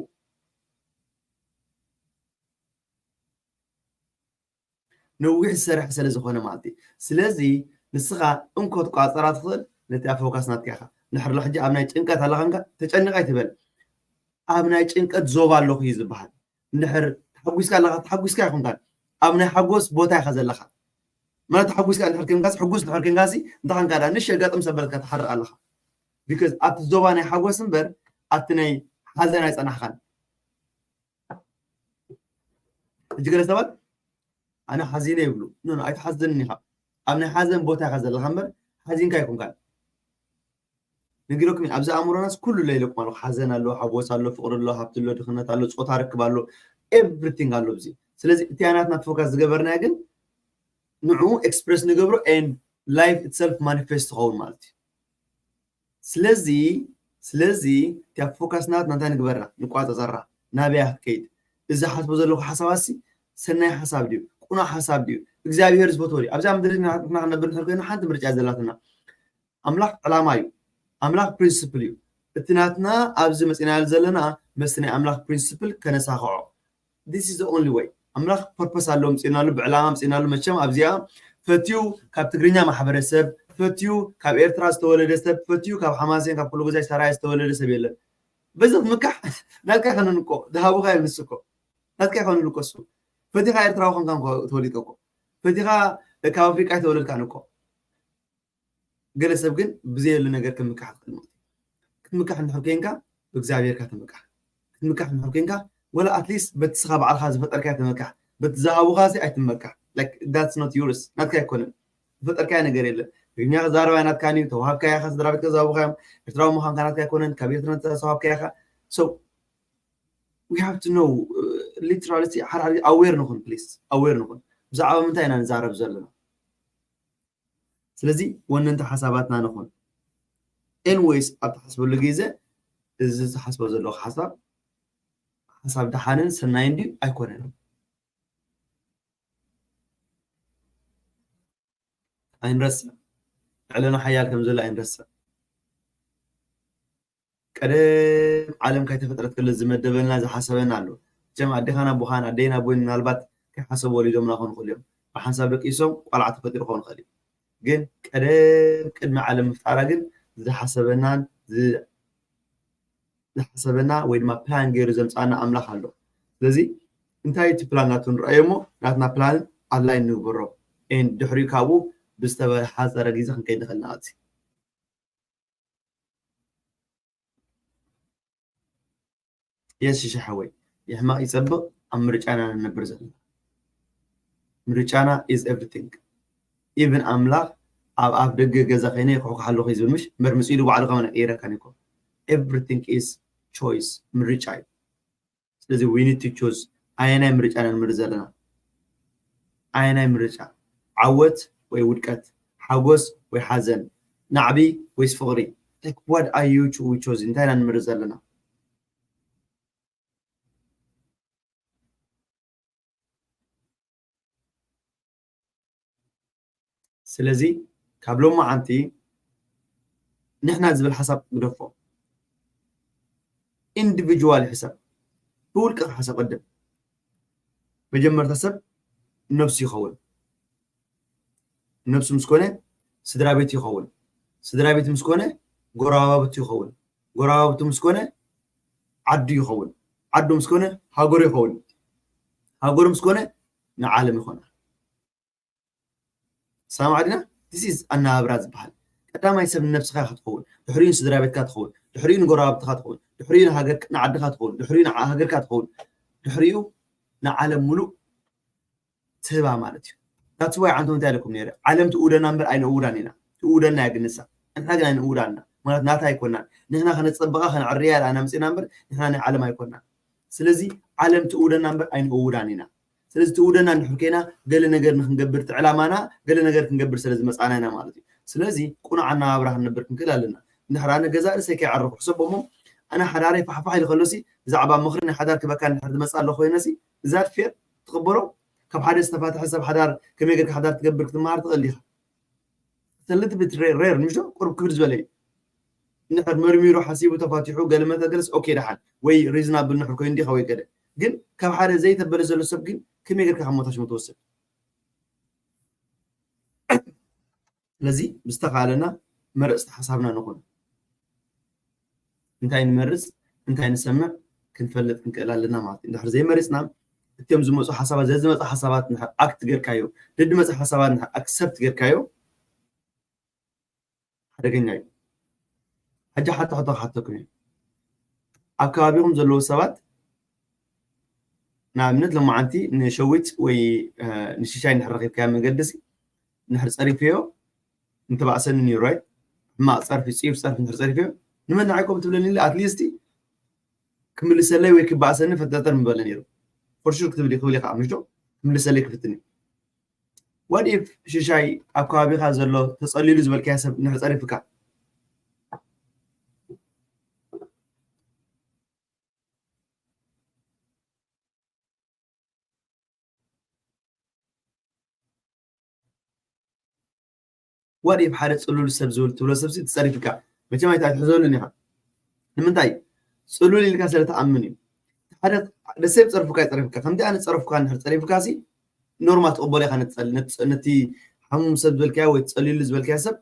ነዊሕ ዝሰርሕ ስለ ዝኾነ ማለት እዩ። ስለዚ ንስኻ እንኮ ትቋጸራ ትኽእል ነቲ ኣብ ፎካስ ናትካ ኢኻ። እንድሕር ሎ ሕጂ ኣብ ናይ ጭንቀት ኣለኻ እንካ ተጨንቕ ኣይትበል። ኣብ ናይ ጭንቀት ዞባ ኣለኹ እዩ ዝበሃል። እንድሕር ተሓጒስካ ኣለኻ፣ ተሓጒስካ ኣይኮንካን። ኣብ ናይ ሓጎስ ቦታ ኢኻ ዘለኻ። ማለት ተሓጒስካ እንድሕር ኬንካሲ፣ ሕጉስ እንድሕር ኬንካሲ፣ እንታይ ኸንካ ደኣ ንእሽቶ ኣጋጥም ሰበረትካ ትሓርቕ ኣለኻ። ቢኮዝ ኣብቲ ዞባ ናይ ሓጎስ እምበር ኣብቲ ናይ ሓዘን ኣይጸናሕካን። ሕጂ ገለ ሰባት ኣነ ሓዚነ ይብሉ። ኖ፣ ኖ፣ ኣይትሓዝንን ኢኻ። ኣብ ናይ ሓዘን ቦታ ኢኻ ዘለኻ እምበር ሓዚንካ ኣይኮንካን። ነጊረኩም እየ፣ ኣብዚ ኣእምሮናስ ኩሉ ኣሎ ኢለኩም ኣለኹ። ሓዘን ኣሎ፣ ሓጎስ ኣሎ፣ ፍቕሪ ኣሎ፣ ሃብቲ ኣሎ፣ ድኽነት ኣሎ፣ ጾታ ርክብ ኣሎ፣ ኤቭሪቲንግ ኣሎ ኣብዚ። ስለዚ እቲኣ ናትና ፎካስ ዝገበርናያ ግን ንዕኡ ኤክስፕረስ ንገብሮ ኤንድ ላይፍ ኢትሰልፍ ማኒፌስት ትኸውን ማለት እዩ። ስለዚ ስለዚ እቲኣ ፎካስ ናትና እንታይ ንግበራ? ንቋጸጸራ። ናበይ ክትከይድ? እዚ ሓስቦ ዘለኹ ሓሳባሲ ሰናይ ሓሳብ ድዩ? ቅኑዕ ሓሳብ ድዩ? እግዚኣብሄር ዝፈትዎ ድዩ? ኣብዛ ምድሪ ንሕና ክነብር እንድሕር ኮይና ሓንቲ ምርጫ እያ ዘላትና። ኣምላኽ ዕላማ እዩ። ኣምላኽ ፕሪንስፕል እዩ። እቲ ናትና ኣብዚ መጺናሉ ዘለና ምስቲ ናይ ኣምላኽ ፕሪንስፕል ከነሳኽዖ። This is the only way። ኣምላኽ ፐርፐስ ኣለዎ፣ ምጺእናሉ ብዕላማ ምጺእናሉ። መቸም ኣብዚኣ ፈትዩ ካብ ትግርኛ ማሕበረሰብ፣ ፈትዩ ካብ ኤርትራ ዝተወለደ ሰብ፣ ፈትዩ ካብ ሓማሴን ካብ ኩሉ ግዛይ ሰራየ ዝተወለደ ሰብ የለን። በዚ ምካሕ ናትካ ኣይኮነን እኮ፣ ዝሃቡኻ እዩ ንሱ እኮ። ናትካ ኣይኮነን እኮ እሱ። ፈቲኻ ኤርትራዊ ኮንካ እኮ ተወሊድካ እኮ። ፈቲኻ ካብ ኣፍሪቃ ኣይተወለድካን እኮ። ገለ ሰብ ግን ብዘየሉ ነገር ክምካሕ ትኽእል ማለት እዩ። ክትምካሕ እንድሕር ኮይንካ ብእግዚኣብሄርካ ተመካሕ። ክትምካሕ እንድሕር ኮይንካ ወላ ኣትሊስት በቲ ስኻ ባዕልኻ ዝፈጠርካዮ ተመካሕ። በቲ ዝሃቡኻ ሲ ኣይትመካሕ። Like that's not yours፣ ናትካ ኣይኮነን። ዝፈጠርካዮ ነገር የለን። ትግርኛ ክዛረባ ናትካን እዩ፣ ተዋሃብካዮ ኢኻ፣ ስድራ ቤትካ ዝሃቡኻ እዮም። ኤርትራዊ ምዃንካ ናትካ ኣይኮነን፣ ካብ ኤርትራ ዝተዋሃብካዮ ኢኻ። So we have to know literally ሓራሪ aware ንኹን please aware ንኹን ብዛዕባ ምንታይ ኢና ንዛረብ ዘለና ስለዚ ወነንቲ ሓሳባትና ንኹን anyways ኣብ ትሓስበሉ ግዜ እዚ ዝሓስቦ ዘለኹ ሓሳብ ሓሳብ ደሓንን ሰናይን ድዩ ኣይኮነን ኣይንረስዕ ዕለና ሓያል ከም ዘሎ ኣይንረስዕ ቀደም ዓለም ካይተፈጥረት ከሎ ዝመደበልና ዝሓሰበና ኣሎ ጀም ኣዴኻን ኣቦኻን ኣደይን ኣቦይን ምናልባት ከይሓሰቡ ወሊዶምና ክኾኑ ይኽእሉ እዮም ብሓንሳብ ደቂሶም ቆልዓ ተፈጢሩ ክኾኑ ይኽእል እዩ ግን ቀደም ቅድሚ ዓለም ምፍጣራ ግን ዝሓሰበናን ዝሓሰበና ወይ ድማ ፕላን ገይሩ ዘምፃና ኣምላኽ ኣሎ ስለዚ እንታይ እቲ ፕላን ናቱ ንረኣዮ እሞ ናትና ፕላን ኣድላይ ንግበሮ ድሕሪኡ ካብኡ ብዝተበሓፀረ ግዜ ክንከይድ ንኽእል ንኣት የስ ሽሻ ሓወይ የሕማቕ ይጸብቕ ኣብ ምርጫና ንነብር ዘለና ምርጫና is everything even ኣምላኽ ኣብ ኣፍ ደገ ገዛ ከይነ ይኹሕኩሓለኹ እዩ ዝብል ምሽ እምበር ምጽኡ ኢሉ ባዕሉ ከመ ነቀይረካን ይኮ everything is choice ምርጫ እዩ ስለዚ we need to choose ኣየናይ ምርጫ ኢና ንምርጽ ዘለና ኣየናይ ምርጫ ዓወት ወይ ውድቀት ሓጎስ ወይ ሓዘን ናዕቢ ወይስ ፍቕሪ like what are you choosing እንታይ ኢና ንምርጽ ዘለና ስለዚ ካብ ሎማዓንቲ ንሕና ዝብል ሓሳብ ግደፎ individual ሕሰብ ብውልቅኻ ሕሰብ ቅድም መጀመርታ ሰብ ነብሱ ይኸውን ነብሱ ምስ ኮነ ስድራ ቤት ይኸውን ስድራ ቤት ምስ ኮነ ጎረባብቱ ይኸውን ጎረባብቱ ምስ ኮነ ዓዱ ይኸውን ዓዱ ምስ ኮነ ሃገሩ ይኸውን ሃገሩ ምስ ኮነ ንዓለም ይኾና ሰላም ዓድና this is ኣናባብራ ዝበሃል ቀዳማይ ሰብ ንነብስኻ ክትኸውን ድሕሪኡ ንስድራ ቤትካ ትኸውን ድሕሪኡ ንጎረባብትኻ ትኸውን ድሕሪኡ ንዓድኻ ትኸውን ድሕሪኡ ንሃገርካ ትኸውን ድሕሪኡ ንዓለም ሙሉእ ትህባ ማለት እዩ that's why ዓንቶም እንታይ ኢለኩም ነይረ ዓለም ትእውደና እምበር ኣይንእውዳን ኢና ትእውደና እያ ግንሳ ንሕና ግን ኣይንእውዳን ኢና ማለት ናታ ኣይኮናን ንሕና ከነፀብቓ ከነዕርያ ኢላ ኣናምፅና እምበር ንሕና ናይ ዓለም ኣይኮናን ስለዚ ዓለም ትእውደና እምበር ኣይንእውዳን ኢና ስለዚ ትእውደና እንድሕር ኮይና ገለ ነገር ንክንገብር እቲ ዕላማና ገለ ነገር ክንገብር ስለ ዝመፃና ኢና ማለት እዩ ስለዚ ቁኑዕ ኣነባብራ ክንነብር ክንክእል ኣለና እንድሕር ኣነ ገዛ ርእሰይ ከይዓረኩ ሕሰቦ እሞ ኣነ ሓዳረይ ፋሕፋሕ ኢሉ ከሎሲ ብዛዕባ ምኽሪ ናይ ሓዳር ክበካ እንድሕር ዝመፅእ ኣሎ ኮይነሲ እዛ ፌር ትቕበሎ ካብ ሓደ ዝተፋተሐ ሰብ ሓዳር ከመይ ገርካ ሓዳር ትገብር ክትመሃር ትኽእል ዲኻ ሰልት ብት ሬር ምሽ ቁርብ ክብድ ዝበለ እዩ እንድሕር መርሚሩ ሓሲቡ ተፋቲሑ ገለመተ ገለስ ኦኬ ደሓን ወይ ሪዝናብል ንሕር ኮይኑ እንዲኻ ወይ ገለ ግን ካብ ሓደ ዘይተበለ ዘሎ ሰብ ግን ከመይ ገርካ ካብ ሞታሽሞ ትወስድ ስለዚ ብዝተኻለና መረፅቲ ሓሳብና ንኹን እንታይ ንመርፅ እንታይ ንሰምዕ ክንፈልጥ ክንክእል ኣለና ማለት እዩ እንድሕር ዘይመሪፅና እትዮም ዝመፁ ሓሳባት ዘዝመፁ ሓሳባት ንድሕር ኣክት ገርካዮ ደድመፁ ሓሳባት ንድሕር ኣክሰፕት ገርካዮ ሓደገኛ እዩ ሕጂ ሓቶ ሕቶ ክሓተኩም እዩ ኣብ ከባቢኹም ዘለዉ ሰባት ንኣብነት ሎማዓንቲ ንሸዊት ወይ ንሽሻይ ንድሕር ረኪብካዮ መንገዲ ንድሕር ፀሪፍዮ ምተባእሰኒ ነይሩ ኣይ ሕማቕ ፀርፊ ፅዩፍ ፀርፊ ንድሕር ፀሪፍዮ ንመን ንዓይ ከምኡ ትብለኒ ኢለ ኣትሊስቲ ክምልሰለይ ወይ ክበኣሰኒ ፈተተር ምበለ ነይሩ for sure ክትብል ክብል ኢኻ ምሽ ዶ ክምልሰለይ ክፍትን እዩ what if ሽሻይ ኣብ ከባቢኻ ዘሎ ተፀሊሉ ዝበልካዮ ሰብ እንድሕር ፀሪፍካ what if ሓደ ፅሉል ሰብ ዝብል ትብሎ ሰብሲ ትፀሪፍካ መቸም ኣይትሕዘሉን ኢኻ ንምንታይ ፅሉል ኢልካ ስለ ትኣምን እዩ ሓደ ደሰብ ፀርፉካ ይፀሪፍካ ከምቲ ኣነ ፀረፍካ እንድሕር ፀሪፍካ ሲ ኖርማል ትቕበሎ ኢኻ ነቲ ሓሙም ሰብ ዝበልካዮ ወይ ትፀሊሉ ዝበልካዮ ሰብ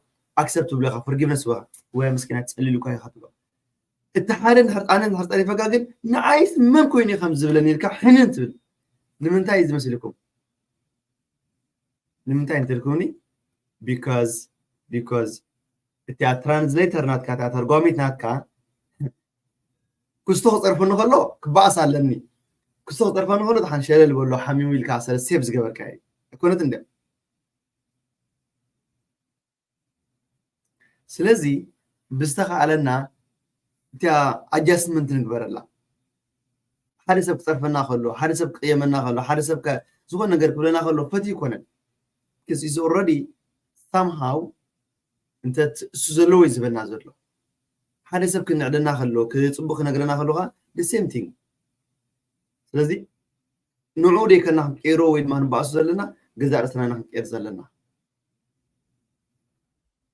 ኣክሰፕት ትብሎ ኢኻ ፎርጊቭነስ ወኻ ወይ ምስኪና ትፀሊሉ እኳ ኢኻ ትብሎ እቲ ሓደ እንድሕር ኣነ እንድሕር ፀሪፈካ ግን ንዓይስ መን ኮይኑ እዩ ከም ዝብለኒ ኢልካ ሕንን ትብል ንምንታይ እዩ ዝመስልኩም ንምንታይ እንተልኩኒ because because እቲኣ ትራንስሌተር ናትካ እታ ተርጓሚት ናትካ ክስቶ ክፀርፈኒ ከሎ ክበኣስ ኣለኒ ክስቶ ክፀርፈኒ ከሎ ተሓን ሸለል በሎ ሓሚሙ ኢልካ ሰለ ሴቭ ዝገበርካ እዩ ኣይኮነት እንደ ስለዚ ብዝተኻኣለና እቲኣ ኣጃስትመንት ንግበረላ ሓደ ሰብ ክጸርፈና ከሎ፣ ሓደ ሰብ ክቕየመና ከሎ፣ ሓደ ሰብ ከ-፣ ዝኾነ ነገር ክብለና ከሎ ፈትዩ ይኮነን። Because he's already somehow እንተ ት-፣ እሱ ዘለዎ እዩ ዝበና ዘሎ። ሓደ ሰብ ክንዕደና ከሎ፣ ክጽቡቕ ክነግረና ከሎ ኸኣ the same thing። ስለዚ ንዕኡ ደይከና ክንቀይሮ ወይ ድማ ንባእሱ ዘለና፣ ገዛእ ርእስና ኢና ክንቀይር ዘለና።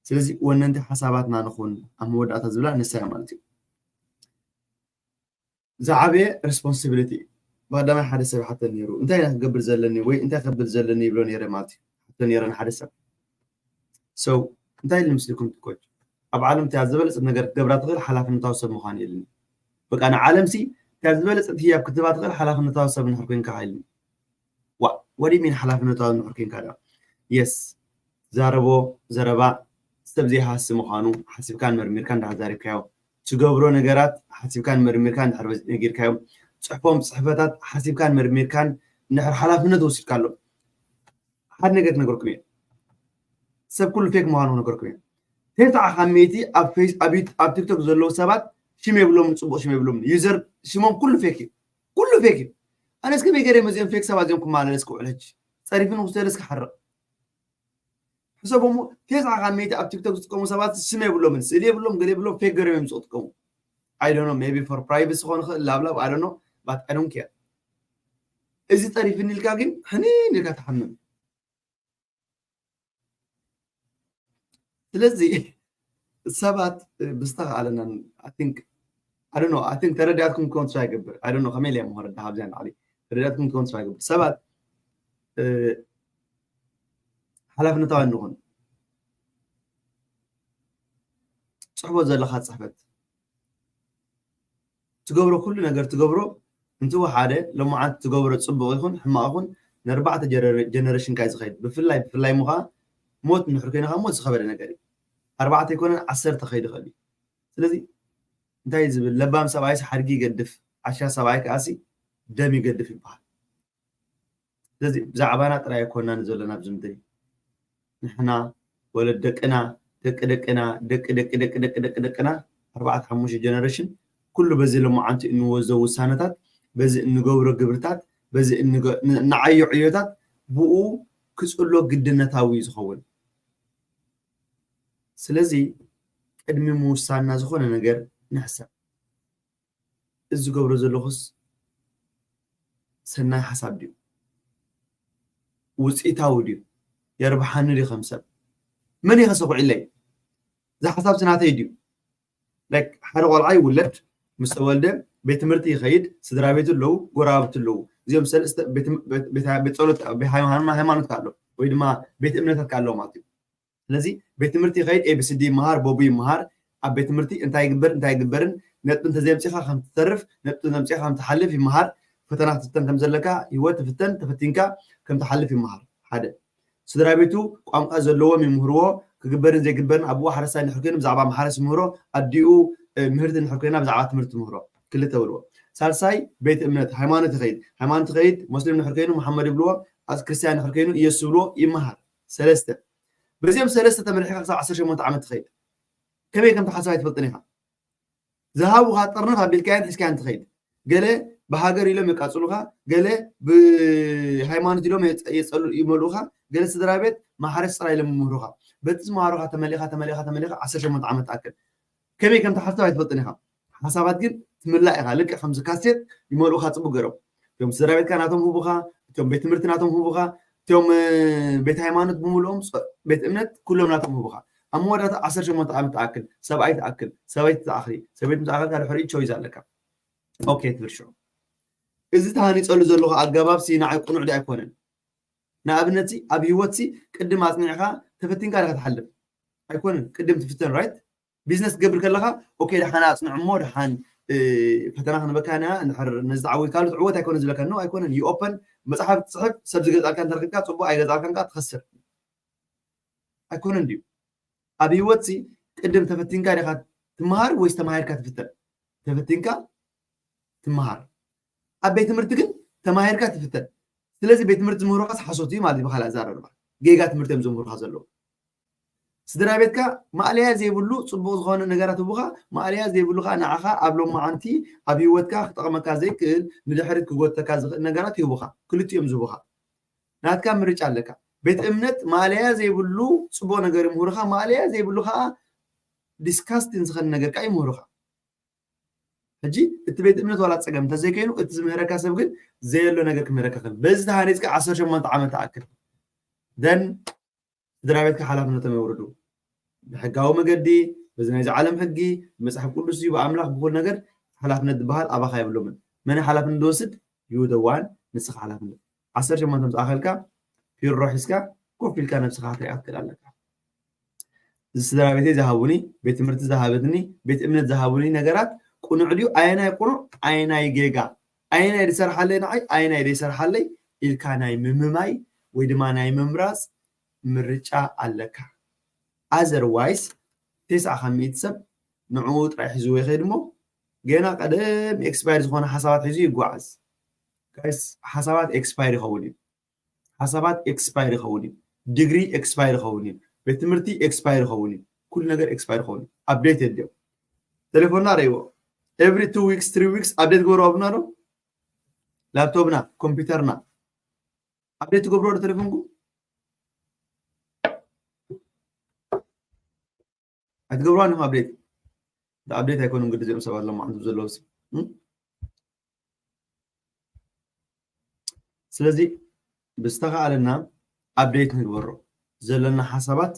ስለዚ ወነንቲ ሓሳባትና ንኹን ኣብ መወዳእታ ዝብላ ንሳ እያ ማለት እዩ። ዝዓበየ ሬስፖንሲቢሊቲ እዩ። ብቐዳማይ ሓደ ሰብ ሓተን ነይሩ፣ "እንታይ ኢና ክገብር ዘለኒ ወይ እንታይ ከብል ዘለኒ?" ይብሎ ነይረ ማለት እዩ። ሓተን ነይረ ንሓደ ሰብ። So እንታይ ኢሉ ምስልኩም ትኮች? ኣብ ዓለም እቲኣ ዝበለጸት ነገር ክትገብራ ትኽእል ሓላፍነታዊ ሰብ ምዃን የድልኒ። በቃ ንዓለም ሲ እቲኣ ዝበለጸት ህያብ ክትህባ ትኽእል ሓላፍነታዊ ሰብ እንድሕር ኮይንካ ኢልኒ። ዋ፣ what do you mean ሓላፍነታዊ እንድሕር ኮይንካ ደኣ? የስ፣ ትዛረቦ ዘረባ ሰብ ዘይሃሲ ምዃኑ ሓሲብካን መርሚርካን እንድሕር ዛሪብካዮ፣ ትገብሮ ነገራት ሓሲብካን መርሚርካን እንድሕር ነጊርካዮ፣ ጽሕፎም ጽሕፈታት ሓሲብካን መርሚርካን እንድሕር ሓላፍነት ወሲድካሎም። ሓደ ነገር ክነገርኩም እየ። ሰብ ኩሉ ፌክ ምዃኑ ክነገርኩም እየ። ተስዓ ካብ ሚእቲ ኣብ ፌስ-፣ ኣብ ዩት-፣ ኣብ ቲክቶክ ዘለዉ ሰባት ሽም የብሎምን፣ ጽቡቕ ሽም የብሎምን። ዩዘር ሽሞም ኩሉ ፌክ እዩ። ኩሉ ፌክ እዩ። ኣነ እስከ በይ ገይረ መዚኦም ፌክ ሰባት እዚኦም ክመላለስ ክውዕል ሕጂ? ጸሪፊ ንጉስ ተለ እስከ ሓርቕ። ሕሰቦ እሞ፣ ተስዓ ካብ ሚእቲ ኣብ ቲክቶክ ዝጥቀሙ ሰባት ስም የብሎምን፣ ስእሊ የብሎም፣ ገለ የብሎም፣ ፌክ ገይሮም እዮም ዝጥቀሙ። I don't know, maybe for privacy ክኾን ይኽእል፣ ላብላብ፣ I don't know, but I don't care። እዚ ጸሪፍኒ ኢልካ ግን ሕኒን ኢልካ ትሓምም። ስለዚ ሰባት፣ እ፣ ብዝተኻእለና፣ I think፣ I don't know, I think ተረዲኣትኩም ክኸውን ተስፋ ይገብር። I don't know ከመይ ኢለ እየ ምኸረዳ ካብዚኣ ንላዕሊ። ተረዲኣትኩም ክኸውን ተስፋ ይገብር። ሰባት፣ እ፣ ሓላፍነታውያን ንኹን። ጽሕፎ ዘለኻ ጽሕፈት፣ ትገብሮ ኩሉ ነገር ትገብሮ እንትወሓደ፣ ሎማዓንቲ ትገብሮ ጽቡቕ ይኹን ሕማቕ ይኹን፣ ንኣርባዕተ ጀነረ-፣ ጀነሬሽንካ እዩ ዝኸይድ። ብፍላይ፣ ብፍላይ እሞ ኸኣ ሞት እንድሕር ኮይንኻ፣ ሞት ዝኸበደ ነገር እዩ። ኣርባዕተ ኣይኮነን፣ ዓሰርተ ከይዱ ይኽእል እዩ። ስለዚ እንታይ እዩ ዝብል? ለባም ሰብኣይስ ሓድጊ ይገድፍ፣ ዓሻ ሰብኣይ ከኣሲ ደም ይገድፍ ይበሃል። ስለዚ ብዛዕባና ጥራይ ኣይኮናን ዘለና ኣብዚ ምድሪ። ንሕና፣ ወለድ ደቅና፣ ደቂ ደቅና፣ ደቂ ደቂ ደቂ ደቂ ደቂ ደቅና፣ ኣርባዕተ ሓሙሽተ ጀነሬሽን፣ ኩሉ በዚ ሎማዓንቲ እንወስዶ ውሳነታት፣ በዚ እንገብሮ ግብርታት፣ በዚ እንገ-፣ ን-፣ እንዓዮ ዕዮታት፣ ብኡ ክጽሎ ግድነታዊ እዩ ዝኸውን። ስለዚ ቅድሚ ምውሳንና ዝኾነ ነገር ንሕሰብ። እዚ ዝገብሮ ዘለኹስ ሰናይ ሓሳብ ድዩ? ውጽኢታዊ ድዩ? የርብሓኒ ድዩ ከም ሰብ? መን እዩ ከሰኹዕለይ? እዚ ሓሳብሲ ናተይ ድዩ? ላይክ፣ ሓደ ቆልዓ ይውለድ፣ ምስ ተወልደ ቤት ትምህርቲ ይኸይድ፣ ስድራ ቤቱ ኣለዉ፣ ጎረባብቲ ኣለዉ። እዚኦም ሰለስተ ቤት ትም-፣ ቤት፣ ቤት፣ ቤት ጸሎት፣ ቤት ሃይማኖት፣ ሃይማኖት ኣሎ ወይ ድማ ቤት እምነታት ኣሎ ማለት እዩ። ስለዚ ቤት ትምህርቲ ይኸይድ፣ ኤ ቢ ሲ ዲ ይመሃር፣ በቡ ይመሃር። ኣብ ቤት ትምህርቲ እንታይ ይግበር፣ እንታይ ይግበርን፣ ነጥቢ እንተዘየምጺኻ ከም ትተርፍ፣ ነጥቢ እንተምጺኻ ከም ትሓልፍ ይመሃር። ፈተና ክትፍተን ከም ዘለካ፣ ህይወት ትፍተን፣ ተፈቲንካ ከም ትሓልፍ ይመሃር። ሓደ። ስድራ ቤቱ ቋንቋ ዘለዎም ይምህርዎ፣ ክግበርን ዘይግበርን፣ ኣቦኡ ሓረስታይ እንድሕር ኮይኑ ብዛዕባ ማሕረስ ይምህሮ፣ ኣዲኡ፣ እ፣ ምህርቲ እንድሕር ኮይና ብዛዕባ ትምህርቲ ትምህሮ። ክልተ በልዎ። ሳልሳይ ቤት እምነት፣ ሃይማኖት ይኸይድ። ሃይማኖት ይኸይድ፣ ሞስሊም እንድሕር ኮይኑ መሓመድ ይብልዎ፣ ኣስ-፣ ክርስትያን እንድሕር ኮይኑ ኢየሱስ ይብልዎ፣ ይመሃር። ሰለስተ። በዚኦም ሰለስተ ተመሊሕካ ክሳብ ዓሰርተ ሸሞንተ ዓመት ትኸይድ። ከመይ ከም ትሓስብ ኣይትፈልጥን ኢኻ። ዝሃቡኻ ጥርንፍ ኣቢልካያን ሒዝካያን ትኸይድ። ገለ ብሃገር ኢሎም የቃጽሉኻ፣ ገለ ብሃይማኖት ኢሎም የጸ-፣ የጸሉ-፣ ይመልኡኻ፣ ገለ ስድራ ቤት ማሕረስ ጥራይ ኢሎም ይምህሩኻ። በቲ ዝመሃሩኻ ተመሊኻ፣ ተመሊኻ፣ ተመሊኻ ዓሰርተ ሸሞንተ ዓመት ትኣክል። ከመይ ከም ትሓስብ ኣይትፈልጥን ኢኻ። ሓሳባት ግን ትምላእ ኢኻ። ልክዕ ከምዚ ካሴት ይመልኡኻ ጽቡቅ ገይሮም። እቶም ስድራ ቤትካ ናቶም ህቡኻ፣ እቶም ቤት ትምህርቲ ናቶም ህቡኻ፣ እቶም፣ እ፣ ቤት ሃይማኖት ብምልኦም፣ ጸ-፣ ቤት እምነት ኩሎም ናቶም ህቡኻ። ኣብ መወዳእታ ዓሰርተ ሸሞንተ ዓመት ትኣክል፣ ሰብኣይ ትኣክል፣ ሰበይቲ ትኣኽሊ፣ ሰበይቲ ምስ ኣኸልካ ድሕሪኡ ቾይዝ ኣለካ። ኦኬ ትብል ሽዑ። እዚ ተሃኒጸሉ ዘለኹ ኣገባብ ሲ ንዓይ ቅኑዕ ድዩ ኣይኮነን? ንኣብነት ሲ ኣብ ህይወት ሲ ቅድም ኣጽኒዕካ ተፈቲንካ ዲኻ ትሓልፍ? ኣይኮነን። ቅድም ትፍተን፣ ራይት? ቢዝነስ ክትገብር ከለኻ፣ ኦኬ፣ ደሓን ኣጽንዕ እሞ፣ ደሓን፣ እ፣ ፈተና ክንበካ ኢና፣ እንድሕር ነዚ ተዓዊትካሉ ትዕወት ኣይኮነን ዝብለካ። ኖ፣ ኣይኮነን። ዩ ኦፐን፣ መጽሓፍ ትጽሕፍ፣ ሰብ ዝገዝኣልካ እንተረኪብካ ጽቡቕ፣ ኣይገዝኣልካን ከኣ ትኸስር። ኣይኮነን ድዩ? ኣብ ህይወት ሲ ቅድም ተፈቲንካ ዲኻ ትመሃር ወይስ ተማሂርካ ትፍተን? ተፈቲንካ ትመሃር። ኣብ ቤት ትምህርቲ ግን ተማሂርካ ትፍተን። ስለዚ ቤት ትምህርቲ ዝምህሮኻስ ሓሶት እዩ ማለት እዩ፣ ብኻልእ ኣዘራርባ። ጌጋ ትምህርቲ እዮም ዘምህሩኻ ዘለዉ። ስድራ ቤትካ ማእለያ ዘይብሉ ጽቡቕ ዝኾነ ነገራት ህቡኻ፣ ማእለያ ዘይብሉ ከዓ ንዓኻ ኣብ ሎማዓንቲ ኣብ ህይወትካ ክጠቕመካ ዘይክእል፣ ንድሕሪት ክጎተካ ዝኽእል ነገራት ይህቡኻ። ክልቲኦም ዝህቡኻ። ናትካ ምርጫ ኣለካ። ቤት እምነት ማእለያ ዘይብሉ ጽቡቕ ነገር ይምህሩኻ፣ ማእለያ ዘይብሉ ከዓ ዲስካስቲን ዝኾነ ነገር ከዓ ይምህሩኻ። ሕጂ እቲ ቤት እምነት ዋላ ጸገም እንተዘይኮይኑ፣ እቲ ዝምህረካ ሰብ ግን ዘየሎ ነገር ክምህረካ ክእል። በዚ ተሃኒጽካ ዓሰርተ ሸሞንተ ዓመት ትኣክል። ደን ስድራ ቤትካ ሓላፍነቶም የውርዱ። ብሕጋዊ መገዲ፣ በዚ ናይዚ ዓለም ሕጊ፣ ብመጽሓፍ ቅዱስ እዩ፣ ብኣምላኽ፣ ብኹሉ ነገር ሓላፍነት ዝበሃል ኣባኻ የብሎምን። መን ሓላፍነት ዝወስድ? You the one፣ ንስኻ ሓላፍነት። ዓሰርተ ሸሞንተ ምስ ኣኸልካ፣ ፒሮ ሒዝካ ኮፍ ኢልካ ነብስኻ ክትሪኣ ትክእል ኣለካ። እዚ ስድራ ቤተይ ዝሃቡኒ፣ ቤት ትምህርቲ ዝሃበትኒ፣ ቤት እምነት ዝሃቡኒ ነገራት ቅኑዕ ድዩ? ኣየናይ ቅኑዕ? ኣየናይ ጌጋ? ኣየናይ ዝሰርሓለይ ንዓይ? ኣየናይ ዘይሰርሓለይ? ኢልካ ናይ ምምማይ ወይ ድማ ናይ ምምራጽ ምርጫ ኣለካ። ኣዘርዋይስ፣ ተስዓ ካብ ሚእቲ ሰብ ንዕኡ ጥራይ ሒዝዎ ይኸይድ እሞ፣ ገና ቀደም ኤክስፓየር ዝኾነ ሓሳባት ሒዙ ይጓዓዝ። ጋይስ፣ ሓሳባት ኤክስፓየር ይኸውን እዩ። ሓሳባት ኤክስፓየር ይኸውን እዩ። ዲግሪ ኤክስፓየር ይኸውን እዩ። ቤት ትምህርቲ ኤክስፓየር ይኸውን እዩ። ኩሉ ነገር ኤክስፓየር ይኸውን እዩ። ኣፕዴት የድልዮ። ቴሌፎንና ረእይዎ። ኤቭሪ ቱ ዊክስ፣ ትሪ ዊክስ ኣፕዴት ግበሩ ኣብና ዶ? ላፕቶፕና፣ ኮምፒውተርና ኣፕዴት ትገብሮ ዶ ቴሌፎንኩም? ኣይትገብርዋን ኢኹም ኣፕዴት። እቲ ኣፕዴት ኣይኮኑን ግዲ እዚኦም ሰባት ሎማዓንቲ ዘለዉ ሲ። እም? ስለዚ ብዝተኻእለና ኣፕዴት ንግበሮ። ዘለና ሓሳባት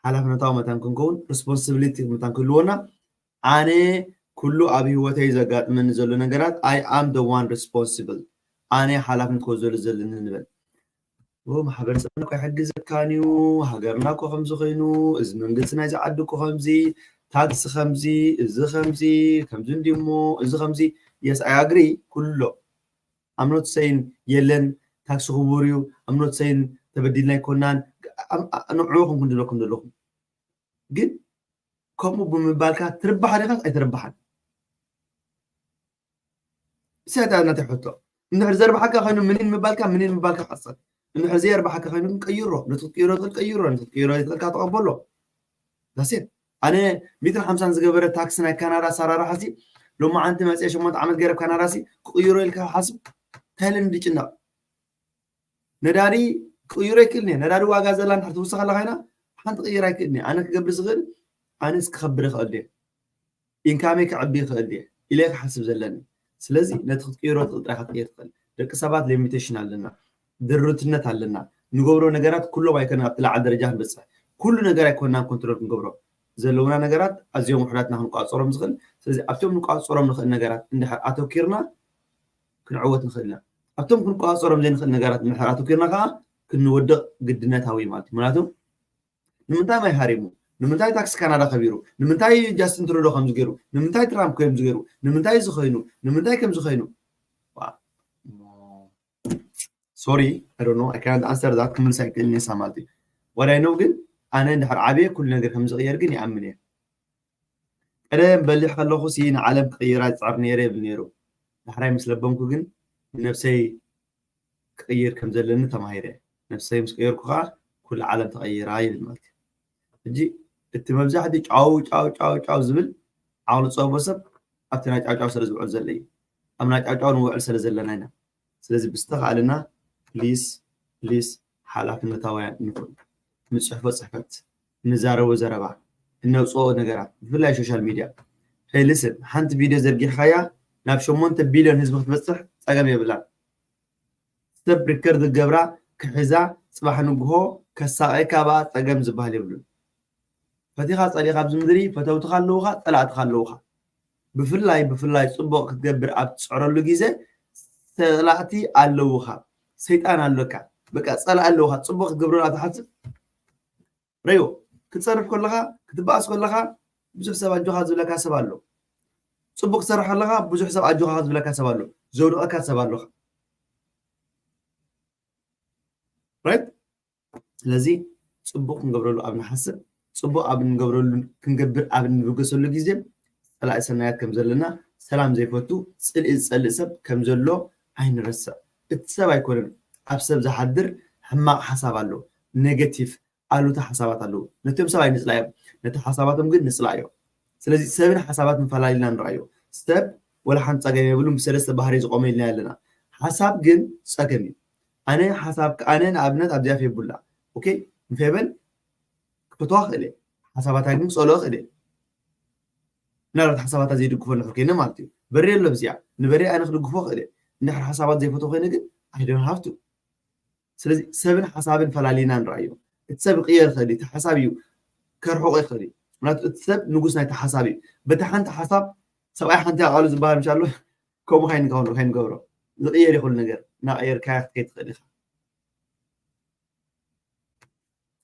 ሓላፍነታዊ መታን ክንከውን፣ ሪስፖንሲቢሊቲ መታን ክህልወና፣ ኣነ ኩሉ ኣብ ህይወተይ ዘጋጥመኒ ዘሎ ነገራት፣ I am the one responsible፣ ኣነ ሓላፍነት ክወስደሉ ዘለኒ ንበል። ኦ፣ ማሕበረሰብና እኮ ኣይሕግዘካን እዩ፣ ሃገርና እኮ ከምዚ ኮይኑ፣ እዚ መንግስቲ ናይዚ ዓዲ እኮ ከምዚ፣ ታክሲ ከምዚ፣ እዚ ከምዚ፣ ከምዚ እንዲሞ፣ እዚ ከምዚ። Yes, I agree፣ ኩሎ። I'm not saying የለን፣ ታክሲ ክቡር እዩ፣ I'm not saying ተበዲልና ኣይኮናን፣ ንዕኡ ከም ክንድለኩም ዘለኹም። ግን ከምኡ ብምባልካ ትርባሕ ዲኻስ ኣይትርባሕን? ብሰታ ናተይ ሕቶ። እንድሕር ዘርባሓካ ኮይኑ ምኒን ምባልካ፣ ምኒን ምባልካ ቀጽል። እንድሕር ዘየርባሓካ ኮይኑ ግን ቀይሮ። ነቲ ክትቅይሮ ትኽእል ቀይሮ፣ ነቲ ክትቅይሮ ዘይትኽእልካ ተቐበሎ። ዳሴት። ኣነ ሚእትን ሓምሳን ዝገበረ ታክሲ ናይ ካናዳ ኣሰራርሓ ሲ፣ ሎማዓንቲ መፅየ ሸሞንተ ዓመት ገይረ ኣብ ካናዳ ሲ፣ ክቕይሮ ኢልካ ሓስብ፣ እንታይ ኢለ ድጭነቕ? ነዳዲ ክቕይሮ ኣይክእልን እየ። ነዳዲ ዋጋ ዘላ እንድሕር ትውስኽ ኣላ ኮይና፣ ሓንቲ ክቕይር ኣይክእልን እየ። ኣነ ክገብር ዝኽእል፣ ኣነስ ክኸብር ይኽእል ድየ? ኢንካመይ ክዕቢ ይኽእል ድየ? ኢለ ክሓስብ ዘለኒ። ስለዚ ነቲ ክትቅይሮ ትኽእል ጥራይ ክትቅይር ትኽእል። ደቂ ሰባት ሊሚቴሽን ኣለና፣ ድሩትነት ኣለና። ንገብሮ ነገራት ኩሎም ኣይኮነን ኣብቲ ላዕሊ ደረጃ ክንበጽሕ። ኩሉ ነገር ኣይኮንናን ኮንትሮል ክንገብሮ። ዘለውና ነገራት ኣዝዮም ውሑዳትና ክንቋጸሮም ዝኽእል። ስለዚ ኣብቶም ንቋጸሮም ንኽእል ነገራት እንድሕር ኣተኪርና ክንዕወት ንኽእል ኢና። ኣብቶም ክንቋጸሮም ዘይንኽእል ነገራት እንድሕር ኣተኪርና ከኣ ክንወድቕ ግድነታዊ እዩ ማለት እዩ። ምክንያቱ ንምንታይ ማይ ሃሪሙ? ንምንታይ ታክሲ ካናዳ ከቢሩ? ንምንታይ ጃስቲን ትሩዶ ከምዚ ገይሩ? ንምንታይ ትራምፕ ከምዚ ገይሩ? ንምንታይ እዚ ኮይኑ? ንምንታይ ከምዚ ኮይኑ? ዋ፣ ሶሪ፣ I don't know, I can't answer that፣ ክምልስ ኣይክእልን እየ ማለት እዩ። What I know ግን ኣነ እንድሕር ዓብየ ኩሉ ነገር ከም ዝቕየር ግን ይኣምን እየ። ቀደም በሊሕ ከለኹ ሲ ንዓለም ክቕይራ ዝጽዕር ነይረ ይብል ነይሩ። ዳሕራይ ምስ ለበምኩ ግን ንነብሰይ ክቕይር ከም ዘለኒ ተማሂረ። ነብሰይ ምስ ቀየርኩ ከኣ ኩሉ ዓለም ተቐይራ ይብል ማለት እዩ። ሕጂ እቲ መብዛሕትኡ ጫው ጫው ጫው ጫው ዝብል ዓቕሊ ጸቦ ሰብ ኣብቲ ናይ ጫው ጫው ስለ ዝውዕል ዘሎ እዩ። ኣብ ናይ ጫው ጫው ንውዕል ስለ ዘለና ኢና። ስለዚ ብዝተኻእለና ፕሊስ ፕሊስ ሓላፍነታውያን ንኹን። ንጽሕፎ ጽሕፈት፣ ንዛረቦ ዘረባ፣ እነውጽኦ ነገራት፣ ብፍላይ ሶሻል ሚድያ። ሄይ ሊስን፣ ሓንቲ ቪድዮ ዘርጊሕካያ ናብ ሸሞንተ ቢልዮን ህዝቢ ክትበጽሕ ጸገም የብላን። ሰብ ሪከርድ ዝገብራ ክሕዛ ጽባሕ ንግሆ ከሳቐየካ ብኣ ጸገም ዝበሃል የብሉን። ፈቲኻ ጸሊእኻ ኣብዚ ምድሪ ፈተውትኻ ኣለውኻ፣ ጸላእትኻ ኣለውኻ። ብፍላይ ብፍላይ ጽቡቕ ክትገብር ኣብ ትጽዕረሉ ግዜ ጸላእቲ ኣለውኻ። ሰይጣን ኣለካ። በቃ ጸላእ ኣለውኻ። ጽቡቕ ክትገብረሉ ኣብ ትሓስብ ረዮ ክትጸርፍ ከለኻ ክትበኣስ ከለኻ ብዙሕ ሰብ ኣጆኻ ዝብለካ ሰብ ኣሎ። ጽቡቕ ክትሰርሕ ከለኻ ብዙሕ ሰብ ኣጆኻ ዝብለካ ሰብ ኣሎ። ዘውድቐካ ሰብ ኣለኻ። ራይት? ስለዚ ጽቡቕ ክንገብረሉ ኣብ ንሓስብ፣ ጽቡቕ ኣብ ንገብረሉ ክንገብር ኣብ ንብገሰሉ ግዜ ጸላኢ ሰናያት ከም ዘለና፣ ሰላም ዘይፈቱ ጽልኢ ዝጸልእ ሰብ ከም ዘሎ ኣይንረስዕ። እቲ ሰብ ኣይኮነን ኣብ ሰብ ዝሓድር ሕማቕ ሓሳብ ኣሎ፣ ኔጌቲቭ ኣሉታ ሓሳባት ኣለዉ። ነቶም ሰብ ኣይንጽላዮም፣ ነቲ ሓሳባቶም ግን ንጽላዮ። ስለዚ ሰብን ሓሳባትን ፈላሊና ንርኣዮ። ሰብ ወላ ሓንቲ ጸገም የብሉን፣ ብሰለስተ ባህሪ ዝቆመ ኢልና ኣለና። ሓሳብ ግን ጸገም እዩ። ኣነ ሓሳብ ኣነ ንኣብነት ኣብዚኣ ፌቡላ ኦኬ ንፌበን ክፈትዋ ክእል እየ። ሓሳባታ ግን ክጸልኦ ክእል እየ። ምናልባት ሓሳባታ ዘይድግፎ እንድሕር ኮይነ ማለት እዩ። በሬ ኣሎ ብዚኣ ንበሬ ኣነ ክድግፎ ክእል እየ። እንድሕር ሓሳባት ዘይፈትዎ ኮይነ ግን ኣይደን ሃፍቱ ስለዚ ሰብን ሓሳብን ፈላሊና ንርኣዮ። እቲ ሰብ ይቕየር ይኽእል እዩ፣ እቲ ሓሳብ እዩ ከርሕቆ ይኽእል እዩ። ምክንያቱ እቲ ሰብ ንጉስ ናይቲ ሓሳብ እዩ። በቲ ሓንቲ ሓሳብ ሰብኣይ ሓንቲ ኣቃሉ ዝበሃል ምሻሎ ከምኡ ካይንገብሮ ካይንገብሮ ዝቕየር ይኽእል ነገር እናቐየርካያ ክትከይድ ትኽእል ኢኻ።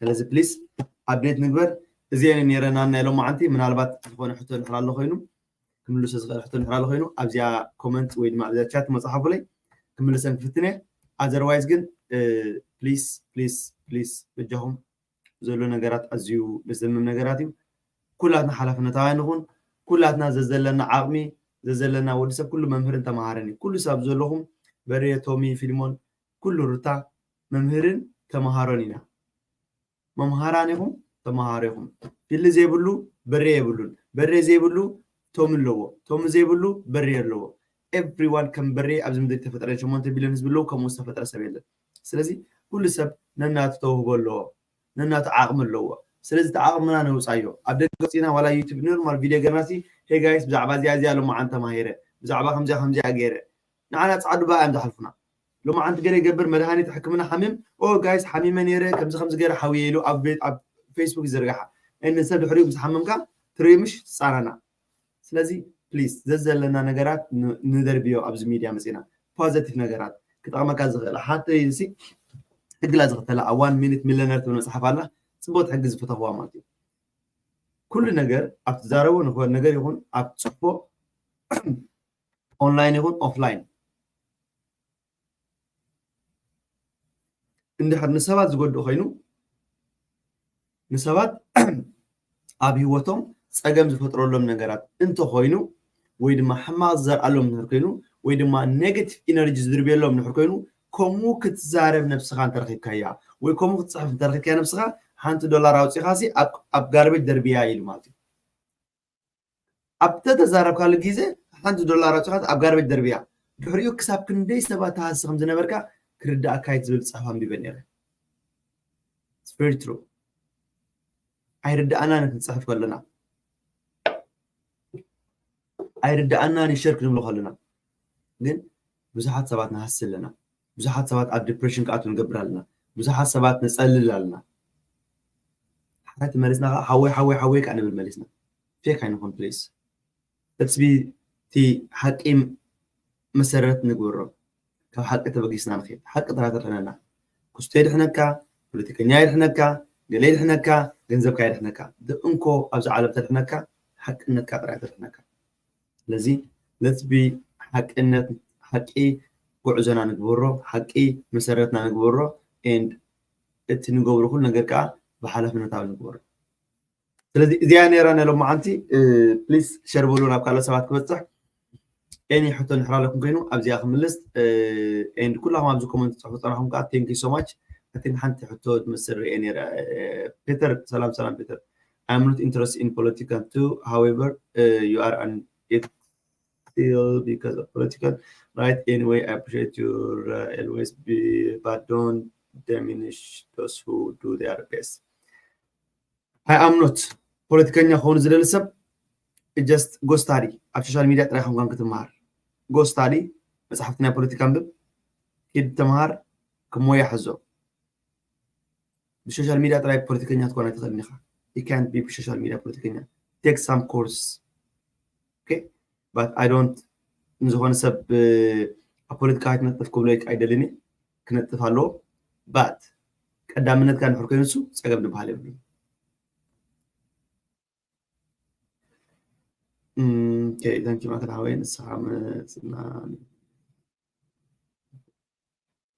ስለዚ ፕሊስ ኣፕዴት ንግበር። እዚአን ነረና ናይ ሎማዓንቲ ምናልባት ዝኾነ ሕቶ እንድሕር ኣሎ ኮይኑ ክምልሶ ዝኽእል ሕቶ እንድሕር ኣሎ ኮይኑ ኣብዚኣ ኮመንት ወይ ድማ ኣብዚኣ ቻት መፅሓፉለይ ክምልሰን ክፍትን እየ። ኣዘርዋይዝ ግን ፕሊስ ፕሊስ ፕሊስ በጃኹም ዘሎ ነገራት ኣዝዩ ዘዘምም ነገራት እዩ። ኩላትና ሓላፍነታውያን ንኹን። ኩላትና ዘዘለና ዓቕሚ ዘዘለና ወዲ ሰብ ኩሉ መምህርን ተምሃርን እዩ። ኩሉ ሰብ ዘለኹም በሬ፣ ቶሚ፣ ፊልሞን፣ ኩሉ ሩታ መምህርን ተምሃሮን ኢና። መምሃራን ኢኹም፣ ተምሃሮ ኢኹም። ፊሊ ዘይብሉ በሬ የብሉን፣ በሬ ዘይብሉ ቶሚ ኣለዎ፣ ቶሚ ዘይብሉ በሬ ኣለዎ። ኤቭሪዋን ከም በሬ ኣብዚ ምድሪ ተፈጠረ ሸሞንተ ቢልዮን ህዝቢ ኣለዉ፣ ከምኡ ዝተፈጠረ ሰብ የለን። ስለዚ ኩሉ ሰብ ነናቱ ተውህቦ ኣለዎ፣ ነናቱ ዓቕሚ ኣለዎ። ስለዚ እቲ ዓቕምና ነውፃዮ። ኣብ ደገ ወፂና ዋላ ዩቱብ ኖርማል ቪድዮ ገርናሲ ሄ ጋይስ ብዛዕባ እዚኣ እዚኣ ሎማዓንቲ ተማሂረ፣ ብዛዕባ ከምዚኣ ከምዚኣ ገይረ ንዓና ፃዕዱ ባእ እዮም ዝሓልፉና። ሎማዓንቲ ገለ ይገብር መድሃኒት ሕክምና ሓሚም ኦ ጋይስ ሓሚመ ነይረ ከምዚ ከምዚ ገይረ ሓውየ ኢሉ ኣብ ቤት ኣብ ፌስቡክ ይዝርግሓ። እን ሰብ ድሕሪኡ ምስ ሓመምካ ትርኢ ምሽ ትፃረና። ስለዚ ፕሊዝ ዘዘለና ነገራት ን- ንደርብዮ ኣብዚ ሚድያ መፂና ፖዘቲቭ ነገራት ክጠቕመካ ዝኽእል ሓንቲ ሲ ሕግላ ዝኽተላ ኣብ ዋን ሚኒት ሚለነር ትብል መፅሓፍ ኣላ። ፅቡቅ ሕጊ ዝፈተኽዋ ማለት እዩ። ኩሉ ነገር ኣብ ትዛረቦ ንኽበል ነገር ይኹን ኣብ ትፅሕፎ ኦንላይን ይኹን ኦፍላይን እንድሕር ንሰባት ዝጎድእ ኮይኑ ንሰባት ኣብ ህይወቶም ፀገም ዝፈጥረሎም ነገራት እንተኮይኑ ወይ ድማ ሕማቕ ዝዘርኣሎም ንሕር ኮይኑ ወይ ድማ ኔጋቲቭ ኢነርጂ ዝድርብየሎም ንሕር ኮይኑ ከምኡ ክትዛረብ ነብስኻ እንተረኪብካያ ወይ ከምኡ ክትፅሕፍ እንተረኪብካያ ነብስኻ ሓንቲ ዶላር ኣውፂኻ ሲ ኣብ ጋርቤጅ ደርብያ ኢሉ ማለት እዩ። ኣብ ተተዛረብካሉ ግዜ ሓንቲ ዶላር ኣውፂኻ ኣብ ጋርቤጅ ደርብያ። ድሕሪኡ ክሳብ ክንደይ ሰባት ተሃሲ ከም ዝነበርካ ክርዳእካ እዩ ዝብል ፅሑፍ ኣንቢበ ነይረ። It's very true። ኣይርዳእናን ክንፅሕፍ ከለና ኣይርዳእናን ሸር ክንብሎ ከለና ግን ብዙሓት ሰባት ንሃሲ ኣለና። ብዙሓት ሰባት ኣብ ዲፕሬሽን ክኣትዉ ንገብር ኣለና። ብዙሓት ሰባት ነፀልል ኣለና። ሓንቲ መሊስና ከዓ ሓወይ ሓወይ ሓወይ ከዓ ንብል መሊስና። ፌክ ኣይንኹን ፕሊስ። Let's be እቲ ሓቂ መሰረት ንግበሮ። ካብ ሓቂ ተበጊስና ንኸይድ። ሓቂ ጥራሕ ተድሕነና። ክስቶ የድሕነካ፣ ፖለቲከኛ የድሕነካ፣ ገለ የድሕነካ፣ ገንዘብካ የድሕነካ። እንኮ ኣብዚ ዓለም ተድሕነካ ሓቅነትካ ጥራሕ ተድሕነካ። ስለዚ let's be ሓቅነት ሓቂ ጉዕዞና ንግበሮ፣ ሓቂ መሰረትና ንግበሮ and እቲ ንገብሮ ኩሉ ነገር ከዓ ብሓላፍነታዊ ንግበሮ። ስለዚ እዚኣ ነይራ ናይ ሎማዓንቲ ፕሊስ ሸር በሉ ናብ ካልኦት ሰባት ክበፅሕ ኤኒ ሕቶ እንድሕር ኣለኩም ኮይኑ ኣብዚኣ ክምልስ and ኩላኹም ኣብዚ ኮመንት ትፅሕፉ ፀናኹም ከዓ thank you so much። I think ሓንቲ ሕቶ ትመስል ርኤ ነይረ። ፔተር ሰላም ሰላም ፔተር I'm not interested in political too however you are an it still because of political right anyway I appreciate your uh, always be but don't diminish those who do their best. I am not ፖለቲከኛ ክኸውን ዝደሊ ሰብ just go study ኣብ social media ጥራይ ከምኳን ክትመሃር go study መፅሓፍቲ ናይ ፖለቲካ ኣንብብ ኪድ ተምሃር ክሞያ ሕዞ ብሶሻል ሚድያ ጥራይ ፖለቲከኛ ትኮን ኣይትኽእልን ኢኻ you can't be ብሶሻል ሚድያ ፖለቲከኛ take some course okay but I don't ንዝኾነ ሰብ ኣብ ፖለቲካ ኣይትነጥፍ ክብሎ ኣይደልን ክነጥፍ ኣለዎ but ቀዳምነትካ ንሕር ኮይኑ እሱ ፀገም ዝበሃል የብሉን። Okay thank you ማክዳ ሓወይ ንስኻ መፅና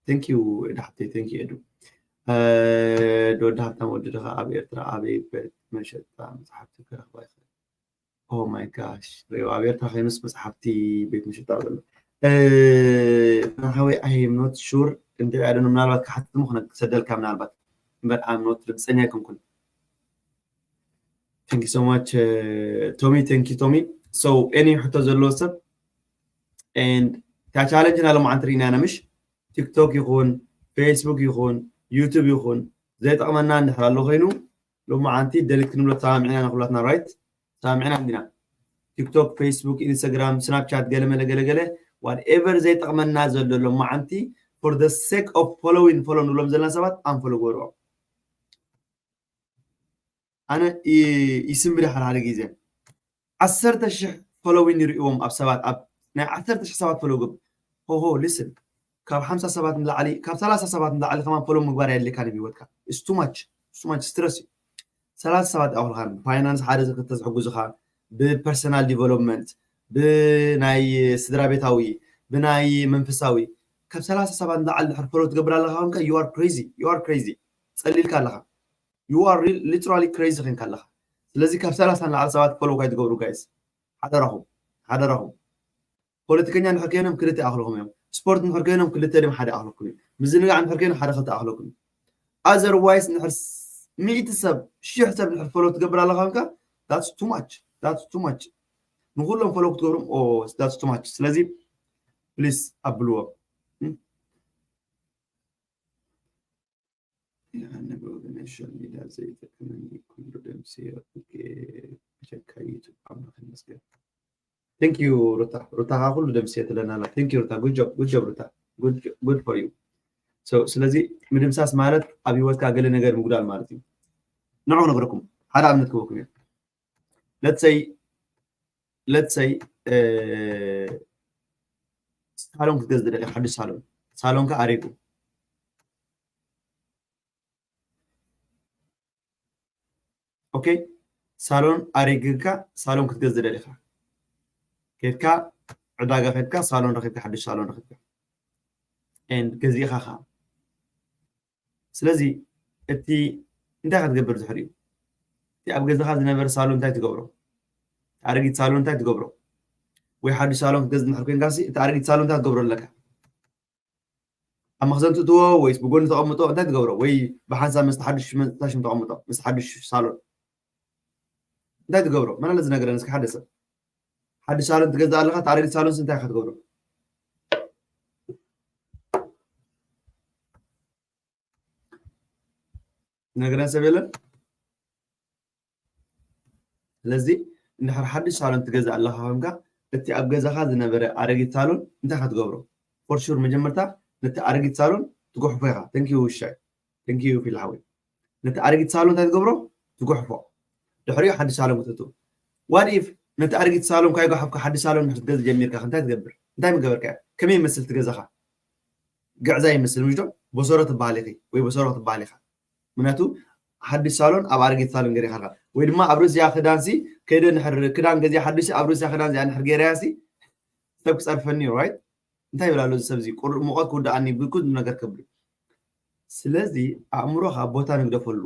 thank you ኤዱ ሓብተይ thank you ኤዱ ዶ ወዲ ሃብታም ወዲ ድኻ ኣብ ኤርትራ ኣበይ ቤት መሸጣ መፅሓፍቲ ክረኽባ ይኽእል? Oh my gosh ሪኦ ኣብ ኤርትራ ከይኑስ መፅሓፍቲ ቤት መሸጣ ዘሎ ሓወይ I am not sure እንታይ ኣደነ ምናልባት ክሓትት ሞ ክሰደልካ ምናልባት እምበር I'm not ርግፀኛ ኣይኮንኩን። Thank you so much Tommy. Thank you Tommy. So any ሕቶ ዘለዎ ሰብ and እታ ቻለንጅ ና ሎማዓንቲ ርኢና ኢና ምሽ? ቲክቶክ ይኹን ፌስቡክ ይኹን ዩቱብ ይኹን ዘይጠቕመና እንድሕር ኣሎ ኮይኑ ሎማዓንቲ ደሊት ክንብሎ ተሰማሚዕና ኢና ኩላትና፣ right? ተሰማሚዕና እንዲና? ቲክቶክ፣ ፌስቡክ፣ ኢንስታግራም፣ ስናፕቻት፣ ገለመለ ገለገለ whatever ዘይጠቕመና ዘሎ ሎማዓንቲ for the sake of following follow ንብሎም ዘለና ሰባት ኣንፎሎ ግበርዎም። ኣነ ይስምብድ ሓደ ሓደ ግዜ ዓሰርተ ሽሕ ፎሎዊን ይርእዎም ኣብ ሰባት ኣብ ናይ ዓሰርተ ሽሕ ሰባት ፎሎው ግብ ሆሆ ሊስን ካብ ሓምሳ ሰባት ንላዕሊ ካብ ሰላሳ ሰባት ንላዕሊ ከማን ፎሎው ምግባር የድልካ ንብሂወትካ it's too much it's too much stress እዩ። ሰላሳ ሰባት ይኣኽልካ ብፋይናንስ ሓደ ክልተ ዝሕግዙኻ ብፐርሰናል ዲቨሎፕመንት ብናይ ስድራ ቤታዊ ብናይ መንፈሳዊ ካብ ሰላሳ ሰባት ንላዕሊ ድሕር ፎሎው ትገብር ኣለካ ኮንካ you are crazy you are crazy ጸሊልካ ኣለካ you are literally crazy ኮንካ ኣለካ። ስለዚ ካብ ሰላሳ ንላዕሊ ሰባት ፎሎው ካይትገብሩ ጋይስ ሓደራኹም ሓደራኹም። ፖለቲከኛ እንድሕር ኮይኖም ክልተ ይኣኽልኹም እዮም። ስፖርት እንድሕር ኮይኖም ክልተ ድም ሓደ ይኣኽለኩም እዩ። ምዝንጋዕ እንድሕር ኮይኖም ሓደ ክልተ ይኣኽለኩም እዩ። Otherwise እንድሕር ሚእቲ ሰብ ሽሕ ሰብ እንድሕር ፎሎው ትገብር ኣለኻ ኮንካ that's too much that's too much ንኩሎም ፎሎው ክትገብሮም that's too much። ስለዚ ፕሊስ ኣብልዎም። ሶሻል ሚድያ ዘይጠቅመኒ ኩሉ ደምስዮ ብጀካ ዩቱብ ኣምላኽ ይመስገን። Thank you ሩታ ሩታ ካ ኩሉ ደምስዮ ትለና ኣላ። Thank you ሩታ good job good job ሩታ good for you። ስለዚ ምድምሳስ ማለት ኣብ ሂወትካ ገለ ነገር ምጉዳል ማለት እዩ። ንዑ ክነግረኩም ሓደ ኣብነት ክበኩም እዩ። Let's say let's say ሳሎን ክትገዝእ ደሊኻ ሓዱሽ ሳሎን ሳሎንካ ኣሪጉ okay ሳሎን ኣሪግካ ሳሎን ክትገዝእ ደሊኻ ከድካ ዕዳጋ ከድካ ሳሎን ረኪብካ ሓዱሽ ሳሎን ረኪብካ and ገዚእኻ ኸዓ ስለዚ እቲ እንታይ ክትገብር ድሕሪኡ እቲ ኣብ ገዛኻ ዝነበረ ሳሎን እንታይ ትገብሮ ኣረጊት ሳሎን እንታይ ትገብሮ ወይ ሓዱሽ ሳሎን ክትገዝእ ድሕር ኮንካ እቲ ኣረጊት ሳሎን እንታይ ትገብሮ ኣለካ ኣብ መኽዘን ትእትዎ ወይስ ብጎኒ ተቐምጦ እንታይ ትገብሮ ወይ ብሓንሳብ ምስ ሓዱሽ ሽም ተቐምጦ ምስ ሓዱሽ ሳሎን እንታይ ትገብሮ መን ኣሎ ዝነገረን እስኪ ሓደ ሰብ ሓዱሽ ሳሎን ትገዝእ ኣለኻ እቲ ኣረጊት ሳሎንስ እንታይ ኢኻ ትገብሮ ዝነገረን ሰብ የለን ስለዚ እንድሕር ሓዱሽ ሳሎን ትገዝእ ኣለኻ ኮንካ እቲ ኣብ ገዛኻ ዝነበረ ኣረጊት ሳሎን እንታይ ኢኻ ትገብሮ for sure መጀመርታ ነቲ ኣረጊት ሳሎን ትጉሕፎ ኢኻ thank you ውሻይ thank you ፊል ሓወይ ነቲ ኣረጊት ሳሎን እንታይ ትገብሮ ትጉሕፎ ድሕሪኡ ሓዱሽ ሳሎን ክትእትው what if ነቲ ኣረጊት ሳሎን ካይጉሓፍካ ሓዱሽ ሳሎን ክትገዝእ ጀሚርካ እንታይ ትገብር እንታይ ምገበርካ ከመይ ይመስል ትገዛኻ ግዕዛ ይመስል ምሽ ዶ በሰሮ ትበሃል ኢኺ ወይ በሰሮ ክትበሃል ኢኻ ምክንያቱ ሓድሽ ሳሎን ኣብ ኣረጊት ሳሎን ገዲኻ ኣለኻ ወይ ድማ ኣብ ርእሲያ ክዳንሲ ከይደ ንሕር ክዳን ገዚኣ ሓድሽ ኣብ ርእሲያ ክዳን እዚኣ ንሕር ገይረያ ሲ ሰብ ክፀርፈኒ right እንታይ ይብል ኣሎ እዚ ሰብ እዚ ቁሩብ ሙቐት ክውድኣኒ ብኩሉ ነገር ከብሉ ስለዚ ኣእምሮኻ ቦታ ንግደፈሉ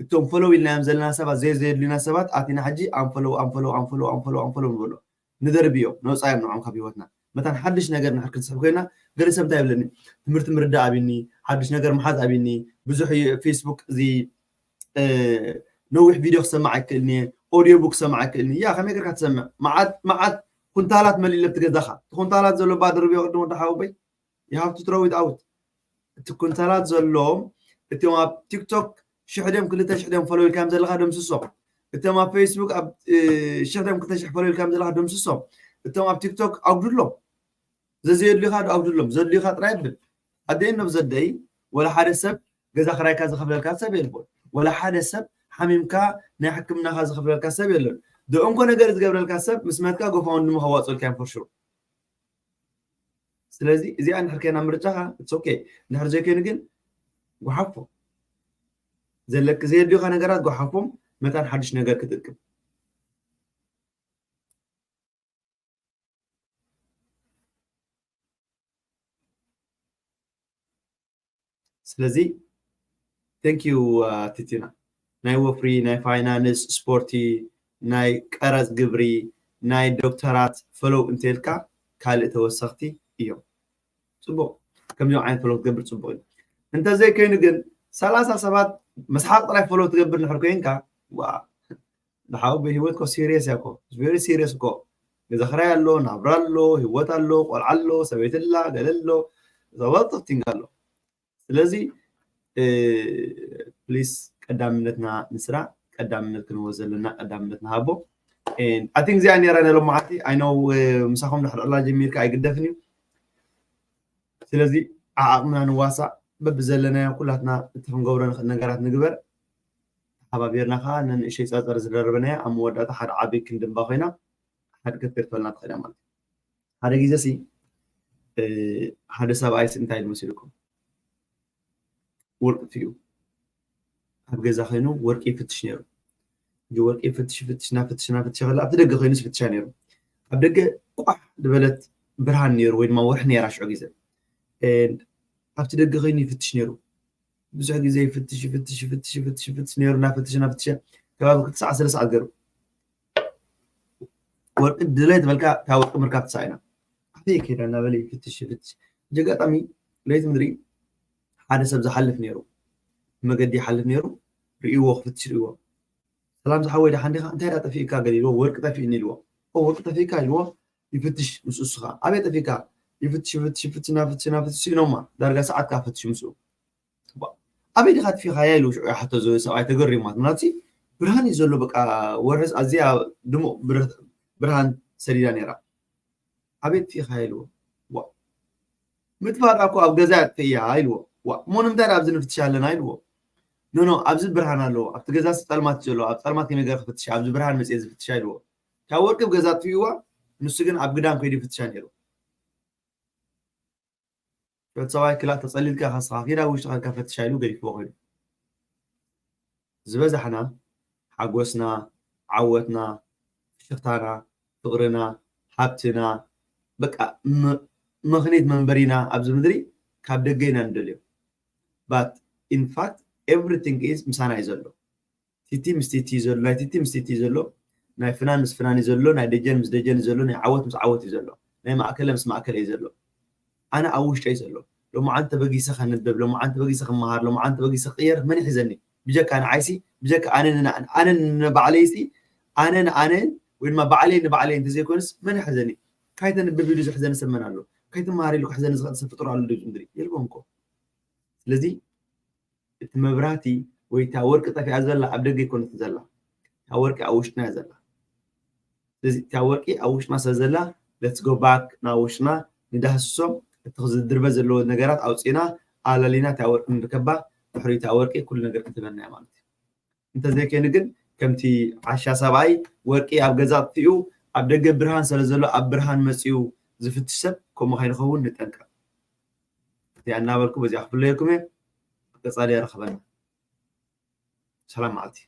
እቶም ፈለው ኢልናዮም ዘለና ሰባት ዘይ ዘየድልዩና ሰባት ኣቲና ሕጂ ኣንፈለው ኣንፈለው ኣንፈለው ኣንፈለው ኣንፈለው ንበሎ ንደርብዮ ነውፃዮም ንዖም ካብ ህይወትና መታን ሓድሽ ነገር ንሕር ክትስሕብ ኮይና ገለ ሰብ እንታይ ይብለኒ ትምህርቲ ምርዳእ ኣብኒ ሓድሽ ነገር ምሓዝ ኣብኒ ብዙሕ ፌስቡክ እዚ ነዊሕ ቪድዮ ክሰማዕ ኣይክእልኒ ኦድዮ ቡክ ክሰማዕ ኣይክእልኒ ያ ከመይ ገርካ ትሰምዕ መዓት መዓት ኩንታላት መሊእ ለብቲ ገዛኻ እቲ ኩንታላት ዘሎ ባድርብዮ ቅድም ወዲ ሓወቦይ you have to throw it out እቲ ኩንታላት ዘለዎም እቲኦም ኣብ ቲክቶክ ሽሕ ድዮም ክልተ ሽሕ ድዮም ፈለው ኢልካዮም ዘለኻ ደምስሶም እቶም ኣብ ፌስቡክ ኣብ ሽሕ ድዮም ክልተ ሽሕ ፈለው ኢልካዮም ዘለኻ ደምስሶም እቶም ኣብ ቲክቶክ ኣጉድሎም ዘዘየድልዩኻ ዶ ኣጉድሎም ዘድልዩኻ ጥራይ ብል ኣደይ ኖብ ዘደይ ወላ ሓደ ሰብ ገዛ ክራይካ ዝኸፍለልካ ሰብ የልቦን ወላ ሓደ ሰብ ሓሚምካ ናይ ሕክምናኻ ዝኸፍለልካ ሰብ የለን ደእንኮ ነገር ዝገብረልካ ሰብ ምስ መትካ ጎፋውንድሚ ከዋፅልካ እዮም ፈርሽሩ ስለዚ እዚኣ እንድሕር ከይና ምርጫኻ it's okay እንድሕር ዘይኮይኑ ግን ጓሓፎ ዘለክ ዘየድልዩካ ነገራት ጓሓፎም መታን ሓድሽ ነገር ክትእክብ ስለዚ thank you ቲቲና ናይ ወፍሪ ናይ ፋይናንስ ስፖርቲ ናይ ቀረፅ ግብሪ ናይ ዶክተራት ፈለው እንተልካ ካልእ ተወሰኽቲ እዮም ፅቡቅ ከምዚኦም ዓይነት ፈለው ክትገብር ፅቡቅ እዩ እንተዘይኮይኑ ግን ሰላሳ ሰባት መስሓቕ ጥራይ ፎሎ ትገብር ንድሕር ኮይንካ፣ ዋ፣ ንሓው ብህይወት ኮ ሲሪየስ እያ ኮ። ቨሪ ሲሪየስ እኮ። ገዛ ክራይ ኣሎ፣ ናብራ ኣሎ፣ ህይወት ኣሎ፣ ቆልዓ ኣሎ፣ ሰበይቲ ኣላ፣ ገለ ኣሎ፣ ዘወጥፍቲንግ ኣሎ። ስለዚ ፕሊስ ቀዳምነትና ንስራ፣ ቀዳምነት ክንወ ዘለና ቀዳምነት ንሃቦ። ኣይ ቲንክ እዚኣ ነራ ነሎም መዓልቲ ኣይነው ምሳኹም ድሕር ዕላ ጀሚርካ ኣይግደፍን እዩ። ስለዚ ዓዓቕምና ንዋሳእ፣ በብዘለናዮ ኩላትና እቲ ክንገብሮ ንኽእል ነገራት ንግበር። ተሓባቢርና ከዓ ንንእሸይ ጸርጸር ዝደረበናዮ ኣብ መወዳእታ ሓደ ዓብይ ክንድምባ ኮይና ሓድገት ክትፈልና ትኽእል እያ ማለት እዩ። ሓደ ግዜ ሲ ሓደ ሰብኣይ ሲ እንታይ ኢሉ መሲልኩም? ወርቂ እዩ ኣብ ገዛ ኮይኑ ወርቂ ይፍትሽ ነይሩ። እዚ ወርቂ ይፍትሽ ይፍትሽ ናፍትሽ ናፍትሽ ከላ ኣብቲ ደገ ኮይኑ ይፍትሻ ነይሩ። ኣብ ደገ ቋሕ ዝበለት ብርሃን ነይሩ ወይ ድማ ወርሒ ነይራ ሽዑ ግዜ ኣብቲ ደገ ኮይኑ ይፍትሽ ነይሩ። ብዙሕ ግዜ ይፍትሽ ይፍትሽ ይፍትሽ ይፍትሽ ይፍትሽ ነይሩ ናፍትሽ ናፍትሽ ከባቢ ክልተ ሰዓት ሰለስተ ሰዓት ገይሩ ወርቂ ድለ ዝበልካ ካብ ወርቂ ምርካብ ትሳኢና ኣበይ ከይዳ እናበለ ይፍትሽ ይፍትሽ። ብጀጋጣሚ ለይቲ ምድሪ ሓደ ሰብ ዝሓልፍ ነይሩ፣ መገዲ ይሓልፍ ነይሩ። ርእይዎ ክፍትሽ ርእይዎ። ሰላም ዝሓወይ ደሓን ዲኻ? እንታይ ዳ ጠፊእካ? ገለ ኢልዎ። ወርቂ ጠፊእኒ ኢልዎ። ኦ ወርቂ ጠፊእካ ኢልዎ። ይፍትሽ ምስ እሱ ኸዓ ኣበይ ጠፊእካ? ይፍትሽ ይፍትሽ ይፍትሽ ናፍትሽ ናፍትሽ ስኢኖማ ዳርጋ ሰዓት ከዓ ፈትሽ ምስኡ። ኣበይ ዲኻ ኣጥፊኻያ ኢሉ ሽዑ ይሓቶ እዚ ሰብኣይ ተገሪሙ ማለት ምናልሲ ብርሃን እዩ ዘሎ በቃ ወርሕስ ኣዝያ ድሙቕ ብርሃን ሰዲዳ ነይራ ኣበይ ኣጥፊኻያ ኢልዎ ዋ ምጥፋእ እኮ ኣብ ገዛ ኣጥፍእያ ኢልዎ ዋ እሞ ንምንታይ ኣብዚ ንፍትሽ ኣለና ኢልዎ ኖኖ ኣብዚ ብርሃን ኣለዎ ኣብቲ ገዛ ጸልማት ዘሎ ኣብ ጸልማት ከመይ ገር ክፍትሽ ኣብዚ ብርሃን መጽየ ዝፍትሻ ኢልዎ ካብ ወርቂ ኣብ ገዛ ኣጥፍእዋ ንሱ ግን ኣብ ግዳም ከይዱ ይፍትሻ ነይሩ ሸት ሰብኣይ ክላ ተጸሊልካ ካስኻ ኪዳ ውሽጢ ኸድካ ፈትሻ ኢሉ ገዲፍዎ ኸይዱ ዝበዛሕና ሓጎስና ዓወትና ፍሽኽታና ፍቕርና ሃብትና በቃ ምኽኒት መንበሪና ኣብዚ ምድሪ ካብ ደገ ኢና ንደልዮ but in fact everything is ምሳና እዩ ዘሎ ቲቲ ምስ ቲቲ ዘሎ ናይ ቲቲ ምስ ቲቲ ዘሎ ናይ ፍናን ምስ ፍናን እዩ ዘሎ ናይ ደጀን ምስ ደጀን እዩ ዘሎ ናይ ዓወት ምስ ዓወት እዩ ዘሎ ናይ ማእከለ ምስ ማእከለ እዩ ዘሎ ኣነ ኣብ ውሽጠይ ዘሎ ሎማዓንቲ በጊሰ ከንብብ ሎማዓንቲ በጊሰ ክመሃር ሎማዓንቲ በጊሰ ክቅየር መን ይሕዘኒ ብጀካ ንዓይሲ ብጀካ ኣነ ኣነ ንባዕለይሲ ኣነ ንኣነ ወይ ድማ ባዕለይ ንባዕለይ እንተዘይኮንስ መን ይሕዘኒ ካይተንብብ ኢሉ ዝሕዘኒ ሰብ መን ኣሎ ካይትመሃር ኢሉ ክሕዘኒ ዝኽእል ሰብ ፍጡር ኣሎ ድዩ ምድሪ የልቦም እኮ ስለዚ እቲ መብራህቲ ወይ እታ ወርቂ ጠፊኣ ዘላ ኣብ ደገ ኣይኮነትን ዘላ እታ ወርቂ ኣብ ውሽጥና እያ ዘላ ስለዚ እታ ወርቂ ኣብ ውሽጥና ስለ ዘላ let's go back ናብ ውሽጥና ንዳህስሶ እቲ ዝድርበ ዘለዎ ነገራት ኣውፂእና ኣላሊና እታ ወርቂ ንርከባ ድሕሪ እታ ወርቂ ኩሉ ነገር ክትበና እያ ማለት እዩ እንተዘይኮይኑ ግን ከምቲ ዓሻ ሰብኣይ ወርቂ ኣብ ገዛ ኣጥፊኡ ኣብ ደገ ብርሃን ስለ ዘሎ ኣብ ብርሃን መፂኡ ዝፍትሽ ሰብ ከምኡ ከይንኸውን ንጠንቀቕ እዚኣ እናበልኩ በዚኣ ክፍለየኩም እየ ቀፃሊ የረኸበና ሰላም መዓልቲ